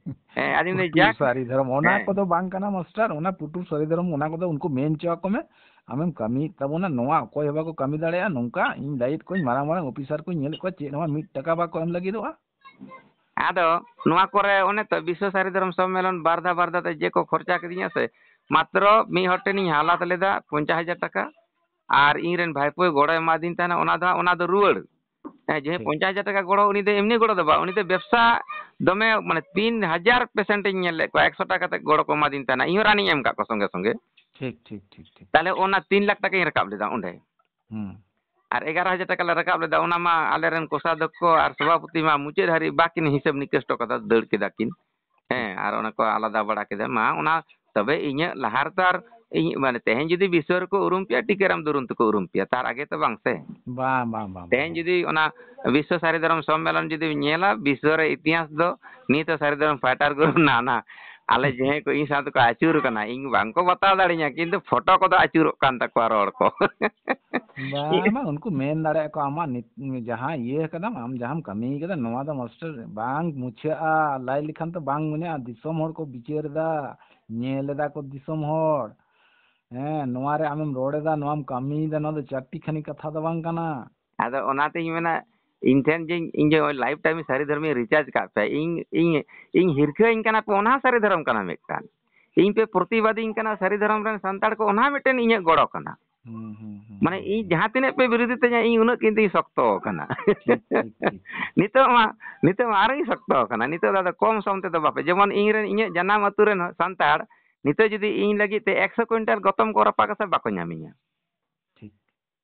ᱦᱮᱸ, ᱟᱫᱚᱧ ᱢᱮᱱᱫᱟ, ᱯᱩᱴᱩᱨ ᱡᱟᱠ, ᱥᱟᱹᱨᱤ ᱫᱷᱚᱨᱚᱢ, ᱚᱱᱟ ᱦᱮᱸ᱾ ᱠᱚᱫᱚ ᱵᱟᱝ ᱠᱟᱱᱟ ᱢᱟᱥᱴᱟᱨ, ᱚᱱᱟ ᱯᱩᱴᱩᱨ ᱥᱟᱹᱨᱤ ᱫᱷᱚᱨᱚᱢ, ᱚᱱᱟ ᱠᱚᱫᱚ ᱩᱱᱠᱩ ᱢᱮᱱ ᱦᱚᱪᱚ ᱟᱠᱚ ᱢᱮ, ᱟᱢᱮᱢ ᱠᱟᱹᱢᱤᱭᱮᱫ ᱛᱟᱵᱚᱱᱟ, ᱱᱚᱣᱟ ᱚᱠᱚᱭ ᱦᱚᱸ ᱵᱟᱠᱚ ᱠᱟᱹᱢᱤ ᱫᱟᱲᱮᱭᱟᱜᱼᱟ, ᱱᱚᱝᱠᱟ ᱤᱧ ᱞᱟᱭᱤᱴ ᱠᱚᱧ ᱢᱟᱨᱟᱝ ᱢᱟᱨᱟᱝ ᱚᱯᱷᱤᱥᱟᱨ ᱠᱚᱧ ᱧᱮᱞᱮᱫ ᱠᱚᱣᱟ, ᱪᱮᱫ ᱦᱚᱸ ᱢᱤᱫ ᱴᱟᱠᱟ ᱵᱟᱠᱚ ᱮᱢ ᱞᱟᱹᱜᱤᱫᱚᱜᱼᱟ᱾ ᱟᱫᱚ ᱱᱚᱣᱟ ᱠᱚᱨᱮ ᱚᱱᱮ ᱛᱚ ᱵᱤᱥᱥᱚ ᱥᱟᱹᱨᱤ ᱫᱷᱚᱨᱚᱢ ᱥᱚᱢᱢᱮᱞᱚᱱ ᱵᱟᱨ ᱫᱷᱟᱣ ᱵᱟᱨ ᱫᱷᱟᱣ ᱛᱮ ᱡᱮ ᱠᱚ ᱠᱷᱚᱨᱪᱟ ᱠᱤᱫᱤᱧᱟ ᱥᱮ, ᱢᱟᱛᱨᱚ ᱢᱤᱫ ᱦᱚᱲ ᱴᱷᱮᱱᱤᱧ ᱦᱟᱞᱟᱛ ᱞᱮᱫᱟ ᱯᱚᱧᱪᱟᱥ ᱦᱟᱡᱟᱨ ᱴᱟᱠᱟ, ᱟᱨ ᱤᱧ ᱨᱮᱱ ᱵᱷᱟᱭᱯᱳᱭ ᱜᱚᱲᱚᱭ ᱮᱢᱟᱫᱤᱧ ᱛᱟᱦᱮᱱᱟ, ᱚᱱᱟ ᱫᱚ ᱦᱟᱸᱜ, ᱚᱱᱟ ᱫᱚ ᱨᱩᱣᱟᱹᱲ᱾ ᱦᱮᱸ, ᱡᱮ ᱴᱷᱤᱠ᱾ ᱯᱚᱧᱪᱟᱥ ᱦᱟᱡᱟᱨ ᱴᱟᱠᱟ ᱜᱚᱲᱚ, ᱩᱱᱤ ᱫᱚ ᱮᱢᱱᱤ ᱜᱚᱲᱚ ᱫᱚ ᱵᱟᱝ, ᱩᱱᱤ ᱫᱚ ᱵᱮᱵᱽᱥᱟ ᱫᱚᱢᱮ, ᱢᱟᱱᱮ, ᱛᱤᱱ ᱦᱟᱡᱟᱨ ᱯᱮᱥᱮᱱᱴ ᱤᱧ ᱧᱮᱞ ᱞᱮᱫ ᱠᱚᱣᱟ, ᱮᱠᱥᱚ ᱴᱟᱠᱟ ᱠᱟᱛᱮ ᱜᱚᱲᱚ ᱠᱚ ᱮᱢᱟᱫᱤᱧ ᱛᱟᱦᱮᱱᱟ, ᱤᱧ ᱦᱚᱸ ᱨᱟᱱᱤᱧ ᱮᱢ ᱠᱟᱫ ᱠᱚᱣᱟ ᱥᱚᱸᱜᱮ ᱥᱚᱸᱜᱮ᱾ ᱴᱷᱤᱠ, ᱴᱷᱤᱠ, ᱴᱷᱤᱠ, ᱴᱷᱤᱠ᱾ ᱛᱟᱦᱞᱮ ᱚᱱᱟ ᱛᱤᱱ ᱞᱟᱠᱷ ᱴᱟᱠᱟᱧ ᱨᱟᱠᱟᱵ ᱞᱮᱫᱟ ᱚᱸᱰᱮ᱾ ᱦᱩᱸ᱾ ᱟᱨ ᱮᱜᱟᱨᱚ ᱦᱟᱡᱟᱨ ᱴᱟᱠᱟ ᱞᱮ ᱨᱟᱠᱟᱵ ᱞᱮᱫᱟ, ᱚᱱᱟ ᱢᱟ ᱟᱞᱮᱨᱮᱱ ᱠᱳᱥᱟᱫᱷᱚᱠᱠᱷᱚ ᱟᱨ ᱥᱚᱵᱷᱟᱯᱚᱛᱤ ᱢᱟ ᱢᱩᱪᱟᱹᱫ ᱦᱟᱹᱨᱤᱡ ᱵᱟᱠᱤᱱ ᱦᱤᱥᱟᱹᱵ ᱱᱤᱠᱟᱹᱥ ᱦᱚᱴᱚ ᱠᱟᱫᱟ, ᱫᱟᱹᱲ ᱠᱮᱫᱟ ᱠᱤᱱ᱾ ᱦᱮᱸ, ᱟᱨ ᱚᱱᱟ ᱠᱚ ᱟᱞᱟᱫᱟ ᱵᱟᱲᱟ ᱠᱮᱫᱟ᱾ ᱢᱟ ᱚᱱᱟ ᱛᱚᱵᱮ ᱤᱧᱟᱹᱜ ᱞᱟᱦᱟ ᱨᱮᱛᱚ ᱟᱨ ᱤᱧ, ᱢᱟᱱᱮ, ᱛᱮᱦᱮᱧ ᱡᱩᱫᱤ ᱵᱤᱥᱥᱚ ᱨᱮᱠᱚ ᱩᱨᱩᱢ ᱯᱮᱭᱟ, ᱴᱤᱠᱟᱹᱨᱟᱢ ᱫᱩᱨᱩᱱ ᱛᱮᱠᱚ ᱩᱨᱩᱢ ᱯᱮᱭᱟ, ᱛᱟᱨ ᱟᱜᱮ ᱛᱚ ᱵᱟᱝ ᱥᱮ? ᱵᱟᱝ, ᱵᱟᱝ, ᱵᱟᱝ, ᱛᱮᱦᱮᱧ ᱵᱟᱝ᱾ ᱡᱩᱫᱤ ᱚᱱᱟ ᱵᱤᱥᱥᱚ ᱥᱟᱹᱨᱤ ᱫᱷᱚᱨᱚᱢ ᱥᱚᱢᱢᱮᱞᱚᱱ ᱡᱩᱫᱤᱢ ᱧᱮᱞᱟ, ᱵᱤᱥᱥᱚ ᱨᱮ ᱤᱛᱤᱦᱟᱥ ᱫᱚ ᱱᱤᱛ ᱦᱚᱸ ᱥᱟᱹᱨᱤ ᱫᱷᱚᱨᱚᱢ ᱯᱷᱟᱭᱴᱟᱨ ᱜᱨᱩᱯ ᱱᱟᱱᱟ, ᱟᱞᱮ ᱡᱟᱦᱟᱸᱭ ᱠᱚ ᱤᱧ ᱥᱟᱶ ᱛᱮᱠᱚ ᱟᱹᱪᱩᱨ ᱠᱟᱱᱟ, ᱤᱧ ᱵᱟᱝ ᱠᱚ ᱵᱟᱛᱟᱣ ᱫᱟᱲᱮᱧᱟ, ᱠᱤᱱᱛᱩ ᱯᱷᱳᱴᱳ ᱠᱚᱫᱚ ᱟᱹᱪᱩᱨᱚᱜ ᱠᱟᱱ ᱛᱟᱠᱚᱣᱟ ᱨᱚᱲ ᱠᱚ᱾ ᱵᱟᱝ, ᱵᱟᱝ, ᱩᱱᱠᱩ ᱢᱮᱱ ᱫᱟᱲᱮᱭᱟᱜᱼᱟ ᱠᱚ, ᱟᱢᱟᱜ ᱱᱤᱛ, ᱡᱟᱦᱟᱸ ᱤᱭᱟᱹ ᱠᱟᱫᱟᱢ, ᱟᱢ ᱡᱟᱦᱟᱸᱢ ᱠᱟᱹᱢᱤ ᱠᱟᱫᱟ, ᱱᱚᱣᱟ ᱫᱚ ᱢᱟᱥᱴᱟᱨ ᱵᱟᱝ ᱢᱩᱪᱷᱟᱹᱜᱼᱟ, ᱞᱟᱹᱭ ᱞᱮᱠᱷᱟᱱ ᱛᱚ ᱵᱟᱝ ᱢᱚᱱᱮᱜᱼᱟ᱾ ᱫᱤᱥᱚᱢ ᱦᱚᱲ ᱠᱚ ᱵᱤᱪᱟᱹᱨ ᱮᱫᱟ, ᱧᱮᱞ ᱮᱫᱟ ᱠᱚ ᱫᱤᱥᱚᱢ ᱦᱚᱲ᱾ ᱦᱮᱸ, ᱱᱚᱣᱟ ᱨᱮ ᱟᱢᱮᱢ ᱨᱚᱲ ᱮᱫᱟ, ᱱᱚᱣᱟᱢ ᱠᱟᱹᱢᱤᱭᱮᱫᱟ, ᱱᱚᱣᱟ ᱫᱚ ᱪᱟᱨᱴᱤ ᱠᱷᱟᱱᱤ ᱠᱟᱛᱷᱟ ᱫᱚ ᱵᱟᱝ ᱠᱟᱱᱟ᱾ ᱟᱫᱚ ᱚᱱᱟᱛᱤᱧ ᱢᱮᱱᱟ, ᱤᱧ ᱴᱷᱮᱱ ᱡᱮ ᱤᱧ ᱡᱮ ᱞᱟᱭᱤᱯᱷ ᱴᱟᱭᱤᱢ ᱥᱟᱹᱨᱤ ᱫᱷᱚᱨᱢᱤᱧ ᱨᱤᱪᱟᱨᱡᱽ ᱠᱟᱜ ᱯᱮ, ᱤᱧ, ᱤᱧ, ᱤᱧ ᱦᱤᱨᱠᱷᱟᱹᱧ ᱠᱟᱱᱟ ᱯᱮ, ᱚᱱᱟ ᱦᱚᱸ ᱥᱟᱹᱨᱤ ᱫᱷᱚᱨᱚᱢ ᱠᱟᱱᱟ ᱢᱤᱫᱴᱟᱝ᱾ ᱤᱧ ᱯᱮ ᱯᱨᱚᱛᱤᱵᱟᱫᱤᱧ ᱠᱟᱱᱟ ᱥᱟᱹᱨᱤ ᱫᱷᱚᱨᱚᱢ ᱨᱮᱱ ᱥᱟᱱᱛᱟᱲ ᱠᱚ, ᱚᱱᱟ ᱦᱚᱸ ᱢᱤᱫᱴᱮᱱ ᱤᱧᱟᱹᱜ ᱜᱚᱲᱚ ᱠᱟᱱᱟ᱾ ᱦᱩᱸ, ᱦᱩᱸ, ᱦᱩᱸ, ᱢᱟᱱᱮ, ᱦᱩᱸ, ᱤᱧ ᱦᱩᱸ᱾ ᱡᱟᱦᱟᱸ ᱛᱤᱱᱟᱹᱜ ᱯᱮ ᱵᱤᱨᱳᱫᱷᱤ ᱛᱤᱧᱟ, ᱤᱧ ᱩᱱᱟᱹᱜ ᱠᱤᱱᱛᱩᱧ ᱥᱚᱠᱛᱚ ᱟᱠᱟᱱᱟ᱾ ᱴᱷᱤᱠ, ᱴᱷᱤᱠ, ᱴᱷᱤᱠ᱾ ᱱᱤᱛᱚᱜ ᱢᱟ, ᱱᱤᱛᱚᱜ ᱢᱟ ᱟᱨᱚᱧ ᱥᱚᱠᱛᱚ ᱟᱠᱟᱱᱟ᱾ ᱱᱤᱛᱚᱜ ᱫᱚ ᱟᱫᱚ ᱠᱚᱢ ᱥᱚᱢ ᱛᱮᱫᱚ ᱵᱟᱯᱮ, ᱡᱮᱢᱚᱱ ᱤᱧ ᱨᱮᱱ, ᱤᱧᱟᱹᱜ ᱡᱟᱱᱟᱢ ᱟᱹᱛᱩ ᱨᱮᱱ ᱥᱟᱱᱛᱟᱲ ᱱᱤᱛᱚᱜ ᱡᱩᱫᱤ ᱤᱧ ᱞᱟᱹᱜᱤᱫ ᱛᱮ ᱮᱠᱥᱚ ᱠᱩᱭᱤᱱᱴᱟᱞ ᱜᱚᱛᱚᱢ ᱠᱚ ᱨᱟᱯᱟᱜᱟ ᱥᱮ, ᱵᱟᱠᱚ ᱧᱟᱢᱤᱧᱟ᱾ ᱴᱷᱤᱠ᱾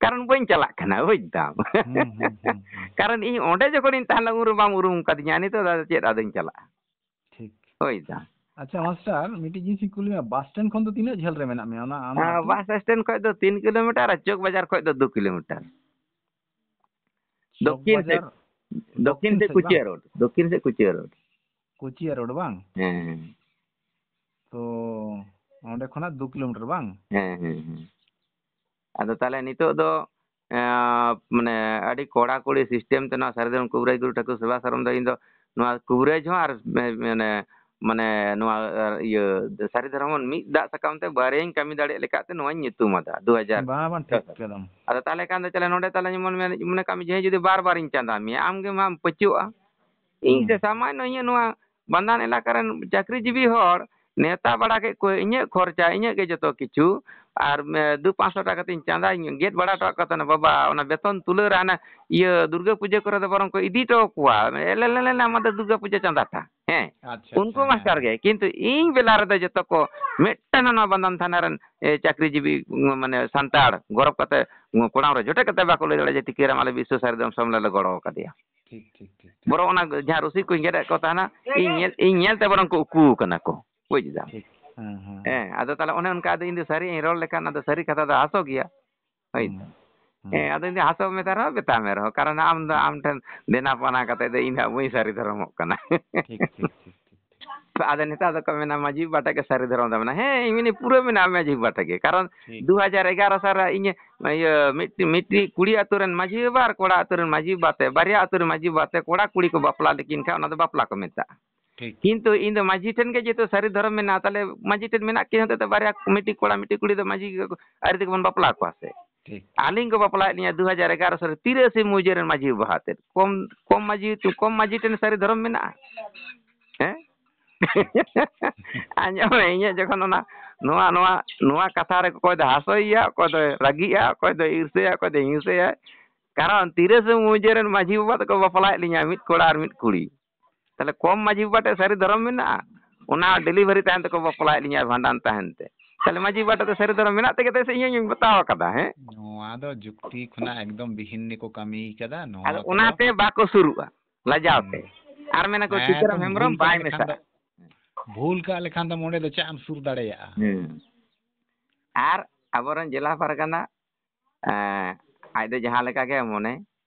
ᱠᱟᱨᱚᱱ ᱵᱟᱹᱧ ᱪᱟᱞᱟᱜ ᱠᱟᱱᱟ, ᱵᱩᱡᱽ ᱫᱟᱢ᱾ ᱦᱩᱸ, ᱦᱩᱸ, ᱦᱩᱸ, ᱦᱩᱸ᱾ ᱠᱟᱨᱚᱱ ᱤᱧ ᱚᱸᱰᱮ ᱡᱚᱠᱷᱚᱱᱤᱧ ᱛᱟᱦᱮᱸ ᱞᱮᱱᱟ, ᱩᱱ ᱨᱮ ᱵᱟᱢ ᱩᱨᱩᱢ ᱠᱟᱫᱤᱧᱟ, ᱱᱤᱛᱚᱜ ᱫᱚ ᱟᱫᱚ ᱪᱮᱫ ᱟᱫᱚᱧ ᱪᱟᱞᱟᱜᱼᱟ? ᱴᱷᱤᱠ᱾ ᱦᱳᱭ ᱫᱟ᱾ ᱟᱪᱪᱷᱟ ᱢᱟᱥᱴᱟᱨ, ᱢᱤᱫᱴᱤᱡ ᱡᱤᱱᱤᱥ ᱤᱧ ᱠᱩᱞᱤ ᱢᱮᱭᱟ, ᱵᱟᱥ ᱥᱴᱮᱱᱰ ᱠᱷᱚᱱ ᱫᱚ ᱛᱤᱱᱟᱹᱜ ᱡᱷᱟᱹᱞ ᱨᱮ ᱢᱮᱱᱟᱜ ᱢᱮᱭᱟ? ᱚᱱᱟ ᱟᱢ ᱟᱸ, ᱟᱹᱛᱩ? ᱵᱟᱥ ᱥᱴᱮᱱᱰ ᱠᱷᱚᱡ ᱫᱚ ᱛᱤᱱ ᱠᱤᱞᱳᱢᱤᱴᱟᱨ ᱟᱨ ᱪᱳᱠ ᱵᱟᱡᱟᱨ ᱠᱷᱚᱡ ᱫᱚ ᱫᱩ ᱠᱤᱞᱳᱢᱤᱴᱟᱨ᱾ ᱪᱳᱠ ᱫᱚᱠᱠᱷᱤᱱ ᱥᱮᱫ, ᱵᱟᱡᱟᱨ, ᱫᱚᱠᱠᱷᱤᱱ ᱫᱚᱠᱠᱷᱤᱱ ᱥᱮᱫ ᱥᱮᱫ ᱠᱩᱪᱤᱭᱟ ᱵᱟᱝ? ᱨᱳᱰ, ᱫᱚᱠᱠᱷᱤᱱ ᱥᱮᱫ ᱠᱩᱪᱤᱭᱟ ᱨᱳᱰ᱾ ᱠᱩᱪᱤᱭᱟ ᱨᱳᱰ ᱵᱟᱝ? ᱦᱮᱸ, ᱦᱮᱸ᱾ ᱛᱚ ᱚᱸᱰᱮ ᱠᱷᱚᱱᱟᱜ ᱫᱩ ᱠᱤᱞᱳᱢᱤᱴᱟᱨ ᱵᱟᱝ? ᱦᱮᱸ, ᱦᱮᱸ, ᱦᱮᱸ᱾ ᱟᱫᱚ ᱛᱟᱦᱚᱞᱮ ᱱᱤᱛᱚᱜ ᱫᱚ ᱮᱸ, ᱢᱟᱱᱮ ᱟᱹᱰᱤ ᱠᱚᱲᱟ ᱠᱩᱲᱤ system ᱛᱮ ᱱᱚᱣᱟ ᱥᱟᱹᱨᱤ ᱫᱷᱚᱨᱚᱢ ᱠᱩᱵᱨᱟᱹᱡ ᱜᱩᱨᱩ ᱴᱷᱟᱹᱠᱩᱨ ᱥᱮᱵᱟ ᱥᱟᱨᱚᱢ ᱫᱚ ᱤᱧ ᱫᱚ ᱱᱚᱣᱟ ᱠᱩᱵᱨᱟᱹᱡ ᱦᱚᱸ ᱟᱨ ᱢᱮ-, ᱢᱟᱱᱮ, ᱢᱟᱱᱮ ᱱᱚᱣᱟ, ᱤᱭᱟᱹ, ᱥᱟᱹᱨᱤ ᱫᱷᱚᱨᱚᱢ ᱦᱚᱸ ᱢᱤᱫ ᱫᱟᱜ ᱥᱟᱠᱟᱢ ᱛᱮ ᱵᱟᱨᱭᱟᱧ ᱠᱟᱹᱢᱤ ᱫᱟᱲᱮᱭᱟᱜ ᱞᱮᱠᱟᱛᱮ ᱱᱚᱣᱟᱧ ᱧᱩᱛᱩᱢ ᱟᱫᱟ ᱫᱩ ᱦᱟᱡᱟᱨ᱾ ᱵᱟᱝ, ᱵᱟᱝ, ᱴᱷᱤᱠ ᱠᱟᱫᱟᱢ᱾ ᱟᱫᱚ ᱛᱟᱦᱚᱞᱮ ᱠᱷᱟᱱ ᱫᱚ ᱪᱟᱞᱮ ᱱᱚᱰᱮ ᱛᱟᱦᱚᱞᱮ ᱡᱮᱢᱚᱱ ᱢᱮᱱ, ᱢᱚᱱᱮ ᱠᱟᱜ ᱢᱮ ᱡᱮ ᱡᱩᱫᱤ ᱵᱟᱨ ᱵᱟᱨᱤᱧ ᱪᱟᱸᱫᱟ ᱢᱮᱭᱟ, ᱟᱢ ᱜᱮ ᱢᱟᱢ ᱯᱟᱹᱪᱚᱜᱼᱟ᱾ ᱤᱧ ᱥᱮ ᱦᱩᱸ᱾ ᱥᱟᱢᱟᱱᱱᱚ ᱤᱧᱟᱹᱜ ᱱᱚᱣᱟ ᱵᱟᱱᱫᱟᱱ ᱮᱞᱟᱠᱟ ᱨᱮᱱ ᱪᱟᱹᱠᱨᱤᱡᱤᱵᱤ ᱦᱚᱲ ᱱᱮᱣᱛᱟ ᱵᱟᱲᱟ ᱠᱮᱫ ᱠᱚᱣᱟ, ᱤᱧᱟᱹᱜ ᱠᱷᱚᱨᱪᱟ, ᱤᱧᱟᱹᱜ ᱜᱮ ᱡᱚᱛᱚ ᱠᱤᱪᱷᱩ, ᱟᱨ, ᱮ, ᱫᱩ ᱯᱟᱸᱪᱥᱚ ᱴᱟᱠᱟ ᱠᱟᱛᱮᱧ ᱪᱟᱸᱫᱟᱧ ᱜᱮᱫ ᱵᱟᱲᱟ ᱦᱚᱴᱚ ᱠᱟᱜ ᱠᱚ ᱛᱟᱦᱮᱱᱟ, ᱵᱟᱵᱟ, ᱚᱱᱟ ᱵᱮᱛᱚᱱ ᱛᱩᱞᱟᱹᱣ ᱨᱮ ᱦᱟᱱᱟ ᱤᱭᱟᱹ ᱫᱩᱨᱜᱟᱹ ᱯᱩᱡᱟᱹ ᱠᱚᱨᱮ ᱫᱚ ᱵᱚᱨᱚᱝ ᱠᱚ ᱤᱫᱤ ᱦᱚᱴᱚ ᱟᱠᱚᱣᱟ, ᱮ, ᱞᱮ, ᱞᱮ, ᱞᱮ, ᱞᱮ, ᱟᱢᱟᱜ ᱫᱚ ᱫᱩᱨᱜᱟᱹ ᱯᱩᱡᱟᱹ ᱪᱟᱸᱫᱟ ᱴᱟ, ᱦᱮᱸ, ᱟᱪᱪᱷᱟ, ᱩᱱᱠᱩ ᱟᱪᱪᱷᱟ, ᱢᱟᱥᱴᱟᱨ ᱦᱮᱸ, ᱜᱮ᱾ ᱠᱤᱱᱛᱩ ᱤᱧ ᱵᱮᱞᱟ ᱨᱮᱫᱚ ᱡᱚᱛᱚ ᱠᱚ ᱢᱤᱫᱴᱟᱝ ᱦᱚᱸ ᱱᱚᱣᱟ ᱵᱟᱱᱫᱟᱱ ᱛᱷᱟᱱᱟ ᱨᱮᱱ, ᱮ, ᱪᱟᱹᱠᱨᱤᱡᱤᱵᱤ, ᱢᱟᱱᱮ ᱥᱟᱱᱛᱟᱲ ᱜᱚᱨᱚᱵ ᱠᱟᱛᱮ ᱠᱚᱲᱟᱢ ᱨᱮ ᱡᱚᱴᱮᱫ ᱠᱟᱛᱮ ᱵᱟᱠᱚ ᱞᱟᱹᱭ ᱫᱟᱲᱮᱭᱟᱜᱼᱟ ᱡᱮ ᱴᱤᱠᱟᱹᱨᱟᱢ ᱟᱞᱮ ᱵᱤᱥᱥᱚ ᱥᱟᱹᱨᱤ ᱫᱷᱚᱨᱚᱢ ᱥᱚᱢᱢᱮᱞᱚᱱ ᱞᱮ ᱜᱚᱲᱚ ᱟᱠᱟᱫᱮᱭᱟ᱾ ᱴᱷᱤᱠ, ᱴᱷᱤᱠ, ᱴᱷᱤᱠ, ᱴᱷᱤᱠ᱾ ᱵᱚᱨᱚᱝ ᱚᱱᱟ ᱡᱟᱦᱟᱸ ᱨᱩᱥᱤ ᱠᱚᱧ ᱜᱮᱫ ᱮᱫ ᱠᱚ ᱛᱟᱦᱮᱱᱟ, ᱤᱧ ᱧᱮᱞ, ᱤᱧ ᱧᱮᱞ ᱛᱮ ᱵᱚᱨᱚᱝ ᱠᱚ ᱩᱠᱩ ᱟᱠᱟᱱᱟ ᱠᱚ, ᱵᱩᱡ ᱫᱟᱢ? ᱴᱷᱤᱠ᱾ ᱦᱮᱸ, ᱦᱮᱸ᱾ ᱦᱮᱸ, ᱟᱫᱚ ᱛᱟᱦᱚᱞᱮ ᱚᱱᱮ ᱚᱱᱠᱟ ᱟᱫᱚ ᱤᱧ ᱫᱚ ᱥᱟᱹᱨᱤ ᱤᱧ ᱨᱚᱲ ᱞᱮᱠᱷᱟᱱ ᱟᱫᱚ ᱥᱟᱹᱨᱤ ᱠᱟᱛᱷᱟ ᱫᱚ ᱦᱟᱥᱚ ᱜᱮᱭᱟ᱾ ᱦᱳᱭ ᱦᱩᱸ, ᱛᱚ? ᱦᱩᱸ᱾ ᱦᱮᱸ, ᱟᱫᱚ ᱤᱧ ᱫᱚ ᱦᱟᱥᱚ ᱢᱮᱛᱟ ᱨᱮᱦᱚᱸ ᱢᱮᱛᱟ ᱢᱮ ᱨᱮᱦᱚᱸ, ᱠᱟᱨᱚᱱ ᱟᱢ ᱫᱚ ᱦᱩᱸ᱾ ᱟᱢ ᱴᱷᱮᱱ ᱫᱮᱱᱟ ᱯᱟᱣᱱᱟ ᱠᱟᱛᱮ ᱫᱚ ᱤᱧ ᱫᱚ ᱦᱟᱸᱜ ᱵᱟᱹᱧ ᱥᱟᱹᱨᱤ ᱫᱷᱚᱨᱚᱢᱚᱜ ᱠᱟᱱᱟ᱾ ᱴᱷᱤᱠ, ᱴᱷᱤᱠ, ᱴᱷᱤᱠ, ᱴᱷᱤᱠ, ᱴᱷᱤᱠ᱾ ᱟᱫᱚ ᱱᱮᱛᱟᱨ ᱫᱚᱠᱚ ᱢᱮᱱᱟ ᱢᱟᱹᱡᱷᱤ ᱵᱟᱵᱟ ᱴᱷᱮᱱ ᱜᱮ ᱥᱟᱹᱨᱤ ᱫᱷᱚᱨᱚᱢ ᱫᱚ ᱢᱮᱱᱟᱜᱼᱟ᱾ ᱦᱮᱸ, ᱤᱧ ᱢᱮᱱᱟᱹᱧ ᱯᱩᱨᱟᱹ ᱢᱮᱱᱟᱜᱼᱟ ᱢᱟᱹᱡᱷᱤ ᱵᱟᱵᱟ ᱴᱷᱮᱱ ᱜᱮ᱾ ᱠᱟᱨᱚᱱ ᱴᱷᱤᱠ᱾ ᱫᱩ ᱦᱟᱡᱟᱨ ᱮᱜᱟᱨᱚ ᱥᱟᱞ ᱨᱮ ᱤᱧ, ᱤᱭᱟᱹ, ᱢᱤᱫᱴᱤᱡ, ᱢᱤᱫᱴᱤᱡ ᱠᱩᱲᱤ ᱟᱹᱛᱩ ᱨᱮᱱ ᱢᱟᱹᱡᱷᱤ ᱵᱟᱵᱟ ᱟᱨ ᱠᱚᱲᱟ ᱟᱹᱛᱩ ᱨᱮᱱ ᱢᱟᱹᱡᱷᱤ ᱵᱟᱵᱟ ᱛᱮ, ᱵᱟᱨᱭᱟ ᱟᱹᱛᱩ ᱨᱮᱱ ᱢᱟᱹᱡᱷᱤ ᱵᱟᱵᱟ ᱛᱮ ᱠᱚᱲᱟ ᱠᱩᱲᱤ ᱠᱚ ᱵᱟᱯᱞᱟ ᱞᱮᱠᱤᱱ ᱠᱷᱟᱱ ᱚᱱᱟ ᱫᱚ ᱵᱟᱯᱞᱟ ᱠᱚ ᱢᱮᱛᱟᱜᱼᱟ᱾ ᱴᱷᱤᱠ᱾ ᱠᱤᱱᱛᱩ ᱤᱧ ᱫᱚ ᱢᱟᱹᱡᱷᱤ ᱴᱷᱮᱱ ᱜᱮ ᱡᱮᱦᱮᱛᱩ ᱥᱟᱹᱨᱤ ᱫᱷᱚᱨᱚᱢ ᱢᱮᱱᱟᱜᱼᱟ, ᱛᱟᱦᱞᱮ ᱢᱟᱹᱡᱷᱤ ᱴᱷᱮᱱ ᱢᱮᱱᱟᱜ ᱠᱤᱱ ᱦᱚᱛᱮ ᱛᱮ ᱵᱟᱨᱭᱟ ᱢᱤᱫᱴᱤᱡ ᱠᱚᱲᱟ ᱢᱤᱫᱴᱤᱡ ᱠᱩᱲᱤ ᱫᱚ ᱢᱟᱹᱡᱷᱤ ᱜᱮ ᱟᱹᱨᱤ ᱛᱮᱜᱮ ᱵᱚᱱ ᱵᱟᱯᱞᱟ ᱠᱚᱣᱟ ᱥᱮ᱾ ᱴᱷᱤᱠ᱾ ᱟᱹᱞᱤᱧ ᱠᱚ ᱵᱟᱯᱞᱟᱭᱮᱫ ᱞᱤᱧᱟ ᱫᱩ ᱦᱟᱡᱟᱨ ᱮᱜᱟᱨᱚ ᱥᱟᱞ ᱨᱮ ᱛᱤᱨᱟᱹᱥᱤ ᱢᱩᱡᱟᱹ ᱨᱮᱱ ᱢᱟᱹᱡᱷᱤ ᱵᱟᱵᱟ ᱟᱛᱮᱫ᱾ ᱠᱚᱢ, ᱠᱚᱢ ᱢᱟᱹᱡᱷᱤ, ᱠᱚᱢ ᱢᱟᱹᱡᱷᱤ ᱴᱷᱮᱱ ᱥᱟᱹᱨᱤ ᱫᱷᱚᱨᱚᱢ ᱢᱮᱱᱟᱜᱼᱟ? ᱦᱮᱸ? ᱟᱸᱡᱚᱢ ᱢᱮ, ᱤᱧᱟᱹᱜ ᱡᱚᱠᱷᱚᱱ ᱚᱱᱟ, ᱱᱚᱣᱟ, ᱱᱚᱣᱟ, ᱱᱚᱣᱟ ᱠᱟᱛᱷᱟ ᱨᱮ ᱚᱠᱚᱭ ᱫᱚ ᱦᱟᱥᱚᱭᱮᱭᱟ, ᱚᱠᱚᱭ ᱫᱚᱭ ᱨᱟᱹᱜᱤᱜᱼᱟ, ᱚᱠᱚᱭ ᱫᱚᱭ ᱤᱨᱥᱟᱹᱭᱟ, ᱚᱠᱚᱭ ᱫᱚᱭ ᱦᱤᱝᱥᱟᱹᱭᱟ, ᱠᱟᱨᱚᱱ ᱛᱤᱨᱟᱹᱥᱤ ᱢᱩᱡᱟᱹ ᱨᱮᱱ ᱢᱟᱹᱡᱷᱤ ᱵᱟᱵᱟ ᱛᱟᱠᱚ ᱵᱟᱯᱞᱟᱭᱮᱫ ᱞᱤᱧᱟ, ᱢᱤᱫ ᱠᱚᱲᱟ ᱟᱨ ᱢᱤᱫ ᱠᱩᱲᱤ᱾ ᱛᱟᱦᱞᱮ ᱠᱚᱢ ᱢᱟᱹᱡᱷᱤ ᱵᱟᱵᱟ ᱴᱷᱮᱱ ᱥᱟᱹᱨᱤ ᱫᱷᱚᱨᱚᱢ ᱢᱮᱱᱟᱜᱼᱟ? ᱚᱱᱟ delivery ᱛᱟᱭᱚᱢ ᱛᱮᱠᱚ ᱵᱟᱯᱞᱟᱭᱮᱫ ᱞᱤᱧᱟ, ᱵᱷᱟᱸᱰᱟᱱ ᱛᱟᱦᱮᱱ ᱛᱮ᱾ ᱛᱟᱦᱞᱮ ᱢᱟᱹᱡᱷᱤ ᱵᱟᱵᱟ ᱴᱷᱮᱱ ᱫᱚ ᱥᱟᱹᱨᱤ ᱫᱷᱚᱨᱚᱢ ᱢᱮᱱᱟᱜ ᱛᱮᱜᱮ ᱛᱚ ᱥᱮ ᱤᱧ ᱦᱚᱧ ᱵᱟᱛᱟᱣ ᱟᱠᱟᱫᱟ, ᱦᱮᱸ? ᱱᱚᱣᱟ ᱫᱚ ᱡᱩᱠᱛᱤ ᱠᱷᱚᱱᱟᱜ ᱮᱠᱫᱚᱢ ᱵᱤᱦᱤᱱ ᱜᱮᱠᱚ ᱠᱟᱹᱢᱤ ᱠᱟᱫᱟ᱾ ᱱᱚᱣᱟ ᱟᱫᱚ ᱠᱚᱫᱚ ᱚᱱᱟᱛᱮ ᱵᱟᱠᱚ ᱥᱩᱨᱩᱜᱼᱟ, ᱞᱟᱡᱟᱣ ᱛᱮ᱾ ᱦᱩᱸ᱾ ᱟᱨ ᱢᱮᱱᱟ ᱠᱚ, ᱦᱮᱸ, ᱥᱤᱛᱟᱹᱨᱟᱢ ᱛᱚ ᱦᱮᱢᱵᱨᱚᱢ ᱵᱷᱩᱞ ᱵᱟᱭ ᱠᱟᱜ ᱞᱮᱠᱷᱟᱱ ᱢᱮᱥᱟᱜᱼᱟ᱾ ᱫᱚ, ᱵᱷᱩᱞ ᱠᱟᱜ ᱞᱮᱠᱷᱟᱱ ᱫᱚ ᱚᱸᱰᱮ ᱫᱚ ᱪᱮᱫ ᱮᱢ ᱥᱩᱨ ᱫᱟᱲᱮᱭᱟᱜᱼᱟ? ᱦᱩᱸ᱾ ᱟᱨ ᱟᱵᱚᱨᱮᱱ ᱡᱮᱞᱟ ᱯᱟᱨᱜᱟᱱᱟ, ᱮᱸ, ᱟᱡ ᱫᱚ ᱡᱟᱦᱟᱸ ᱞᱮᱠᱟ ᱜᱮ ᱢᱚᱱᱮ,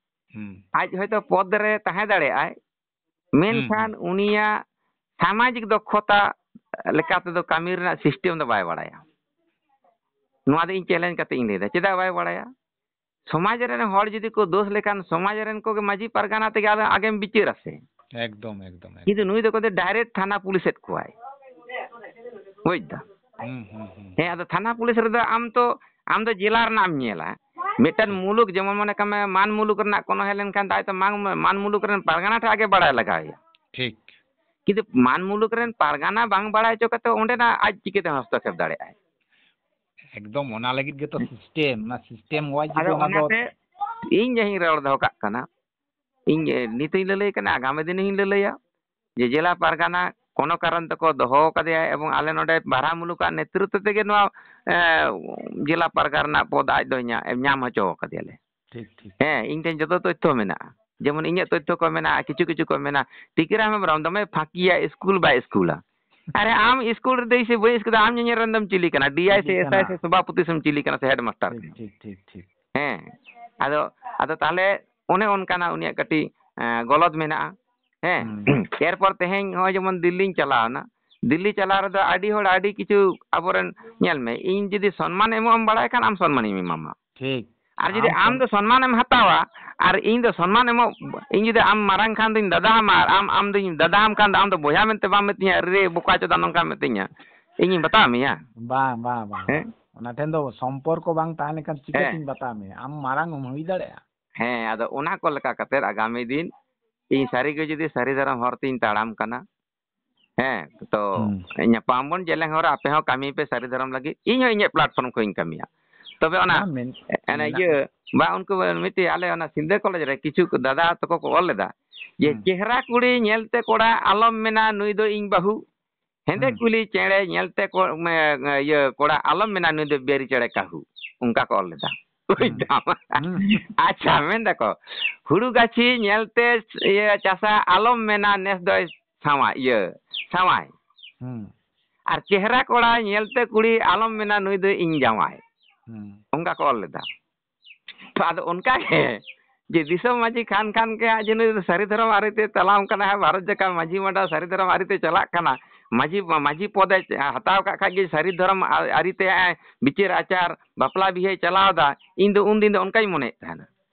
ᱦᱩᱸ᱾ ᱟᱡ ᱦᱚᱭᱛᱳ ᱯᱚᱫᱽ ᱨᱮ ᱛᱟᱦᱮᱸ ᱫᱟᱲᱮᱭᱟᱜᱼᱟᱭ, ᱢᱮᱱᱠᱷᱟᱱ ᱦᱩᱸ, ᱦᱩᱸ᱾ ᱩᱱᱤᱭᱟᱜ ᱥᱟᱢᱟᱡᱤᱠ ᱫᱚᱠᱷᱚᱛᱟ ᱞᱮᱠᱟ ᱛᱮᱫᱚ ᱠᱟᱹᱢᱤ ᱨᱮᱱᱟᱜ system ᱫᱚ ᱵᱟᱭ ᱵᱟᱲᱟᱭᱟ᱾ ᱱᱚᱣᱟ ᱫᱚ ᱤᱧ ᱪᱮᱞᱮᱧᱡᱽ ᱠᱟᱛᱮ ᱤᱧ ᱞᱟᱹᱭᱫᱟ, ᱪᱮᱫᱟᱜ ᱵᱟᱭ ᱵᱟᱲᱟᱭᱟ? ᱥᱚᱢᱟᱡᱽ ᱨᱮᱱ ᱦᱚᱲ ᱡᱩᱫᱤ ᱠᱚ ᱫᱳᱥ ᱞᱮᱠᱷᱟᱱ, ᱥᱚᱢᱟᱡᱽ ᱨᱮᱱ ᱠᱚᱜᱮ ᱢᱟᱹᱡᱷᱤ ᱯᱟᱨᱜᱟᱱᱟ ᱛᱮᱜᱮ ᱟᱫᱚ ᱟᱜᱮᱢ ᱵᱤᱪᱟᱹᱨᱟ ᱥᱮ᱾ ᱮᱠᱫᱚᱢ, ᱮᱠᱫᱚᱢ, ᱮᱠᱫᱚᱢ᱾ ᱠᱤᱱᱛᱩ ᱱᱩᱭ ᱫᱚ ᱠᱚᱫᱚ ᱰᱟᱭᱨᱮᱠᱴ ᱛᱷᱟᱱᱟ ᱯᱩᱞᱤᱥ ᱮᱫ ᱠᱚᱣᱟᱭ᱾ ᱵᱩᱡᱽ ᱫᱟ? ᱦᱩᱸ, ᱦᱩᱸ, ᱦᱩᱸ᱾ ᱦᱮᱸ, ᱟᱫᱚ ᱛᱷᱟᱱᱟ ᱯᱩᱞᱤᱥ ᱨᱮᱫᱚ ᱟᱢ ᱛᱚ, ᱟᱢ ᱫᱚ ᱡᱮᱞᱟ ᱨᱮᱱᱟᱜ ᱮᱢ ᱧᱮᱞᱟ᱾ ᱢᱤᱫᱴᱟᱝ ᱢᱩᱞᱩᱠ, ᱡᱮᱢᱚᱱ ᱢᱚᱱᱮ ᱠᱟᱜ ᱢᱮ, ᱢᱟᱱ ᱢᱩᱞᱩᱠ ᱨᱮᱱᱟᱜ ᱠᱳᱱᱳ ᱦᱮᱡ ᱞᱮᱱᱠᱷᱟᱱ ᱫᱚ ᱟᱡ ᱫᱚ ᱢᱟᱱ, ᱢᱟᱱ ᱢᱩᱞᱩᱠ ᱨᱮᱱ ᱯᱟᱨᱜᱟᱱᱟ ᱴᱷᱮᱱ ᱟᱜᱮ ᱵᱟᱲᱟᱭ ᱞᱟᱜᱟᱣ ᱮᱭᱟ᱾ ᱴᱷᱤᱠ᱾ ᱠᱤᱱᱛᱩ ᱢᱟᱱ ᱢᱩᱞᱩᱠ ᱨᱮᱱ ᱯᱟᱨᱜᱟᱱᱟ ᱵᱟᱝ ᱵᱟᱲᱟᱭ ᱦᱚᱪᱚ ᱠᱟᱛᱮ ᱚᱸᱰᱮᱱᱟᱜ ᱟᱡ ᱪᱤᱠᱟᱹᱛᱮ ᱦᱚᱥᱛᱚᱠᱷᱮᱯ ᱫᱟᱲᱮᱭᱟᱜᱼᱟᱭ? ᱮᱠᱫᱚᱢ, ᱚᱱᱟ ᱞᱟᱹᱜᱤᱫ ᱜᱮᱛᱚ ᱥᱤᱥᱴᱮᱢ, ᱚᱱᱟ ᱥᱤᱥᱴᱮᱢ ᱣᱟᱭᱤᱡ ᱟᱫᱚ ᱜᱮ ᱚᱱᱟ ᱫᱚ᱾ ᱚᱱᱟᱛᱮ ᱤᱧ ᱡᱟᱦᱟᱸᱧ ᱨᱚᱲ ᱫᱚᱦᱚ ᱠᱟᱜ ᱠᱟᱱᱟ, ᱤᱧ ᱱᱤᱛ ᱦᱚᱸᱧ ᱞᱟᱹᱞᱟᱹᱭ ᱠᱟᱱᱟ, ᱟᱜᱟᱢᱤ ᱫᱤᱱ ᱦᱚᱸᱧ ᱞᱟᱹᱞᱟᱹᱭᱟ, ᱡᱮ ᱡᱮᱞᱟ ᱯᱟᱨᱜᱟᱱᱟ ᱠᱳᱱᱳ ᱠᱟᱨᱚᱱ ᱛᱮᱠᱚ ᱫᱚᱦᱚ ᱠᱟᱫᱮᱭᱟ, ᱮᱵᱚᱝ ᱟᱞᱮ ᱱᱚᱰᱮ ᱵᱟᱨᱦᱟ ᱢᱩᱞᱩᱠᱟᱜ ᱱᱮᱛᱨᱤᱛᱵ ᱛᱮᱜᱮ ᱱᱚᱣᱟ, ᱮ, ᱡᱮᱞᱟ ᱯᱟᱨᱜᱟᱱᱟ ᱨᱮᱱᱟᱜ ᱯᱚᱫ ᱟᱡ ᱫᱚᱭ ᱧᱟ-, ᱧᱟᱢ ᱦᱚᱪᱚ ᱠᱟᱫᱮᱭᱟᱞᱮ᱾ ᱴᱷᱤᱠ, ᱴᱷᱤᱠ᱾ ᱦᱮᱸ, ᱤᱧ ᱴᱷᱮᱱ ᱡᱚᱛᱚ ᱛᱚᱛᱛᱷᱚ ᱢᱮᱱᱟᱜᱼᱟ᱾ ᱡᱮᱢᱚᱱ ᱤᱧᱟᱹᱜ ᱛᱚᱛᱛᱷᱚ ᱠᱚ ᱢᱮᱱᱟᱜᱼᱟ, ᱠᱤᱪᱷᱩ ᱠᱤᱪᱷᱩ ᱠᱚ ᱢᱮᱱᱟ, "ᱴᱤᱠᱟᱹᱨᱟᱢ ᱦᱮᱢᱵᱨᱚᱢ ᱫᱚᱢᱮ ᱯᱷᱟᱸᱠᱤᱭᱟ, ᱤᱥᱠᱩᱞ ᱵᱟᱭ ᱤᱥᱠᱩᱞᱟ᱾" ᱟᱨᱮ, ᱟᱢ ᱤᱥᱠᱩᱞ ᱨᱮ ᱫᱟᱹᱭ ᱥᱮ ᱵᱟᱹᱭ ᱤᱥᱠᱩᱞ ᱫᱚ ᱟᱢ ᱧᱮᱧᱮᱞ ᱨᱮᱱ ᱫᱚᱢ ᱪᱤᱞᱤ ᱠᱟᱱᱟ? ᱰᱤ ᱟᱭ ᱥᱮ ᱪᱤᱞᱤ ᱮᱥ ᱟᱭ ᱠᱟᱱᱟ? ᱥᱮ ᱥᱚᱵᱷᱟᱯᱚᱛᱤ ᱥᱮᱢ ᱪᱤᱞᱤ ᱠᱟᱱᱟ ᱥᱮ ᱦᱮᱰᱢᱟᱥᱴᱟᱨ ᱴᱷᱤᱠ, ᱠᱟᱱᱟ? ᱴᱷᱤᱠ, ᱴᱷᱤᱠ, ᱴᱷᱤᱠ᱾ ᱦᱮᱸ, ᱟᱫᱚ, ᱟᱫᱚ ᱛᱟᱦᱞᱮ ᱚᱱᱮ ᱚᱱᱠᱟᱱᱟᱜ ᱩᱱᱤᱭᱟᱜ ᱠᱟᱹᱴᱤᱡ, ᱮᱸ, ᱜᱚᱞᱚᱛ ᱢᱮᱱᱟᱜᱼᱟ᱾ ᱦᱮᱸ, ᱦᱩᱸ᱾ ᱮᱨᱯᱚᱨ ᱛᱮᱦᱮᱧ ᱱᱚᱜᱼᱚᱭ ᱡᱮᱢᱚᱱ ᱫᱤᱞᱞᱤᱧ ᱪᱟᱞᱟᱣ ᱮᱱᱟ, ᱫᱤᱞᱞᱤ ᱪᱟᱞᱟᱣ ᱨᱮᱫᱚ ᱟᱹᱰᱤ ᱦᱚᱲ ᱟᱹᱰᱤ ᱠᱤᱪᱷᱩ ᱟᱵᱚᱨᱮᱱ, ᱧᱮᱞ ᱢᱮ, ᱤᱧ ᱡᱩᱫᱤ ᱥᱚᱱᱢᱟᱱ ᱮᱢᱚᱜ ᱮᱢ ᱵᱟᱲᱟᱭ ᱠᱷᱟᱱ ᱟᱢ ᱥᱚᱱᱢᱟᱱᱤᱧ ᱮᱢᱟᱢᱟ᱾ ᱴᱷᱤᱠ᱾ ᱟᱨ ᱡᱩᱫᱤ ᱟᱢ ᱟᱢ ᱫᱚ ᱥᱚᱱ- ᱥᱚᱱᱢᱟᱱ ᱮᱢ ᱦᱟᱛᱟᱣᱟ ᱟᱨ ᱤᱧ ᱫᱚ ᱥᱚᱱᱢᱟᱱ ᱮᱢᱚᱜ, ᱤᱧ ᱡᱩᱫᱤ ᱟᱢ ᱢᱟᱨᱟᱝ ᱠᱷᱟᱱ ᱫᱚᱧ ᱫᱟᱫᱟ ᱟᱢᱟ ᱟᱨ ᱟᱢ, ᱟᱢ ᱫᱚᱧ ᱫᱟᱫᱟ ᱟᱢ ᱠᱷᱟᱱ ᱫᱚ ᱟᱢ ᱫᱚ ᱵᱚᱭᱦᱟ ᱢᱮᱱᱛᱮ ᱵᱟᱢ ᱢᱤᱛᱟᱹᱧᱟ, "ᱨᱮ ᱵᱚᱠᱟ ᱪᱚᱫᱟ ᱱᱚᱝᱠᱟᱢ ᱢᱤᱛᱟᱹᱧᱟ", ᱤᱧᱤᱧ ᱵᱟᱛᱟᱣ ᱢᱮᱭᱟ? ᱵᱟᱝ, ᱵᱟᱝ, ᱵᱟᱝ, ᱦᱮᱸ? ᱵᱟᱝ᱾ ᱚᱱᱟ ᱴᱷᱮᱱ ᱫᱚ ᱥᱚᱢᱯᱚᱨᱠᱚ ᱵᱟᱝ ᱛᱟᱦᱮᱸ ᱞᱮᱱᱠᱷᱟᱱ ᱦᱮᱸ᱾ ᱪᱤᱠᱟᱹᱛᱤᱧ ᱵᱟᱛᱟᱣ ᱢᱮᱭᱟ? ᱟᱢ ᱢᱟᱨᱟᱝ ᱮᱢ ᱦᱩᱭ ᱫᱟᱲᱮᱭᱟᱜᱼᱟ᱾ ᱦᱮᱸ, ᱟᱫᱚ ᱚᱱᱟ ᱠᱚ ᱞᱮᱠᱟ ᱠᱟᱛᱮᱫ ᱟᱜᱟᱢᱤ ᱫᱤᱱ ᱤᱧ ᱥᱟᱹᱨᱤᱜᱮ ᱡᱩᱫᱤ ᱥᱟᱹᱨᱤ ᱫᱷᱚᱨᱚᱢ ᱦᱚᱨ ᱛᱤᱧ ᱛᱟᱲᱟᱢ ᱠᱟᱱᱟ, ᱦᱮᱸ, ᱛᱚ ᱦᱩᱸ᱾ ᱧᱟᱯᱟᱢ ᱵᱚᱱ ᱡᱮᱞᱮᱧ ᱦᱚᱨ ᱨᱮ, ᱟᱯᱮ ᱦᱚᱸ ᱠᱟᱹᱢᱤ ᱯᱮ ᱥᱟᱹᱨᱤ ᱫᱷᱚᱨᱚᱢ ᱞᱟᱹᱜᱤᱫ, ᱤᱧ ᱦᱚᱸ ᱤᱧᱟᱹᱜ platform ᱠᱷᱚᱱᱤᱧ ᱠᱟᱹᱢᱤᱭᱟ᱾ ᱛᱚᱵᱮ ᱚᱱᱟ, ᱵᱟᱝ, ᱢᱮᱱ-, ᱚᱱᱟ ᱢᱮᱱᱟᱜ ᱤᱭᱟᱹ, ᱵᱟ, ᱩᱱᱠᱩ ᱢᱤᱫᱴᱤᱡ ᱟᱞᱮ ᱚᱱᱟ ᱥᱤᱞᱫᱟᱹ ᱠᱚᱞᱮᱡᱽ ᱨᱮ ᱠᱤᱪᱷᱩ ᱫᱟᱫᱟ ᱛᱟᱠᱚ ᱠᱚ ᱚᱞ ᱞᱮᱫᱟ ᱡᱮ, ᱦᱩᱸ᱾ ᱪᱮᱦᱨᱟ ᱠᱩᱲᱤ ᱧᱮᱞᱛᱮ ᱠᱚᱲᱟ ᱟᱞᱚᱢ ᱢᱮᱱᱟ ᱱᱩᱭ ᱫᱚ ᱤᱧ ᱵᱟᱹᱦᱩ, ᱦᱮᱸᱫᱮ ᱦᱩᱸ᱾ ᱠᱩᱞᱤ ᱪᱮᱬᱮ ᱧᱮᱞᱛᱮ ᱠᱚ-, ᱢᱮ-, ᱤᱭᱟᱹ, ᱠᱚᱲᱟ ᱟᱞᱚᱢ ᱢᱮᱱᱟ ᱱᱩᱭ ᱫᱚ ᱵᱮᱨᱤ ᱪᱮᱬᱮ ᱠᱟᱹᱦᱩ, ᱚᱱᱠᱟ ᱠᱚ ᱚᱞ ᱞᱮᱫᱟ᱾ ᱵᱩᱡᱽ ᱦᱩᱸ᱾ ᱫᱟᱢ? ᱦᱩᱸ᱾ ᱟᱪᱪᱷᱟ, ᱢᱮᱱ ᱫᱟᱠᱚ, ᱦᱩᱲᱩ ᱜᱟᱹᱪᱷᱤ ᱧᱮᱞᱛᱮ, ᱤᱭᱟᱹ, ᱪᱟᱥᱟ ᱟᱞᱚᱢ ᱢᱮᱱᱟ ᱱᱮᱥ ᱫᱚᱭ ᱥᱟᱶᱟᱭ, ᱤᱭᱟᱹ, ᱥᱟᱶᱟᱭ᱾ ᱦᱩᱸ᱾ ᱟᱨ ᱪᱮᱦᱨᱟ ᱠᱚᱲᱟ ᱧᱮᱞᱛᱮ ᱠᱩᱲᱤ ᱟᱞᱚᱢ ᱢᱮᱱᱟ ᱱᱩᱭ ᱫᱚ ᱤᱧ ᱡᱟᱶᱟᱭ᱾ ᱦᱩᱸ᱾ ᱚᱱᱠᱟ ᱠᱚ ᱚᱞ ᱞᱮᱫᱟ᱾ ᱛᱚ ᱟᱫᱚ ᱚᱱᱠᱟ ᱜᱮ ᱡᱮ ᱫᱤᱥᱚᱢ ᱢᱟᱹᱡᱷᱤ ᱠᱷᱟᱱ ᱠᱷᱟᱱ ᱜᱮ ᱦᱟᱸᱜ ᱡᱮ ᱱᱩᱭ ᱫᱚ ᱥᱟᱹᱨᱤ ᱫᱷᱚᱨᱚᱢ ᱟᱹᱨᱤᱛᱮ ᱛᱟᱞᱟᱣ ᱠᱟᱱᱟ, ᱦᱟᱸᱜ ᱵᱷᱟᱨᱚᱛ ᱡᱟᱠᱟᱛ ᱢᱟᱹᱡᱷᱤ ᱢᱟᱰᱣᱟ ᱥᱟᱹᱨᱤ ᱫᱷᱚᱨᱚᱢ ᱟᱹᱨᱤᱛᱮ ᱪᱟᱞᱟᱜ ᱠᱟᱱᱟ, ᱢᱟᱹᱡᱷᱤ ᱢᱟᱹᱡᱷᱤ ᱯᱚᱫᱮ ᱦᱟᱛᱟᱣ ᱠᱟᱜ ᱠᱷᱟᱡ ᱜᱮ ᱥᱟᱹᱨᱤ ᱫᱷᱚᱨᱚᱢ ᱟ- ᱟᱹᱨᱤᱛᱮ ᱵᱤᱪᱟᱹᱨ ᱟᱪᱟᱨ ᱵᱟᱯᱞᱟ ᱵᱤᱦᱟᱹᱭ ᱪᱟᱞᱟᱣ ᱮᱫᱟ᱾ ᱤᱧ ᱫᱚ ᱩᱱ ᱫᱤᱱ ᱫᱚ ᱚᱱᱠᱟᱧ ᱢᱚᱱᱮᱭᱮᱫ ᱛᱟᱦᱮᱱᱟ᱾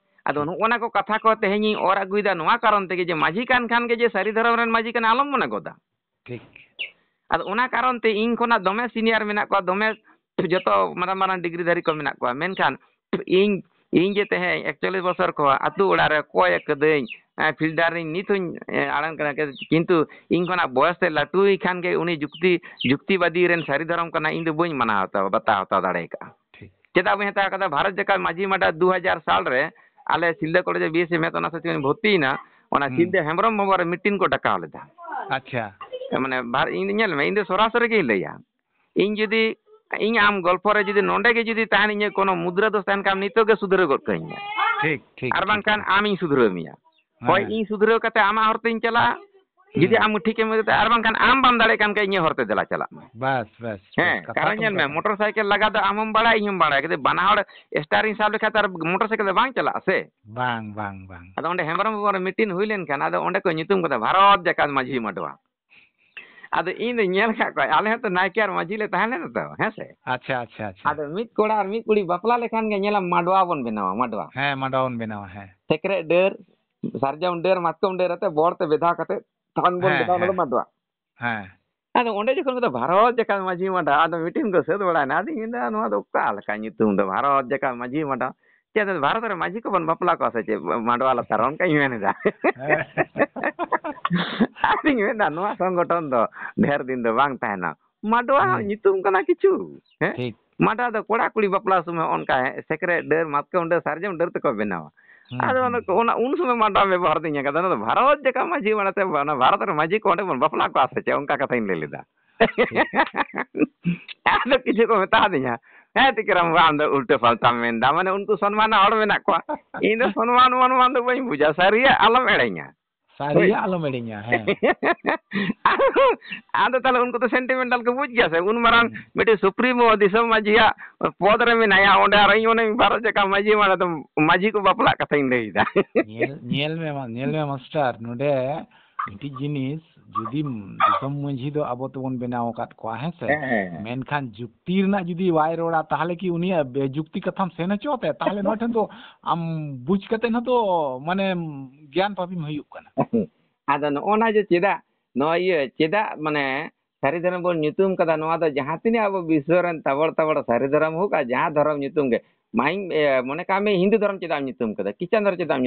ᱟᱫᱚ ᱱᱚᱜᱼᱚ ᱱᱟ ᱠᱚ ᱠᱟᱛᱷᱟ ᱠᱚ ᱛᱮᱦᱮᱧᱤᱧ ᱚᱨ ᱟᱹᱜᱩᱭᱮᱫᱟ ᱱᱚᱣᱟ ᱠᱟᱨᱚᱱ ᱛᱮᱜᱮ ᱡᱮ ᱢᱟᱹᱡᱷᱤ ᱠᱟᱱ ᱠᱷᱟᱱ ᱜᱮ ᱡᱮ ᱥᱟᱹᱨᱤ ᱫᱷᱚᱨᱚᱢ ᱨᱮᱱ ᱢᱟᱹᱡᱷᱤ ᱠᱟᱱᱟ ᱟᱞᱚᱢ ᱢᱚᱱᱮ ᱜᱚᱫᱟ᱾ ᱴᱷᱤᱠ᱾ ᱟᱫᱚ ᱚᱱᱟ ᱠᱟᱨᱚᱱ ᱛᱮ ᱤᱧ ᱠᱷᱚᱱᱟᱜ ᱫᱚᱢᱮ ᱥᱤᱱᱤᱭᱟᱨ ᱢᱮᱱᱟᱜ ᱠᱚᱣᱟ, ᱫᱚᱢᱮ ᱡᱚᱛᱚ ᱢᱟᱨᱟᱝ ᱢᱟᱨᱟᱝ ᱰᱤᱜᱽᱨᱤ ᱫᱷᱟᱹᱨᱤᱡ ᱠᱚ ᱢᱮᱱᱟᱜ ᱠᱚᱣᱟ, ᱢᱮᱱᱠᱷᱟᱱ ᱤᱧ ᱤᱧ ᱡᱮ ᱛᱮᱦᱮᱧ ᱮᱠᱪᱚᱞᱞᱤᱥ ᱵᱚᱪᱷᱚᱨ ᱠᱷᱚᱱ ᱟᱹᱛᱩ ᱚᱲᱟᱜ ᱨᱮ ᱚᱠᱚᱭ ᱠᱟᱹᱫᱟᱹᱧ, ᱯᱷᱤᱞᱰᱟᱨᱤᱧ ᱱᱤᱛ ᱦᱚᱸᱧ ᱟᱲᱟᱝ ᱠᱟᱱᱟ, ᱠᱤᱱᱛᱩ ᱤᱧ ᱠᱷᱚᱱᱟᱜ ᱵᱚᱭᱚᱥ ᱛᱮ ᱞᱟᱹᱴᱩᱭ ᱠᱷᱟᱱ ᱜᱮ ᱩᱱᱤ ᱡᱩᱠᱛᱤ ᱡᱩᱠᱛᱤᱵᱟᱫᱤ ᱨᱮᱱ ᱥᱟᱹᱨᱤ ᱫᱷᱚᱨᱚᱢ ᱠᱟᱱᱟ, ᱤᱧ ᱫᱚ ᱵᱟᱹᱧ ᱢᱟᱱᱟᱣ ᱦᱟᱛᱟᱣ ᱵᱟᱛᱟᱣ ᱦᱟᱛᱟᱣ ᱫᱟᱲᱮ ᱠᱟᱜᱼᱟ᱾ ᱴᱷᱤᱠ᱾ ᱪᱮᱫᱟᱜ ᱵᱟᱹᱧ ᱦᱟᱛᱟᱣ ᱠᱟᱫᱟ? ᱵᱷᱟᱨᱚᱛ ᱡᱟᱠᱟᱛ ᱢᱟᱹᱡᱷᱤ ᱢᱟᱰᱟ ᱫᱩ ᱦᱟᱡᱟᱨ ᱥᱟᱞ ᱨᱮ ᱟᱞᱮ ᱥᱤᱞᱫᱟᱹ ᱠᱚᱞᱮᱡᱽ ᱨᱮ B S C math honours ᱛᱮᱧ ᱵᱷᱚᱨᱛᱤᱭᱮᱱᱟ, ᱚᱱᱟ ᱦᱩᱸ᱾ ᱥᱤᱞᱫᱟᱹ ᱦᱮᱢᱵᱨᱚᱢ ᱵᱷᱚᱵᱚᱱ ᱨᱮ ᱢᱤᱴᱤᱝ ᱠᱚ ᱰᱟᱠᱟᱣ ᱞᱮᱫᱟ᱾ ᱟᱪᱪᱷᱟ᱾ ᱢᱟᱱᱮ ᱵᱷᱟᱨ ᱤᱧ ᱧᱮᱞ ᱢᱮ, ᱤᱧ ᱫᱚ ᱥᱚᱨᱟᱥᱚᱨᱤ ᱜᱤᱧ ᱞᱟᱹᱭᱟ, ᱤᱧ ᱡᱩᱫᱤ ᱤᱧ ᱟᱢ ᱜᱚᱞᱯᱷᱚ ᱨᱮ ᱡᱩᱫᱤ ᱱᱚᱰᱮ ᱜᱮ ᱡᱩᱫᱤ ᱛᱟᱦᱮᱱ ᱤᱧᱟᱹᱜ ᱠᱳᱱᱳ ᱢᱩᱫᱽᱨᱟ ᱫᱳᱥ ᱛᱟᱦᱮᱱ ᱠᱷᱟᱱ ᱱᱤᱛᱚᱜ ᱜᱮ ᱥᱩᱫᱷᱨᱟᱹᱣ ᱜᱚᱫ ᱠᱟᱹᱧ ᱢᱮ᱾ ᱴᱷᱤᱠ, ᱴᱷᱤᱠ, ᱟᱨ ᱴᱷᱤᱠ, ᱵᱟᱝᱠᱷᱟᱱ ᱴᱷᱤᱠ᱾ ᱟᱢᱤᱧ ᱥᱩᱫᱷᱨᱟᱹᱣ ᱢᱮᱭᱟ᱾ ᱦᱮᱸ᱾ ᱦᱳᱭ, ᱤᱧ ᱥᱩᱫᱷᱨᱟᱹᱣ ᱠᱟᱛᱮ ᱟᱢᱟᱜ ᱦᱚᱨ ᱛᱮᱧ ᱪᱟᱞᱟᱜᱼᱟ᱾ ᱡᱩᱫᱤ ᱦᱩᱸ᱾ ᱟᱢ ᱴᱷᱤᱠᱮᱢ ᱢᱮᱛᱟᱜᱼᱟ, ᱟᱨ ᱵᱟᱝᱠᱷᱟᱱ ᱟᱢ ᱵᱟᱢ ᱫᱟᱲᱮᱭᱟᱜ ᱠᱟᱱ ᱠᱷᱟᱱ ᱤᱧᱟᱹᱜ ᱦᱚᱨ ᱛᱮ ᱫᱮᱞᱟ ᱪᱟᱞᱟᱜ ᱢᱮ᱾ ᱵᱟᱥ, ᱵᱟᱥ, ᱦᱮᱸ, ᱵᱟᱥ, ᱠᱟᱛᱷᱟ ᱠᱟᱨᱚᱱ ᱛᱚ ᱧᱮᱞ ᱚᱱᱠᱟ ᱢᱮ, ᱠᱟᱱᱟ᱾ ᱢᱚᱴᱚᱨ ᱥᱟᱭᱠᱮᱞ ᱞᱟᱜᱟ ᱫᱚ ᱟᱢ ᱦᱚᱸᱢ ᱵᱟᱲᱟᱭᱟ, ᱤᱧ ᱦᱚᱸᱢ ᱵᱟᱲᱟᱭᱟ, ᱠᱤᱱᱛᱩ ᱵᱟᱱᱟ ᱦᱚᱲ ᱥᱴᱟᱨᱤᱝ ᱥᱟᱵ ᱞᱮᱠᱷᱟᱱ ᱛᱚ ᱟᱨ ᱢᱚᱴᱚᱨ ᱥᱟᱭᱠᱮᱞ ᱫᱚ ᱵᱟᱝ ᱪᱟᱞᱟᱜᱼᱟ ᱥᱮ᱾ ᱵᱟᱝ, ᱵᱟᱝ, ᱵᱟᱝ᱾ ᱟᱫᱚ ᱚᱸᱰᱮ ᱦᱮᱢᱵᱨᱚᱢ ᱵᱟᱵᱟ ᱨᱮ ᱢᱤᱴᱤᱝ ᱦᱩᱭ ᱞᱮᱱᱠᱷᱟᱱ, ᱟᱫᱚ ᱚᱸᱰᱮ ᱠᱚ ᱧᱩᱛᱩᱢ ᱠᱟᱫᱟ ᱵᱷᱟᱨᱚᱛ ᱡᱟᱠᱟᱛ ᱢᱟᱹᱡᱷᱤ ᱢᱟᱰᱣᱟ᱾ ᱟᱫᱚ ᱤᱧ ᱫᱚ ᱧᱮᱞ ᱠᱟᱜ ᱠᱚᱣᱟ, ᱟᱞᱮ ᱦᱚᱸᱛᱚ ᱱᱟᱭᱠᱮ ᱟᱨ ᱢᱟᱹᱡᱷᱤ ᱞᱮ ᱛᱟᱦᱮᱸ ᱞᱮᱱᱟ ᱛᱚ, ᱦᱮᱸ ᱥᱮ? ᱟᱪᱪᱷᱟ, ᱟᱪᱪᱷᱟ, ᱟᱪᱪᱷᱟ᱾ ᱟᱫᱚ ᱢᱤᱫ ᱠᱚᱲᱟ ᱟᱨ ᱢᱤᱫ ᱠᱩᱲᱤ ᱵᱟᱯᱞᱟ ᱞᱮᱠᱷᱟᱱ ᱜᱮ ᱧᱮᱞᱟᱢ ᱢᱟᱰᱣᱟ ᱵᱚᱱ ᱵᱮᱱᱟᱣᱟ, ᱢᱟᱰᱣᱟ᱾ ᱦᱮᱸ, ᱢᱟᱰᱣᱟ ᱵᱚᱱ ᱵᱮᱱᱟᱣᱟ, ᱦᱮᱸ᱾ ᱥᱮᱠᱨᱮᱡ ᱰᱟᱹᱨ, ᱥᱟᱨᱡᱚᱢ ᱰᱟᱹᱨ, ᱢᱟᱛᱠᱚᱢ ᱰᱟᱹᱨ ᱟᱛᱮ ᱵᱚᱲ ᱛᱮ ᱵᱮᱫᱷᱟᱣ ᱠᱟᱛᱮ ᱛᱷᱟᱱ ᱵᱚᱱ ᱦᱮᱸ, ᱵᱮᱱᱟᱣᱟ, ᱚᱱᱟ ᱫᱚ ᱦᱮᱸ᱾ ᱢᱟᱰᱣᱟ᱾ ᱦᱮᱸ᱾ ᱟᱫᱚ ᱚᱸᱰᱮ ᱡᱚᱠᱷᱚᱱ ᱢᱮᱛᱟᱜ ᱵᱷᱟᱨᱚᱛ ᱡᱟᱠᱟᱛ ᱢᱟᱹᱡᱷᱤ ᱢᱟᱰᱣᱟ, ᱟᱫᱚ ᱢᱤᱴᱤᱝ ᱫᱚ ᱥᱟᱹᱛ ᱵᱟᱲᱟᱭᱱᱟ᱾ ᱟᱫᱚᱧ ᱢᱮᱱᱫᱟ, "ᱱᱚᱣᱟ ᱫᱚ ᱚᱠᱟ ᱞᱮᱠᱟ ᱧᱩᱛᱩᱢ ᱫᱚ ᱵᱷᱟᱨᱚᱛ ᱡᱟᱠᱟᱛ ᱢᱟᱹᱡᱷᱤ ᱢᱟᱰᱣᱟ? ᱪᱮᱫ ᱵᱷᱟᱨᱚᱛ ᱨᱮ ᱢᱟᱹᱡᱷᱤ ᱠᱚᱵᱚᱱ ᱵᱟᱯᱞᱟ ᱠᱚᱣᱟ ᱥᱮ ᱪᱮᱫ ᱢᱟᱰᱣᱟ ᱞᱟᱛᱟᱨ ᱨᱮ?" ᱚᱱᱠᱟᱧ ᱢᱮᱱ ᱮᱫᱟ᱾ ᱦᱮᱸ᱾ ᱟᱫᱚᱧ ᱢᱮᱱᱫᱟ, "ᱱᱚᱣᱟ ᱥᱚᱝᱜᱚᱴᱷᱚᱱ ᱫᱚ ᱰᱷᱮᱨ ᱫᱤᱱ ᱫᱚ ᱵᱟᱝ ᱛᱟᱦᱮᱱᱟ, ᱢᱟᱰᱣᱟ ᱦᱩᱸ᱾ ᱧᱩᱛᱩᱢ ᱠᱟᱱᱟ ᱠᱤᱪᱷᱩ, ᱦᱮᱸ? ᱴᱷᱤᱠ᱾ ᱢᱟᱰᱣᱟ ᱫᱚ ᱠᱚᱲᱟ ᱠᱩᱲᱤ ᱵᱟᱯᱞᱟ ᱥᱚᱢᱚᱭ ᱚᱱᱠᱟ ᱥᱮᱠᱨᱮᱡ ᱰᱟᱹᱨ, ᱢᱟᱛᱠᱚᱢ ᱰᱟᱹᱨ, ᱥᱟᱨᱡᱚᱢ ᱰᱟᱹᱨ ᱛᱮᱠᱚ ᱵᱮᱱᱟᱣᱟ᱾ ᱦᱩᱸ, ᱟᱫᱚ ᱦᱩᱸ᱾ ᱚᱱᱟ ᱠᱚ, ᱚᱱᱟ ᱩᱱ ᱥᱚᱢᱚᱭ ᱢᱟᱰᱣᱟ ᱵᱮᱵᱚᱦᱟᱨ ᱫᱚᱧ ᱧᱮᱞ ᱠᱟᱫᱟ, ᱚᱱᱟ ᱫᱚ ᱵᱷᱟᱨᱚᱛ ᱡᱟᱠᱟᱛ ᱢᱟᱹᱡᱷᱤ ᱢᱟᱰᱣᱟ ᱥᱮ ᱚᱱᱟ ᱵᱷᱟᱨᱚᱛ ᱨᱮ ᱢᱟᱹᱡᱷᱤ ᱠᱚ ᱚᱸᱰᱮ ᱵᱚᱱ ᱵᱟᱯᱞᱟ ᱠᱚᱣᱟ ᱥᱮ ᱪᱮᱫ, ᱚᱱᱠᱟ ᱠᱟᱛᱷᱟᱧ ᱞᱟᱹᱭ ᱞᱮᱫᱟ᱾ ᱟᱫᱚ ᱠᱤᱪᱷᱩ ᱠᱚ ᱢᱮᱛᱟ ᱫᱤᱧᱟ, "ᱦᱮᱸ ᱴᱤᱠᱟᱹᱨᱟᱢ ᱵᱟᱵᱟ, ᱟᱢ ᱫᱚ ᱩᱞᱴᱟᱹ ᱯᱟᱞᱴᱟᱢ ᱢᱮᱱᱫᱟ", ᱢᱟᱱᱮ ᱩᱱᱠᱩ ᱥᱚᱱᱢᱟᱱ ᱦᱚᱲ ᱢᱮᱱᱟᱜ ᱠᱚᱣᱟ, ᱤᱧ ᱫᱚ ᱥᱚᱱᱢᱟᱱ ᱢᱚᱱᱢᱟᱱ ᱫᱚ ᱵᱟᱹᱧ ᱵᱩᱡᱟ, ᱥᱟᱹᱨᱤᱭᱟᱜ ᱟᱞᱚᱢ ᱮᱲᱮᱧᱟ᱾ ᱥᱟᱹᱨᱤᱭᱟᱜ ᱟᱞᱚᱢ ᱮᱲᱮᱧᱟ, ᱦᱮᱸ᱾ ᱟᱫᱚ ᱛᱟᱦᱞᱮ ᱩᱱᱠᱩ ᱫᱚ ᱥᱮᱱᱴᱤᱢᱮᱱᱴᱟᱞ ᱠᱚ ᱵᱩᱡᱽ ᱜᱮᱭᱟ ᱥᱮ, ᱩᱱ ᱢᱟᱨᱟᱝ ᱦᱩᱸ᱾ ᱢᱤᱫᱴᱤᱡ ᱥᱩᱯᱨᱤᱢᱳ ᱫᱤᱥᱚᱢ ᱢᱟᱹᱡᱷᱤᱭᱟᱜ ᱯᱚᱫ ᱨᱮ ᱢᱮᱱᱟᱭᱟ, ᱚᱸᱰᱮ ᱟᱨ ᱤᱧ ᱚᱱᱮ ᱵᱷᱟᱨᱚᱛ ᱡᱟᱠᱟᱛ ᱢᱟᱹᱡᱷᱤ ᱢᱟᱰᱣᱟ ᱫᱚ ᱢᱟᱹᱡᱷᱤ ᱠᱚ ᱵᱟᱯᱞᱟᱜ ᱠᱟᱛᱷᱟᱧ ᱞᱟᱹᱭᱫᱟ᱾ ᱧᱮᱞ, ᱧᱮᱞ ᱢᱮ ᱢᱟ-, ᱧᱮᱞ ᱢᱮ ᱢᱟᱥᱴᱟᱨ, ᱱᱚᱰᱮ ᱢᱤᱫᱴᱤᱡ ᱡᱤᱱᱤᱥ, ᱡᱩᱫᱤ ᱫᱤᱥᱚᱢ ᱢᱟᱹᱡᱷᱤ ᱫᱚ ᱟᱵᱚ ᱛᱮᱵᱚᱱ ᱵᱮᱱᱟᱣ ᱟᱠᱟᱫ ᱠᱚᱣᱟ, ᱦᱮᱸ ᱥᱮ? ᱦᱮᱸ, ᱦᱮᱸ, ᱦᱮᱸ᱾ ᱢᱮᱱᱠᱷᱟᱱ ᱡᱩᱠᱛᱤ ᱨᱮᱱᱟᱜ ᱡᱩᱫᱤ ᱵᱟᱭ ᱨᱚᱲᱟ, ᱛᱟᱦᱚᱞᱮ ᱠᱤ ᱩᱱᱤᱭᱟᱜ ᱵᱮ-, ᱡᱩᱠᱛᱤ ᱠᱟᱛᱷᱟᱢ ᱥᱮᱱ ᱦᱚᱪᱚ ᱟᱛᱟᱭᱟ? ᱛᱟᱦᱚᱞᱮ ᱱᱚᱣᱟ ᱴᱷᱮᱱ ᱫᱚ ᱟᱢ ᱵᱩᱡᱽ ᱠᱟᱛᱮ ᱦᱚᱸ ᱛᱚ, ᱢᱟᱱᱮ, ᱜᱮᱭᱟᱱ ᱯᱟᱯᱤᱢ ᱦᱩᱭᱩᱜ ᱠᱟᱱᱟ᱾ ᱟᱫᱚ ᱱᱚᱜᱼᱚ ᱱᱟ ᱡᱮ ᱪᱮᱫᱟᱜ ᱱᱚᱣᱟ ᱤᱭᱟᱹ, ᱪᱮᱫᱟᱜ ᱢᱟᱱᱮ ᱥᱟᱹᱨᱤ ᱫᱷᱚᱨᱚᱢ ᱵᱚᱱ ᱧᱩᱛᱩᱢ ᱠᱟᱫᱟ, ᱱᱚᱣᱟ ᱫᱚ ᱡᱟᱦᱟᱸ ᱛᱤᱱᱟᱹᱜ ᱟᱵᱚ ᱵᱤᱥᱥᱚ ᱨᱮᱱ ᱛᱟᱵᱚᱲ ᱛᱟᱵᱚᱲ ᱥᱟᱹᱨᱤ ᱫᱷᱚᱨᱚᱢ ᱦᱳᱠ ᱟᱨ ᱡᱟᱦᱟᱸ ᱫᱷᱚᱨᱚᱢ ᱧᱩᱛᱩᱢ ᱜᱮ, ᱢᱟᱭᱤᱱ-, ᱮ, ᱢᱚᱱᱮ ᱠᱟᱜ ᱢᱮ ᱦᱤᱱᱫᱩ ᱫᱷᱚᱨᱚᱢ ᱪᱮᱫᱟᱜ ᱮᱢ ᱧᱩᱛᱩᱢ ᱠᱟᱫᱟ, ᱠᱷᱨᱤᱥᱪᱟᱱ ᱫᱷᱚᱨᱚᱢ ᱪᱮᱫᱟᱜ ᱮᱢ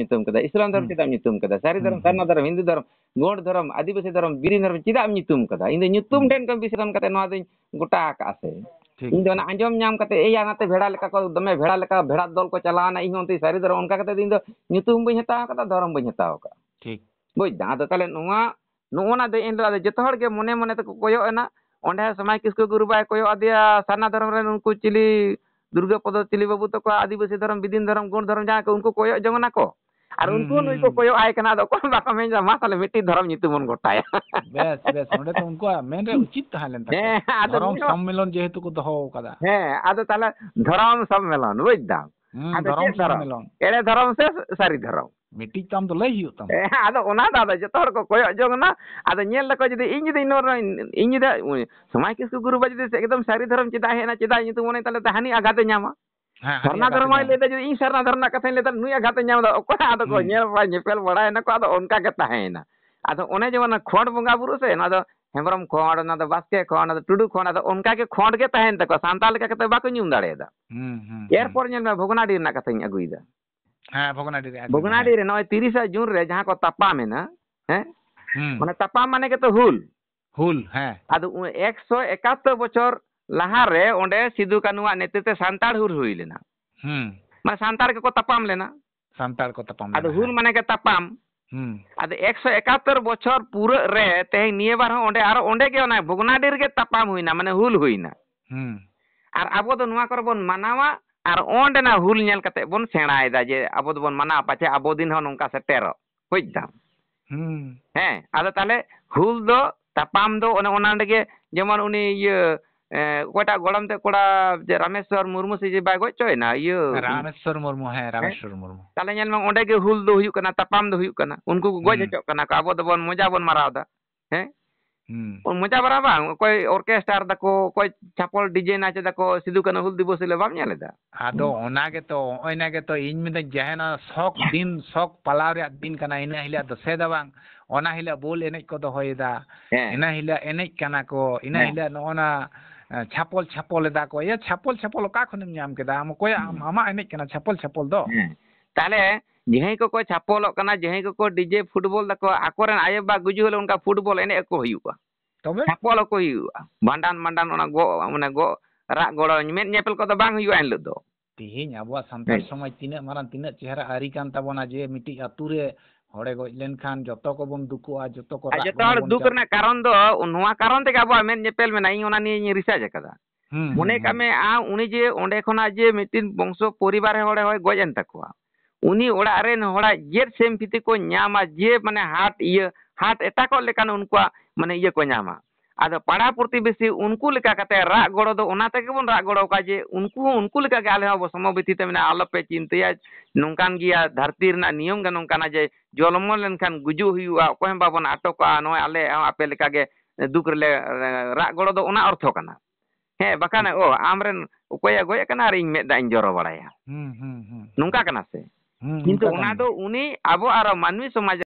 ᱧᱩᱛᱩᱢ ᱠᱟᱫᱟ, ᱥᱟᱹᱨᱤ ᱫᱷᱚᱨᱚᱢ, ᱦᱩᱸ᱾ ᱥᱟᱨᱱᱟ ᱫᱷᱚᱨᱚᱢ, ᱦᱤᱱᱫᱩ ᱫᱷᱚᱨᱚᱢ, ᱜᱳᱸᱰ ᱫᱷᱚᱨᱚᱢ, ᱟᱹᱫᱤᱵᱟᱹᱥᱤ ᱫᱷᱚᱨᱚᱢ, ᱵᱤᱨᱤᱱ ᱫᱷᱚᱨᱚᱢ ᱪᱮᱫᱟᱜ ᱮᱢ ᱧᱩᱛᱩᱢ ᱠᱟᱫᱟ? ᱤᱧ ᱫᱚ ᱧᱩᱛᱩᱢ ᱦᱩᱸ᱾ ᱴᱷᱮᱱ ᱠᱷᱚᱱ ᱵᱤᱥᱮᱥ ᱠᱟᱛᱮ ᱱᱚᱣᱟ ᱫᱚᱧ ᱜᱚᱴᱟ ᱟᱠᱟᱜᱼᱟ ᱥᱮ᱾ ᱴᱷᱤᱠ, ᱤᱧ ᱫᱚ ᱚᱱᱟ ᱴᱷᱤᱠ᱾ ᱟᱸᱡᱚᱢ ᱧᱟᱢ ᱠᱟᱛᱮ, ᱮᱭᱟ ᱱᱟᱛᱮ ᱵᱷᱮᱲᱟ ᱞᱮᱠᱟ ᱠᱚ, ᱫᱚᱢᱮ ᱵᱷᱮᱲᱟ ᱞᱮᱠᱟ ᱵᱷᱮᱲᱟ ᱫᱚᱞ ᱠᱚ ᱪᱟᱞᱟᱣᱱᱟ, ᱤᱧ ᱦᱚᱸ ᱚᱱᱛᱮ ᱥᱟᱹᱨᱤ ᱫᱷᱚᱨᱚᱢ, ᱚᱱᱠᱟ ᱠᱟᱛᱮ ᱤᱧ ᱫᱚ ᱧᱩᱛᱩᱢ ᱵᱟᱹᱧ ᱦᱟᱛᱟᱣ ᱠᱟᱫᱟ, ᱫᱷᱚᱨᱚᱢ ᱵᱟᱹᱧ ᱦᱟᱛᱟᱣ ᱠᱟᱜᱼᱟ᱾ ᱴᱷᱤᱠ᱾ ᱵᱩᱡᱽ ᱫᱟᱢ? ᱟᱫᱚ ᱛᱟᱦᱞᱮ ᱱᱚᱣᱟ, ᱱᱚᱜᱼᱚ ᱱᱟ ᱫᱚ ᱮᱱ ᱦᱤᱞᱳᱜ ᱟᱫᱚ ᱡᱚᱛᱚ ᱦᱚᱲ ᱜᱮ ᱢᱚᱱᱮ ᱢᱚᱱᱮ ᱛᱮᱠᱚ ᱠᱚᱭᱚᱜ ᱮᱱᱟ, ᱚᱸᱰᱮ ᱥᱚᱢᱟᱭ ᱠᱤᱥᱠᱩ ᱜᱩᱨᱩ ᱵᱟᱭ ᱠᱚᱭᱚᱜ ᱟᱫᱮᱭᱟ ᱥᱟᱨᱱᱟ ᱫᱷᱚᱨᱚᱢ ᱨᱮᱱ ᱩᱱᱠᱩ ᱪᱤᱞᱤ, ᱫᱩᱨᱜᱟᱹ ᱯᱚᱫᱚ ᱪᱤᱞᱤ ᱵᱟᱹᱵᱩ ᱛᱟᱠᱚ, ᱟᱹᱫᱤᱵᱟᱹᱥᱤ ᱫᱷᱚᱨᱚᱢ, ᱵᱤᱫᱤᱱ ᱫᱷᱚᱨᱚᱢ, ᱜᱳᱸᱰ ᱫᱷᱚᱨᱚᱢ ᱡᱟᱦᱟᱸᱭ ᱠᱚ, ᱩᱱᱠᱩ ᱠᱚᱭᱚᱜ ᱡᱚᱝ ᱮᱱᱟ ᱠᱚ᱾ ᱟᱨ ᱦᱩᱸ, ᱩᱱᱠᱩ ᱦᱩᱸ, ᱱᱩᱭ ᱠᱚ ᱦᱩᱸ᱾ ᱠᱚᱭᱚᱜ ᱟᱭ ᱠᱟᱱᱟ, ᱟᱫᱚ ᱚᱠᱚᱭ ᱦᱚᱸ ᱵᱟᱠᱚ ᱢᱮᱱ ᱮᱫᱟ, "ᱢᱟ ᱛᱟᱦᱞᱮ ᱢᱤᱫᱴᱤᱡ ᱫᱷᱚᱨᱚᱢ ᱧᱩᱛᱩᱢ ᱵᱚᱱ ᱜᱚᱴᱟᱭᱟ᱾" ᱵᱮᱥ, ᱵᱮᱥ, ᱚᱸᱰᱮ ᱫᱚ ᱩᱱᱠᱩᱣᱟᱜ ᱢᱮᱱ ᱨᱮ ᱩᱪᱤᱛ ᱛᱟᱦᱮᱸ ᱞᱮᱱ ᱛᱟᱠᱚᱣᱟ᱾ ᱦᱮᱸ, ᱟᱫᱚ ᱫᱷᱚᱨᱚᱢ ᱩᱱᱤ ᱦᱚᱸ ᱥᱚᱢᱢᱮᱞᱚᱱ ᱡᱮᱦᱮᱛᱩ ᱠᱚ ᱫᱚᱦᱚ ᱟᱠᱟᱫᱟ᱾ ᱦᱮᱸ, ᱟᱫᱚ ᱛᱟᱦᱞᱮ ᱫᱷᱚᱨᱚᱢ ᱥᱚᱢᱢᱮᱞᱚᱱ, ᱵᱩᱡᱽ ᱫᱟᱢ? ᱦᱩᱸ, ᱟᱫᱚ ᱫᱷᱚᱨᱚᱢ ᱪᱮᱫ ᱫᱷᱚᱨᱚᱢ? ᱥᱚᱢᱢᱮᱞᱚᱱ᱾ ᱮᱲᱮ ᱫᱷᱚᱨᱚᱢ ᱥᱮ ᱥᱟᱹᱨᱤ ᱫᱷᱚᱨᱚᱢ? ᱢᱤᱫᱴᱤᱡ ᱛᱟᱢ ᱫᱚ ᱞᱟᱹᱭ ᱦᱩᱭᱩᱜ ᱛᱟᱢᱟ᱾ ᱦᱮᱸ, ᱟᱫᱚ ᱚᱱᱟ ᱫᱚ ᱟᱫᱚ ᱡᱚᱛᱚ ᱦᱚᱲ ᱠᱚ ᱠᱚᱭᱚᱜ ᱡᱚᱝ ᱮᱱᱟ᱾ ᱟᱫᱚ ᱧᱮᱞ ᱫᱟᱠᱚ, ᱡᱩᱫᱤ ᱤᱧ ᱡᱩᱫᱤ ᱱᱚᱣᱟ, ᱤᱧ ᱡᱩᱫᱤ ᱥᱚᱢᱟᱭ ᱠᱤᱥᱠᱩ ᱜᱩᱨᱩ ᱵᱟ ᱡᱩᱫᱤ ᱮᱠᱫᱚᱢ ᱥᱟᱹᱨᱤ ᱫᱷᱚᱨᱚᱢ ᱪᱮᱫᱟᱜ ᱦᱮᱡ ᱮᱱᱟ, ᱪᱮᱫᱟᱜ ᱧᱩᱛᱩᱢ ᱚᱱᱮ, ᱛᱟᱦᱞᱮ ᱫᱚ ᱦᱟᱹᱱᱤ ᱟᱜᱷᱟᱛᱮ ᱧᱟᱢᱟ᱾ ᱦᱮᱸ, ᱦᱟᱹᱱᱤ ᱥᱟᱨᱱᱟ ᱟᱜᱷᱟᱛᱮ ᱫᱷᱚᱨᱚᱢ ᱦᱚᱸᱭ ᱧᱟᱢᱟ᱾ ᱞᱟᱹᱭ ᱮᱫᱟ, ᱡᱩᱫᱤ ᱤᱧ ᱥᱟᱨᱱᱟ ᱫᱷᱚᱨᱚᱢ ᱨᱮᱱᱟᱜ ᱠᱟᱛᱷᱟᱧ ᱞᱟᱹᱭ ᱮᱫᱟ, ᱱᱩᱭ ᱟᱜᱷᱟᱛᱮ ᱧᱟᱢ ᱮᱫᱟ, ᱚᱠᱚᱭ ᱟᱫᱚ ᱠᱚ ᱦᱩᱸ᱾ ᱧᱮᱞ ᱵᱟᱲᱟ ᱧᱮᱯᱮᱞ ᱵᱟᱲᱟᱭᱮᱱᱟ ᱠᱚ, ᱟᱫᱚ ᱚᱱᱠᱟ ᱜᱮ ᱛᱟᱦᱮᱸᱭᱮᱱᱟ᱾ ᱟᱫᱚ ᱚᱱᱮ ᱡᱮᱢᱚᱱ ᱠᱷᱚᱸᱰ ᱵᱚᱸᱜᱟ ᱵᱩᱨᱩ ᱥᱮ, ᱚᱱᱟ ᱫᱚ ᱦᱮᱢᱵᱨᱚᱢ ᱠᱷᱚᱸᱰ, ᱚᱱᱟ ᱫᱚ ᱵᱟᱥᱠᱮ ᱠᱷᱚᱸᱰ, ᱚᱱᱟ ᱫᱚ ᱴᱩᱰᱩ ᱠᱷᱚᱸᱰ, ᱟᱫᱚ ᱚᱱᱠᱟ ᱜᱮ ᱠᱷᱚᱸᱰ ᱜᱮ ᱛᱟᱦᱮᱸᱭᱮᱱ ᱛᱟᱠᱚᱣᱟ, ᱥᱟᱱᱛᱟᱲ ᱞᱮᱠᱟ ᱠᱟᱛᱮ ᱵᱟᱠᱚ ᱧᱩᱢ ᱫᱟᱲᱮᱭᱟᱫᱟ᱾ ᱦᱩᱸ, ᱦᱩᱸ, ᱦᱩᱸ᱾ ᱮᱨᱯᱚᱨ ᱧᱮᱞ ᱢᱮ, ᱵᱷᱚᱜᱽᱱᱟᱰᱤ ᱨᱮᱱᱟᱜ ᱠᱟᱛᱷᱟᱧ ᱟᱹᱜᱩᱭᱮᱫᱟ᱾ ᱦᱮᱸ, ᱵᱷᱚᱜᱽᱱᱟᱰᱤ ᱨᱮ, ᱟᱹᱜᱩᱭ ᱢᱮ, ᱵᱷᱚᱜᱽᱱᱟᱰᱤ ᱦᱮᱸ᱾ ᱨᱮ ᱱᱚᱜᱼᱚᱭ ᱛᱤᱨᱤᱥᱟ ᱡᱩᱱ ᱨᱮ ᱡᱟᱦᱟᱸ ᱠᱚ ᱛᱟᱯᱟᱢ ᱮᱱᱟ, ᱦᱮᱸ? ᱦᱩᱸ᱾ ᱢᱟᱱᱮ ᱛᱟᱯᱟᱢ ᱢᱟᱱᱮ ᱜᱮᱛᱚ ᱦᱩᱞ᱾ ᱦᱩᱞ, ᱦᱮᱸ᱾ ᱟᱫᱚ ᱩᱱ ᱮᱠᱥᱚ ᱮᱠᱟᱛᱛᱳᱨ ᱵᱚᱪᱷᱚᱨ ᱞᱟᱦᱟ ᱨᱮ ᱚᱸᱰᱮ ᱥᱤᱫᱩ ᱠᱟᱹᱱᱩᱣᱟᱜ ᱱᱮᱛᱨᱤᱛᱵ ᱛᱮ ᱥᱟᱱᱛᱟᱲ ᱦᱩᱞ ᱦᱩᱭ ᱞᱮᱱᱟ᱾ ᱦᱩᱸ᱾ ᱢᱟᱱᱮ ᱥᱟᱱᱛᱟᱲ ᱜᱮᱠᱚ ᱛᱟᱯᱟᱢ ᱞᱮᱱᱟ᱾ ᱥᱟᱱᱛᱟᱲ ᱠᱚ ᱛᱟᱯᱟᱢ ᱟᱫᱚ ᱞᱮᱱᱟ, ᱦᱩᱞ ᱦᱮᱸ᱾ ᱢᱟᱱᱮ ᱜᱮ ᱛᱟᱯᱟᱢ᱾ ᱦᱩᱸ᱾ ᱟᱫᱚ ᱮᱠᱥᱚ ᱮᱠᱟᱛᱛᱳᱨ ᱵᱚᱪᱷᱚᱨ ᱯᱩᱨᱟᱹᱜ ᱨᱮ ᱛᱮᱦᱮᱧ ᱱᱤᱭᱟᱹ ᱵᱟᱨ ᱦᱚᱸ ᱚᱸᱰᱮ ᱟᱨᱚ ᱚᱸᱰᱮ ᱜᱮ ᱚᱱᱟ ᱵᱷᱚᱜᱽᱱᱟᱰᱤ ᱨᱮᱜᱮ ᱛᱟᱯᱟᱢ ᱦᱩᱭᱱᱟ, ᱢᱟᱱᱮ ᱦᱩᱞ ᱦᱩᱭᱱᱟ᱾ ᱦᱩᱸ᱾ ᱟᱨ ᱟᱵᱚ ᱫᱚ ᱱᱚᱣᱟ ᱠᱚᱨᱮ ᱵᱚᱱ ᱢᱟᱱᱟᱣᱟ ᱟᱨ ᱚᱸᱰᱮᱱᱟᱜ ᱦᱩᱞ ᱧᱮᱞ ᱠᱟᱛᱮ ᱵᱚᱱ ᱥᱮᱬᱟᱭᱮᱫᱟ ᱡᱮ ᱟᱵᱚ ᱫᱚᱵᱚᱱ ᱢᱟᱱᱟᱣᱟ, ᱯᱟᱪᱷᱮ ᱟᱵᱚ ᱫᱤᱱ ᱦᱚᱸ ᱱᱚᱝᱠᱟ ᱥᱮᱴᱮᱨᱚᱜ᱾ ᱵᱩᱡᱽ ᱫᱟᱢ? ᱦᱩᱸ᱾ ᱦᱮᱸ, ᱟᱫᱚ ᱛᱟᱦᱞᱮ ᱦᱩᱞ ᱫᱚ, ᱛᱟᱯᱟᱢ ᱫᱚ ᱚᱱᱮ ᱚᱱᱟ ᱨᱮᱜᱮ, ᱡᱮᱢᱚᱱ ᱩᱱᱤ ᱤᱭᱟᱹ ᱮ, ᱚᱠᱚᱭᱴᱟᱜ ᱜᱚᱲᱚᱢ ᱛᱮ ᱠᱚᱲᱟ, ᱡᱮ ᱨᱟᱢᱮᱥᱣᱚᱨ ᱢᱩᱨᱢᱩ ᱥᱮ ᱡᱮ ᱵᱟᱭ ᱜᱚᱡ ᱦᱚᱪᱚᱭᱮᱱᱟ, ᱤᱭᱟᱹ, ᱨᱟᱢᱮᱥᱣᱚᱨ ᱢᱩᱨᱢᱩ, ᱦᱮᱸ, ᱦᱮᱸ? ᱨᱟᱢᱮᱥᱣᱚᱨ ᱢᱩᱨᱢᱩ᱾ ᱛᱟᱦᱞᱮ ᱧᱮᱞ ᱢᱮ, ᱚᱸᱰᱮ ᱜᱮ ᱦᱩᱞ ᱫᱚ ᱦᱩᱭᱩᱜ ᱠᱟᱱᱟ, ᱛᱟᱯᱟᱢ ᱫᱚ ᱦᱩᱭᱩᱜ ᱠᱟᱱᱟ, ᱩᱱᱠᱩ ᱠᱚ ᱜᱚᱡ ᱦᱩᱸ᱾ ᱦᱚᱪᱚᱜ ᱠᱟᱱᱟ ᱠᱚ, ᱟᱵᱚ ᱫᱚᱵᱚᱱ ᱢᱚᱡᱟ ᱵᱚᱱ ᱢᱟᱨᱟᱣ ᱮᱫᱟ᱾ ᱦᱮᱸ? ᱦᱩᱸ᱾ ᱢᱚᱡᱟ ᱢᱟᱨᱟᱣ ᱵᱟᱝ, ᱚᱠᱚᱭ orchestra ᱫᱟᱠᱚ, ᱚᱠᱚᱭ ᱪᱷᱟᱯᱚᱞ DJ ᱱᱟᱪ ᱮᱫᱟᱠᱚ, ᱥᱤᱫᱩ ᱠᱟᱹᱱᱦᱩ ᱦᱩᱞ ᱫᱤᱵᱚᱥ ᱦᱤᱞᱳᱜ ᱵᱟᱢ ᱧᱮᱞ ᱮᱫᱟ? ᱟᱫᱚ ᱦᱩᱸ᱾ ᱚᱱᱟ ᱜᱮᱛᱚ, ᱱᱚᱜᱼᱚᱭ ᱱᱟ ᱜᱮᱛᱚ ᱤᱧ ᱢᱮᱱᱫᱟᱹᱧ, ᱡᱟᱦᱟᱸ ᱱᱚᱣᱟ ᱥᱚᱠ ᱫᱤᱱ, ᱥᱚᱠ ᱯᱟᱞᱟᱣ ᱨᱮᱭᱟᱜ ᱫᱤᱱ ᱠᱟᱱᱟ, ᱤᱱᱟᱹ ᱦᱤᱞᱳᱜ ᱫᱚ ᱥᱮ ᱫᱚ ᱵᱟᱝ, ᱚᱱᱟ ᱦᱤᱞᱳᱜ ᱵᱚᱞ ᱮᱱᱮᱡ ᱠᱚ ᱫᱚᱦᱚᱭᱮᱫᱟ, ᱦᱮᱸ᱾ ᱤᱱᱟᱹ ᱦᱤᱞᱳᱜ ᱮᱱᱮᱡ ᱠᱟᱱᱟ ᱠᱚ, ᱤᱱᱟᱹ ᱦᱮᱸ᱾ ᱦᱤᱞᱳᱜ ᱱᱚᱜᱼᱚ ᱱᱟ, ᱮ, ᱪᱷᱟᱯᱚᱞ ᱪᱷᱟᱯᱚᱞ ᱮᱫᱟ ᱠᱚ᱾ ᱭᱟ, ᱪᱷᱟᱯᱚᱞ ᱪᱷᱟᱯᱚᱞ ᱚᱠᱟ ᱠᱷᱚᱱᱮᱢ ᱧᱟᱢ ᱠᱮᱫᱟ ᱟᱢ? ᱚᱠᱚᱭᱟᱜ ᱟᱢ, ᱦᱩᱸ᱾ ᱟᱢᱟᱜ ᱮᱱᱮᱡ ᱠᱟᱱᱟ ᱪᱷᱟᱯᱚᱞ ᱪᱷᱟᱯᱚᱞ ᱫᱚ? ᱦᱮᱸ᱾ ᱛᱟᱦᱞᱮ ᱡᱟᱦᱟᱸᱭ ᱠᱚᱠᱚ ᱪᱷᱟᱯᱚᱞᱚᱜ ᱠᱟᱱᱟ, ᱡᱟᱦᱟᱸᱭ ᱠᱚᱠᱚ DJ ᱯᱷᱩᱴᱵᱚᱞ ᱫᱟᱠᱚ, ᱟᱠᱚᱨᱮᱱ ᱟᱭᱳ ᱵᱟᱵᱟ ᱜᱩᱡᱩᱜ ᱦᱤᱞᱳᱜ ᱚᱱᱠᱟ ᱯᱷᱩᱴᱵᱚᱞ ᱮᱱᱮᱡ ᱟᱠᱚ ᱦᱩᱭᱩᱜᱼᱟ᱾ ᱛᱚᱵᱮ? ᱪᱷᱟᱯᱚᱞ ᱟᱠᱚ ᱦᱩᱭᱩᱜᱼᱟ᱾ ᱵᱷᱟᱸᱰᱟᱱ, ᱢᱟᱸᱰᱟᱱ, ᱚᱱᱟ ᱜᱚ-, ᱢᱟᱱᱮ ᱜᱚ-, ᱨᱟᱜ ᱜᱚᱲᱚ, ᱢᱮᱫ ᱧᱮᱯᱮᱞ ᱠᱚᱫᱚ ᱵᱟᱝ ᱦᱩᱭᱩᱜᱼᱟ ᱮᱱ ᱦᱤᱞᱳᱜ ᱫᱚ᱾ ᱛᱤᱦᱤᱧ ᱟᱵᱚᱣᱟᱜ ᱥᱟᱱᱛᱟᱲ ᱦᱮᱸ᱾ ᱥᱚᱢᱟᱡᱽ ᱛᱤᱱᱟᱹᱜ ᱢᱟᱨᱟᱝ, ᱛᱤᱱᱟᱹᱜ ᱪᱮᱦᱨᱟ ᱟᱹᱨᱤ ᱠᱟᱱ ᱛᱟᱵᱚᱱᱟ ᱡᱮ ᱢᱤᱫᱴᱤᱡ ᱟᱹᱛᱩ ᱨᱮ ᱦᱚᱲᱮ ᱜᱚᱡ ᱞᱮᱱᱠᱷᱟᱱ ᱡᱚᱛᱚ ᱠᱚᱵᱚᱱ ᱫᱩᱠᱩᱜᱼᱟ, ᱡᱚᱛᱚ ᱠᱚ ᱟᱨ ᱨᱟᱜ ᱡᱚᱛᱚ ᱜᱚᱲᱚ ᱦᱚᱲ ᱵᱚᱱ ᱫᱩᱠ ᱪᱟᱞ- ᱨᱮᱱᱟᱜ ᱠᱟᱨᱚᱱ ᱫᱚ ᱱᱚᱣᱟ ᱠᱟᱨᱚᱱ ᱛᱮᱜᱮ ᱟᱵᱚᱣᱟᱜ ᱢᱮᱫ ᱧᱮᱯᱮᱞ ᱢᱮᱱᱟᱜᱼᱟ᱾ ᱤᱧ ᱚᱱᱟ ᱱᱤᱭᱮᱧ research ᱟᱠᱟᱫᱟ᱾ ᱦᱩᱸ, ᱢᱚᱱᱮ ᱦᱩᱸ, ᱠᱟᱜ ᱦᱩᱸ᱾ ᱢᱮ, ᱟᱢ ᱩᱱᱤ ᱡᱮ ᱚᱸᱰᱮ ᱠᱷᱚᱱᱟᱜ ᱡᱮ ᱢᱤᱫᱴᱤᱱ ᱵᱚᱝᱥᱚ ᱯᱚᱨᱤᱵᱟᱨ ᱨᱮ ᱦᱚᱲᱮ ᱦᱚᱭ ᱜᱚᱡ ᱮᱱ ᱛᱟᱠᱚᱣᱟ, ᱩᱱᱤ ᱚᱲᱟᱜ ᱨᱮᱱ ᱦᱚᱲᱟᱜ ᱪᱮᱫ ᱥᱮᱢᱯᱤᱛᱤ ᱠᱚ ᱧᱟᱢᱟ ᱡᱮ ᱢᱟᱱᱮ heart ᱤᱭᱟᱹ, heart attackᱚᱜ ᱞᱮᱠᱟᱱ ᱩᱱᱠᱩᱣᱟᱜ ᱢᱟᱱᱮ ᱤᱭᱟᱹ ᱠᱚ ᱧᱟᱢᱟ᱾ ᱟᱫᱚ ᱯᱟᱲᱟ ᱯᱨᱚᱛᱤᱵᱮᱥᱤ ᱩᱱᱠᱩ ᱞᱮᱠᱟ ᱠᱟᱛᱮ ᱨᱟᱜ ᱜᱚᱲᱚ ᱫᱚ ᱚᱱᱟ ᱛᱮᱜᱮ ᱵᱚᱱ ᱨᱟᱜ ᱜᱚᱲᱚ ᱟᱠᱚᱣᱟ ᱡᱮ ᱩᱱᱠᱩ ᱦᱚᱸ ᱩᱱᱠᱩ ᱞᱮᱠᱟ ᱜᱮ ᱟᱞᱮ ᱦᱚᱸ ᱟᱵᱚ ᱥᱚᱢᱚᱵᱤᱛᱤ ᱛᱮ ᱢᱮᱱᱟᱜᱼᱟ, ᱟᱞᱚᱯᱮ ᱪᱤᱱᱛᱟᱹᱭᱟ, ᱱᱚᱝᱠᱟᱱ ᱜᱮᱭᱟ, ᱫᱷᱟᱹᱨᱛᱤ ᱨᱮᱱᱟᱜ ᱱᱤᱭᱚᱢ ᱜᱮ ᱱᱚᱝᱠᱟᱱᱟ ᱡᱮ ᱡᱚᱞᱢᱚ ᱞᱮᱱᱠᱷᱟᱱ ᱜᱩᱡᱩᱜ ᱦᱩᱭᱩᱜᱼᱟ, ᱚᱠᱚᱭ ᱦᱚᱸ ᱵᱟᱵᱚᱱ ᱟᱴᱚᱠᱚᱜᱼᱟ, ᱱᱚᱜᱼᱚᱭ ᱟᱞᱮ ᱦᱚᱸ ᱟᱯᱮ ᱞᱮᱠᱟ ᱜᱮ ᱫᱩᱠ ᱨᱮᱞᱮ ᱨᱟᱜ ᱜᱚᱲᱚ ᱫᱚ ᱚᱱᱟ ᱚᱨᱛᱷᱚ ᱠᱟᱱᱟ᱾ ᱦᱮᱸ, ᱵᱟᱠᱷᱟᱱ, ᱚ, ᱟᱢᱨᱮᱱ ᱚᱠᱚᱭᱮ ᱜᱚᱡ ᱟᱠᱟᱱᱟ ᱟᱨ ᱤᱧ ᱢᱮᱫ ᱫᱟᱜ ᱤᱧ ᱡᱚᱨᱚ ᱵᱟᱲᱟᱭᱟ᱾ ᱦᱩᱸ, ᱦᱩᱸ, ᱦᱩᱸ, ᱦᱩᱸ᱾ ᱱᱚᱝᱠᱟ ᱠᱟᱱᱟ ᱥᱮ? ᱦᱩᱸ, ᱠᱤᱱᱛᱩ ᱚᱱᱠᱟ ᱚᱱᱟ ᱠᱟᱱ ᱫᱚ ᱜᱮᱭᱟ᱾ ᱩᱱᱤ ᱟᱵᱚ ᱟᱨ ᱢᱟᱹᱱᱢᱤ ᱥᱚᱢᱟᱡᱽ